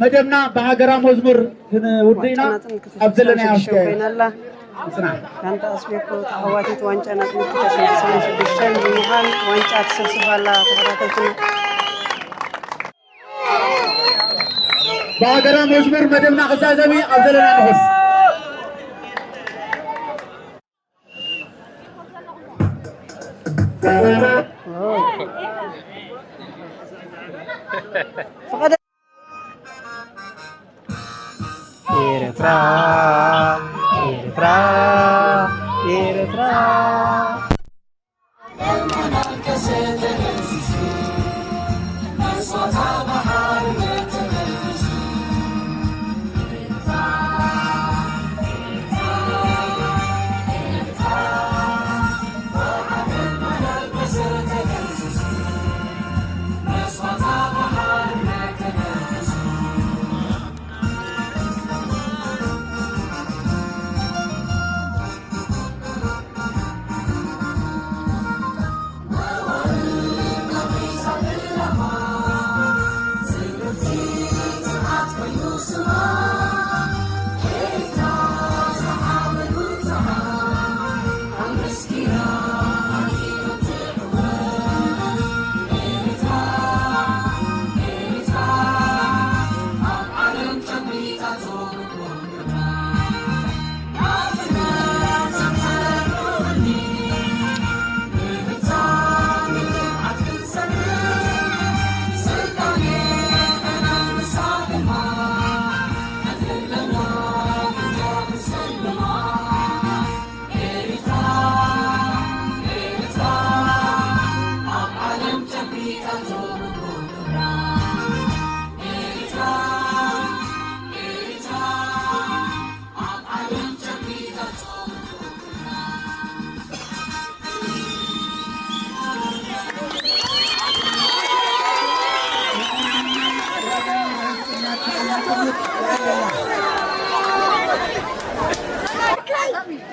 መደብና ብሃገራዊ መዝሙር ክንውድእ ኢና። ዋንጫ ናጽነት ኣብ ዘለና ክትሰብስብ ኣውስከ ኮይና ኣላ። ጽናሕ። ጋንታ ኣስቤኮ ተዓዋቲት ዋንጫ ናጽነት ክልተ ሽሕን ዕስራን ሽዱሽተን ብምዃን ዋንጫ ትስብስብ ኣላ። ተኸታተልትና። ብሃገራዊ መዝሙር መደብና ክዛዘም እዩ። ኣብ ዘለና ንኹን። ኤርትራ፣ ኤርትራ፣ ኤርትራ።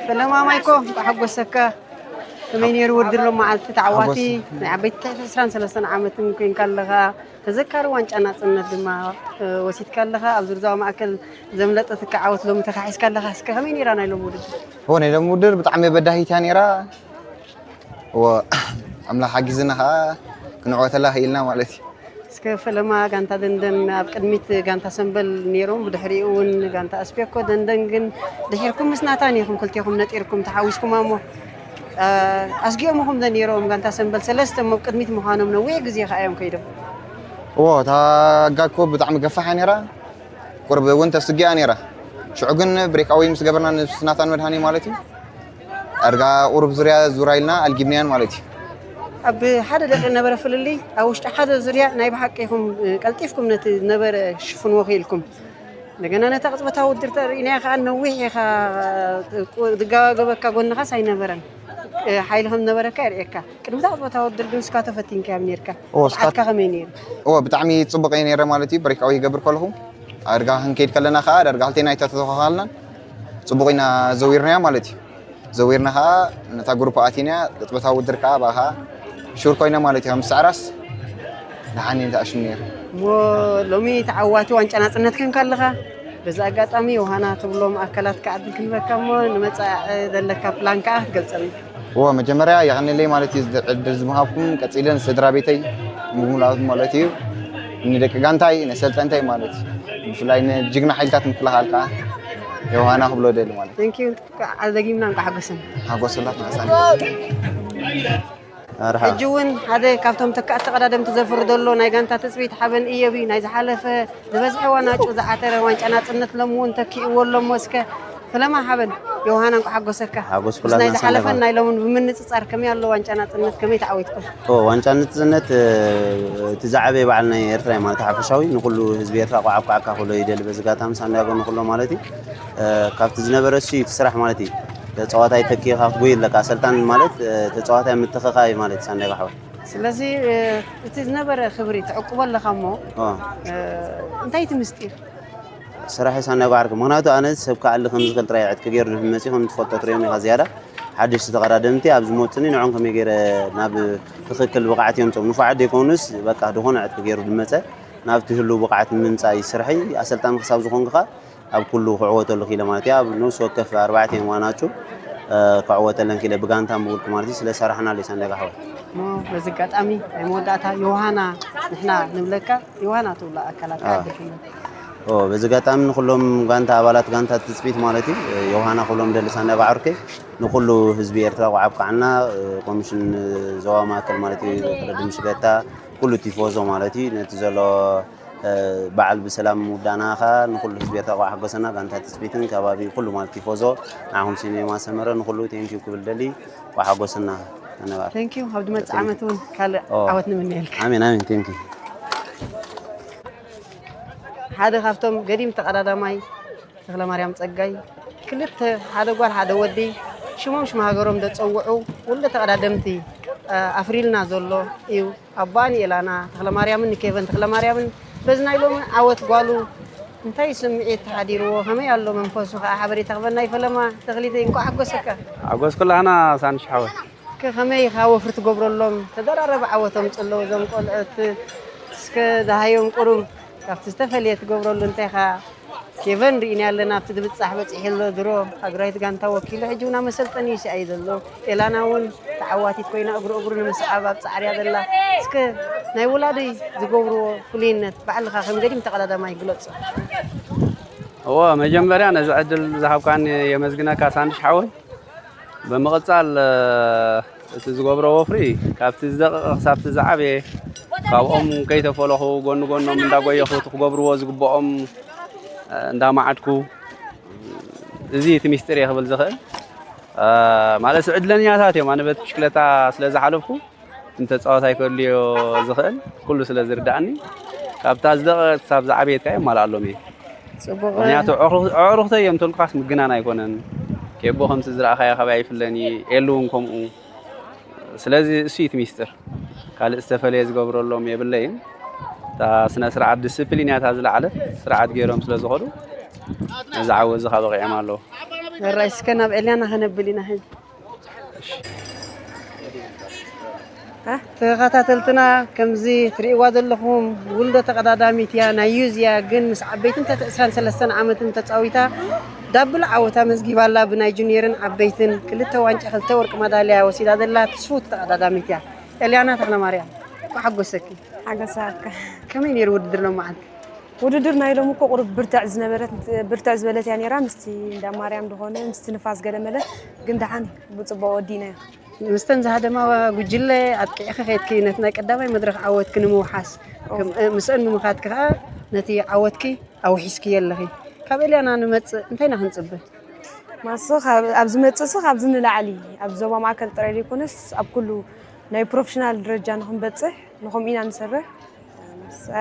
ፈለማ ማይኮ፣ እንኳዕ ሓጎሰካ። ከመይ ነይሩ ውድድር ሎም መዓልቲ ተዓዋቲ? ሓጎስ። ናይ ዓበይቲ ዕስራን ሰለስተን ዓመትን ኮይንካ ኣለኻ። ተዘካሪ ዋንጫ ናጽነት ድማ፣ እ፣ ወሲድካ ኣለኻ። ኣብ ዙርዛዊ ማእከል ዘምለጠትካ ዓወት ሎሚ ተኻሒስካ ኣለኻ። እስከ ከመይ ነይራ ናይ ሎሚ ውድድር? እወ፣ ናይ ሎሚ ውድድር ብጣዕሚ በዳሂት እያ ነይራ። እወ፣ ኣምላኽ ሓጊዝና ኸዓ ክንዕወተላ ኽኢልና ማለት እዩ። እስከ ፈለማ ጋንታ ደንደን ኣብ ቅድሚት ጋንታ ሰምበል ነይሮም፣ ብድሕሪኡ እውን ጋንታ ኣስፔኮ። ደንደን ግን ድሒርኩም ምስ ናታን ኢኹም ክልቴኹም ነጢርኩም ተሓዊስኩም እሞ፣ እ፣ ኣስጊኦምኹም ዶ ነይሮም? ጋንታ ሰምበል ሰለስተ እሞ ኣብ ቅድሚት ምዃኖም ነዊሕ ግዜ ኸዓ እዮም ከይዶም። እወ፣ እታ ጋግ እኮ ብጣዕሚ ገፋሕ እያ ነይራ። ቁርብ እውን ተስጊኣ ነይራ። ሽዑ ግን ብሬክኣወይ ምስ ገበርና ንስ ናታን መድሃኒ ማለት እዩ። ኣድጋ ቁሩብ ዙርያ ዙራ ኢልና ኣልጊብናያን ማለት እዩ። ኣብ ሓደ ደቂቕ ነበረ ፍልልይ፣ ኣብ ውሽጢ ሓደ ዙርያ ናይ ብሓቂ ኢኹም፣ እ፣ ቀልጢፍኩም ነቲ ነበረ ሽፍንዎ ክኢልኩም። እንደገና ነታ ቅጽበታዊ ውድድር ተርእናያ ከኣ ነዊሕ ኢኻ፣ ቁ-፣ ዝጋባገበካ ጎንኻስ ኣይነበረን። እ፣ ሓይሊ ከም ነበረካ የርእየካ። ቅድሚ እታ ቅጽበታዊ ውድድር ግን ስካቶ ፈቲንካዮም ነይርካ። እዎ፣ ስካት-፣ ብቕዓትካ ከመይ ነይሩ? እዎ፣ ብጣዕሚ ጽቡቕ እየ ነይረ ማለት እዩ። ብሬክኣወይ ይገብር ከለኹ፣ ኣድጋ ክንከይድ ከለና ከኣ ዳርጋ ክልቴና ኣይተተኻኸልናን። ጽቡቕ ኢና ዘዊርናያ ማለት እዩ። ዘዊርና ከኣ ነታ ግሩፕ ኣቲና፣ ቅጽበታዊ ውድድር ከኣ ብኣኻ ሽር ኮይና ማለት እዩ። ከም ዝስዕራስ ደሓን እዩ ተኣሽሙ ነይሩ። እሞ ሎሚ ተዓዋቲ ዋንጫ ናጽነት ክንካ ኣለኻ። በዚ ኣጋጣሚ ዮሃና ትብሎም ኣካላት ከኣ ዕድል ክንበካ እሞ ንመጻኢ ዘለካ ፕላን ከኣ ክትገልጸልና። እዎ፣ መጀመርያ የቐንለይ ማለት እዩ፣ እዚ ዕድል ዝምሃብኩም፣ ቀጺለ ንስድራ ቤተይ ብምሉኣት ማለት እዩ፣ ንደቂ ጋንታይ፣ ንሰልጠንተይ ማለት እዩ፣ ብፍላይ ንጅግና ሓይልታት ምክልኻል ከኣ ዮሃና ክብሎ ደሊ ማለት እዩ። Thank you። ደጊምና እንኳዕ ሓጎሰን። ሓጎስ ኩላትና ሳኒ። ኣርሓ ሕጂ እውን ሓደ ካብቶም ተካእቲ ተቐዳደምቲ ዘፍሪ ዘሎ ናይ ጋንታ ትፅቢት ሓበን እዮብ እዩ። ናይ ዝሓለፈ ዝበዝሐ ዋናጩ ዝዓተረ ዋንጫ ናፅነት ሎሚ እውን ተኪእዎ ኣሎ እሞ እስከ ፈለማ ሓበን ዮሃና እንኳዕ ሓጎሰካ። ሓጎስ ምስ ናይ ኩላትና ዝሓለፈን ሳኒ። ናይ ሎምን ብምንፅፃር ከመይ ኣሎ ዋንጫ ናፅነት ከመይ ተዓዊትኩም? ኦ ዋንጫ ናፅነት እ፣ እቲ ዝዓበየ በዓል ናይ ኤርትራ እዩ ማለት ሓፈሻዊ ንኩሉ ህዝቢ ኤርትራ ቋዓብ ቋዓካ ክብሎ ይደሊ በዚ ጋታሚ ሳንዳጎ ንኩሎ ማለት እዩ። እ፣ ካብቲ ዝነበረ እሱ እዩ እቲ ስራሕ ማለት እዩ። ተፃዋታይ ተኪኻ ክትጎይ ኣለካ ኣሰልጣን ማለት እ፣ ተፃዋታይ ምትኽኻይ ማለት እዩ ሳንዳጎ ሓወይ። ስለዚ እ፣ እቲ ዝነበረ ክብሪ ትዕቅቦ ኣለኻ እሞ ኦ እ፣ እንታይ እቲ ምስጢር? ስራሕ ሳንዳጎ ዓርከይ ምክንያቱ ኣነ ሰብ ክኣሊ ከም ዝኽእል ጥራይ ዕጥቂ ገይሩ ድሕር መፂኡ ከም ትፈልጦ ትሪኦም ኢኻ ዝያዳ ሓደሽቲ ተቐዳደምቲ ኣብ ዝመፁኒ ንዖም ከመይ ገይረ ናብ ትኽክል ብቕዓት እዮም ፆም ንፉዓት ዘይኮኑስ በቃ ዝኾነ ዕጥቂ ገይሩ ድመፀ ናብቲ ህሉ ብቕዓት ንምምፃእ እዩ ስርሐይ ኣሰልጣን ክሳብ ዝኾንኩ ኸዓ ኣብ ኩሉ ክዕወተሉ ክኢለ ማለት እዩ ኣብ ነብሲ ወከፍ ኣርባዕተ እዮም ዋናቹ እ፣ ክዕወተለን ክኢለ ብጋንታን ብውልቂ ማለት እዩ ስለ ሰራሕናሉ እዩ ሳንዳጎ ሓወይ እሞ በዚ ኣጋጣሚ ናይ መወዳእታ ዮሃና ንሕና ንብለካ ዮሃና ትብሎ ኣካላት አ። ክዓድልኩም ኦ በዚ ኣጋጣሚ ንኩሎም ጋንታ ኣባላት ጋንታ ትፅቢት ማለት እዩ ዮሃና ኩሎም ደሊ ሳንዳጎ ዓርከይ ንኩሉ ህዝቢ ኤርትራ ቋዓብ ቃዓና ኮሚሽን ዞባ ማእከል ማለት እዩ ረድም ሽገታ ኩሉ ቲፎዞ ማለት እዩ ነቲ ዘሎ እ፣ በዓል ብሰላም ምውዳእና ኸዓ ንኩሉ ህዝቢ ኤርትራ ቋዕ ሓጎሰና ጋንታ ትፅቢትን ከባቢ ኩሉ ማለት ቲፎዞ ንዓኹም ሲኔማ ሰመረ ንኩሉ ቴንኪዩ ክብል ደሊ ቋዕ ሓጎሰና ነባር Thank you። ኣብ ዝመፅእ ዓመት እውን ካልእ ኦ። ዓወት ንምነየልካ። ኣሜን ኣሜን ቴንኪዩ ሓደ ካብቶም ገዲም ተቐዳዳማይ ተኽለማርያም ጸጋይ ክልተ ሓደ ጓል ሓደ ወዲ ሽሞም ሽም ሃገሮም ዘጸውዑ ውልደ ተቐዳደምቲ እ፣ ኣፍሪልና ዘሎ እዩ። ኣቦኣን የላና ተኽለማርያምን ንኬቨን ተኽለማርያምን በዚ ናይ ሎሚ ዓወት ጓሉ እንታይ ስምዒት ተሓዲርዎ ከመይ ኣሎ መንፈሱ ከዓ ሓበሬታ ክበና ይፈለማ ተኽሊተይ እንኳዕ ሓጎሰካ። ሓጎስ ኩላህና ሳንሽ ሓወይ ከ ከመይ ኢኻ ወፍሪ ትገብረሎም ተደራረበ ዓወቶም ጽለዉ እዞም ቆልዑት እስከ ዝሃዮም ቁሩብ ካብቲ ዝተፈልየ ትገብረሉ እንታይ ኢኻ ኬቨን ርኢና ኣለና ኣብቲ ዝብጻሕ በጺሑ ኣሎ ድሮ ሃገራዊት ጋንታ ወኪሉ ሕጂ እውን ኣብ መሰልጠኒ ይስኣይ ዘሎ ኤላና እውን ተዓዋቲት ኮይና እግሩ እግሩ ንምስዓብ ኣብ ጻዕርያ ዘላ እስከ ናይ ወላዲ ዝገብርዎ ፍሉይነት ባዕልኻ ከም ገዲም ተቐዳዳማይ ግለጾ እዎ መጀመርያ ነዚ ዕድል ዝሃብካኒ የመስግነካ ሳንድሽ ሓወይ ብምቕጻል እቲ ዝገብሮ ወፍሪ ካብቲ ዝደቐቐ ክሳብቲ ዝዓበየ ካብኦም ከይተፈለኹ ጎኒ ጎኖም እንዳጎየኹ እቲ ክገብርዎ ዝግብኦም እንዳማዓድኩ እዚ እቲ ሚስጢር እየ ክብል ዝኽእል ማለት ዕድለኛታት እዮም ኣነ በቲ ብሽክለታ ስለ ዝሓለፍኩ እንተፃወት ኣይከድልዮ ዝኽእል ኩሉ ስለ ዝርዳእኒ ካብታ ዝደቐ ክሳብ ዝዓበየት ከ የማልኣሎም እየ ጽቡቕ ምክንያቱ ኣዕሩኽተይ እዮም ተልኳስ ምግናን ኣይኮነን ኬቦ ከምቲ ዝረኣኻዮ ካበይ ኣይፍለን እዩ ኤሉ እውን ከምኡ ስለዚ እሱ እዩ እቲ ሚስጥር ካልእ ዝተፈለየ ዝገብረሎም የብለይን እታ ስነ ስርዓት ዲስፕሊን እያ እታ ዝለዓለት ስርዓት ገይሮም ስለ ዝኸዱ ነዚ ዓወት እዚ ካብ በቂዖም ኣለዉ ሕራይ እስከ ናብ ኤልያና ከነብል ኢና ሕጂ ተኸታተልትና ከምዚ ትርእይዋ ዘለኹም ውልዶ ተቐዳዳሚት እያ ናይ ዩዝ እያ ግን ምስ ዓበይትን ተተ ዕስራን ሰለስተን ዓመትን ተፃዊታ ዳብል ዓወት ኣመዝጊባ ኣላ ብናይ ጁኒየርን ዓበይትን ክልተ ዋንጫ ክልተ ወርቂ ማዳልያ ወሲዳ ዘላ ትስፉት ተቐዳዳሚት እያ ኤልያና ተኽለማርያም እንኳዕ ሓጎሰኪ ሓገሳካ ከመይ ነይሩ ውድድር ሎመዓልቲ ውድድር ናይ ሎም እኮ ቁሩብ ብርትዕ ዝነበረት ብርትዕ ዝበለት እያ ነራ ምስቲ እንዳ ማርያም ዝኾነ ምስቲ ንፋስ ገለመለ ግን ደሓን ብፅቡቅ ወዲናዮ ምስተን ዝሃደማ ጉጅለ ኣጥቂዕኺ ከይድኪ ነቲ ናይ ቀዳማይ መድረኽ ዓወትኪ ንምውሓስ ምስአን ብምኻድኪ ከዓ ነቲ ዓወትኪ ኣውሒስክዮ ኣለኺ ካብ ኤልያና ንመፅእ እንታይ ኢና ክንፅበ ማስ ኣብ ዝመፅእ ስ ካብዚ ንላዕሊ ኣብ ዞባ ማእከል ጥራይ ዘይኮነስ ኣብ ኩሉ ናይ ፕሮፌሽናል ደረጃ ንክንበፅሕ ንኸምኡ ኢና ንሰርሕ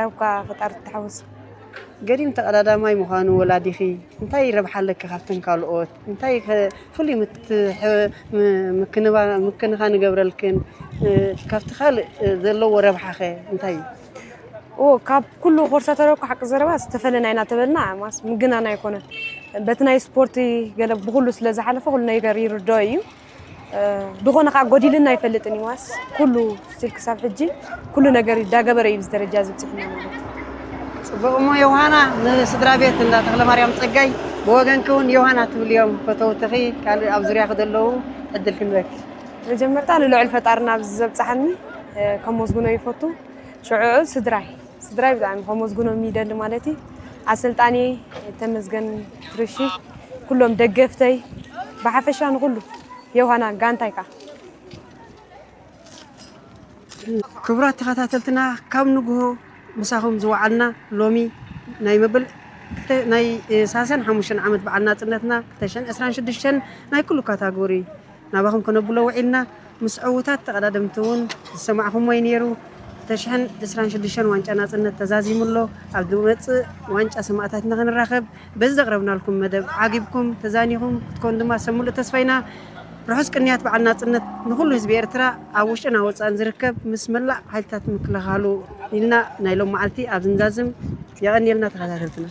ኣብካ ፈጣሪ ትሓወስ ገዲም ተቐዳዳማይ ምዃኑ ወላዲኺ እንታይ ረብሓ ኣለኪ ካብተን ካልኦት እንታይ ፍሉይ ምክንኻን ይገብረልክን ካብቲ ካልእ ዘለዎ ረብሓኸ እንታይ እዩ ኦ ካብ ኩሉ ኮርሳ ተረኩ ሓቂ ዘረባ ዝተፈለና ኢና ተበልና ማስ ምግናን ኣይኮነን በቲ ናይ ስፖርቲ ገለ ብኩሉ ስለ ዝሓለፈ ኩሉ ነገር ይርድኦ እዩ ዝኾነ ከዓ ጎዲልና ኣይፈልጥን እዩ ማስ ኩሉ ስቲል ክሳብ ሕጂ ኩሉ ነገር ይዳገበረ እዩ ደረጃ ዝብፅሕና ማለት ፅቡቅ እሞ ዮሃና ንስድራ ቤት እንዳ ተክለ ማርያም ፀጋይ ብወገንኪ እውን ዮሃና ትብልዮም ፈተውትኺ ካልእ ኣብ ዙርያኺ ዘለዉ ዕድል ክንበክ መጀመርታ ንልዑል ፈጣርና ኣብዚ ዘብፅሓኒ ከመስግኖ ይፈቱ ሽዑዑ ስድራይ ስድራይ ብጣዕሚ ከመስግኖም ይደሊ ማለት እዩ ኣሰልጣኒ ተመስገን ትርሺ ኩሎም ደገፍተይ ብሓፈሻ ንኹሉ ዮሃና ጋንታይ ከኣ። ክቡራት ተኸታተልትና፣ ካብ ንግሆ ምሳኹም ዝወዓልና፣ ሎሚ ናይ መበል ክልተ ናይ ሳልሳን ሓሙሽተን ዓመት በዓል ናጽነትና ክልተ ሽሕን ዕስራን ሽዱሽተን ናይ ኩሉ ካታጎሪ ናባኹም ከነብሎ ውዒልና። ምስ ዕዉታት ተቐዳደምቲ እውን ዝሰማዕኹሞ እዩ ነይሩ። ክልተ ሽሕን ዕስራን ሽዱሽተን ዋንጫ ናጽነት ተዛዚሙ ኣሎ። ኣብ ዝመጽእ ዋንጫ ሰማእታትና ክንራኸብ፣ በዚ ዘቕረብናልኩም መደብ ዓጊብኩም ተዛኒኹም ክትኮኑ ድማ ሰብ ሙሉእ ተስፋ ኢና። ርሑስ ቅንያት በዓል ናጽነት ንኹሉ ህዝቢ ኤርትራ፣ ኣብ ውሽጥን ኣብ ወጻእን ዝርከብ ምስ መላእ ሓይልታት ምክልኻሉ ኢልና ናይ ሎም መዓልቲ ኣብ ዝንዛዝም። የቐንየልና ተኸታተልትና።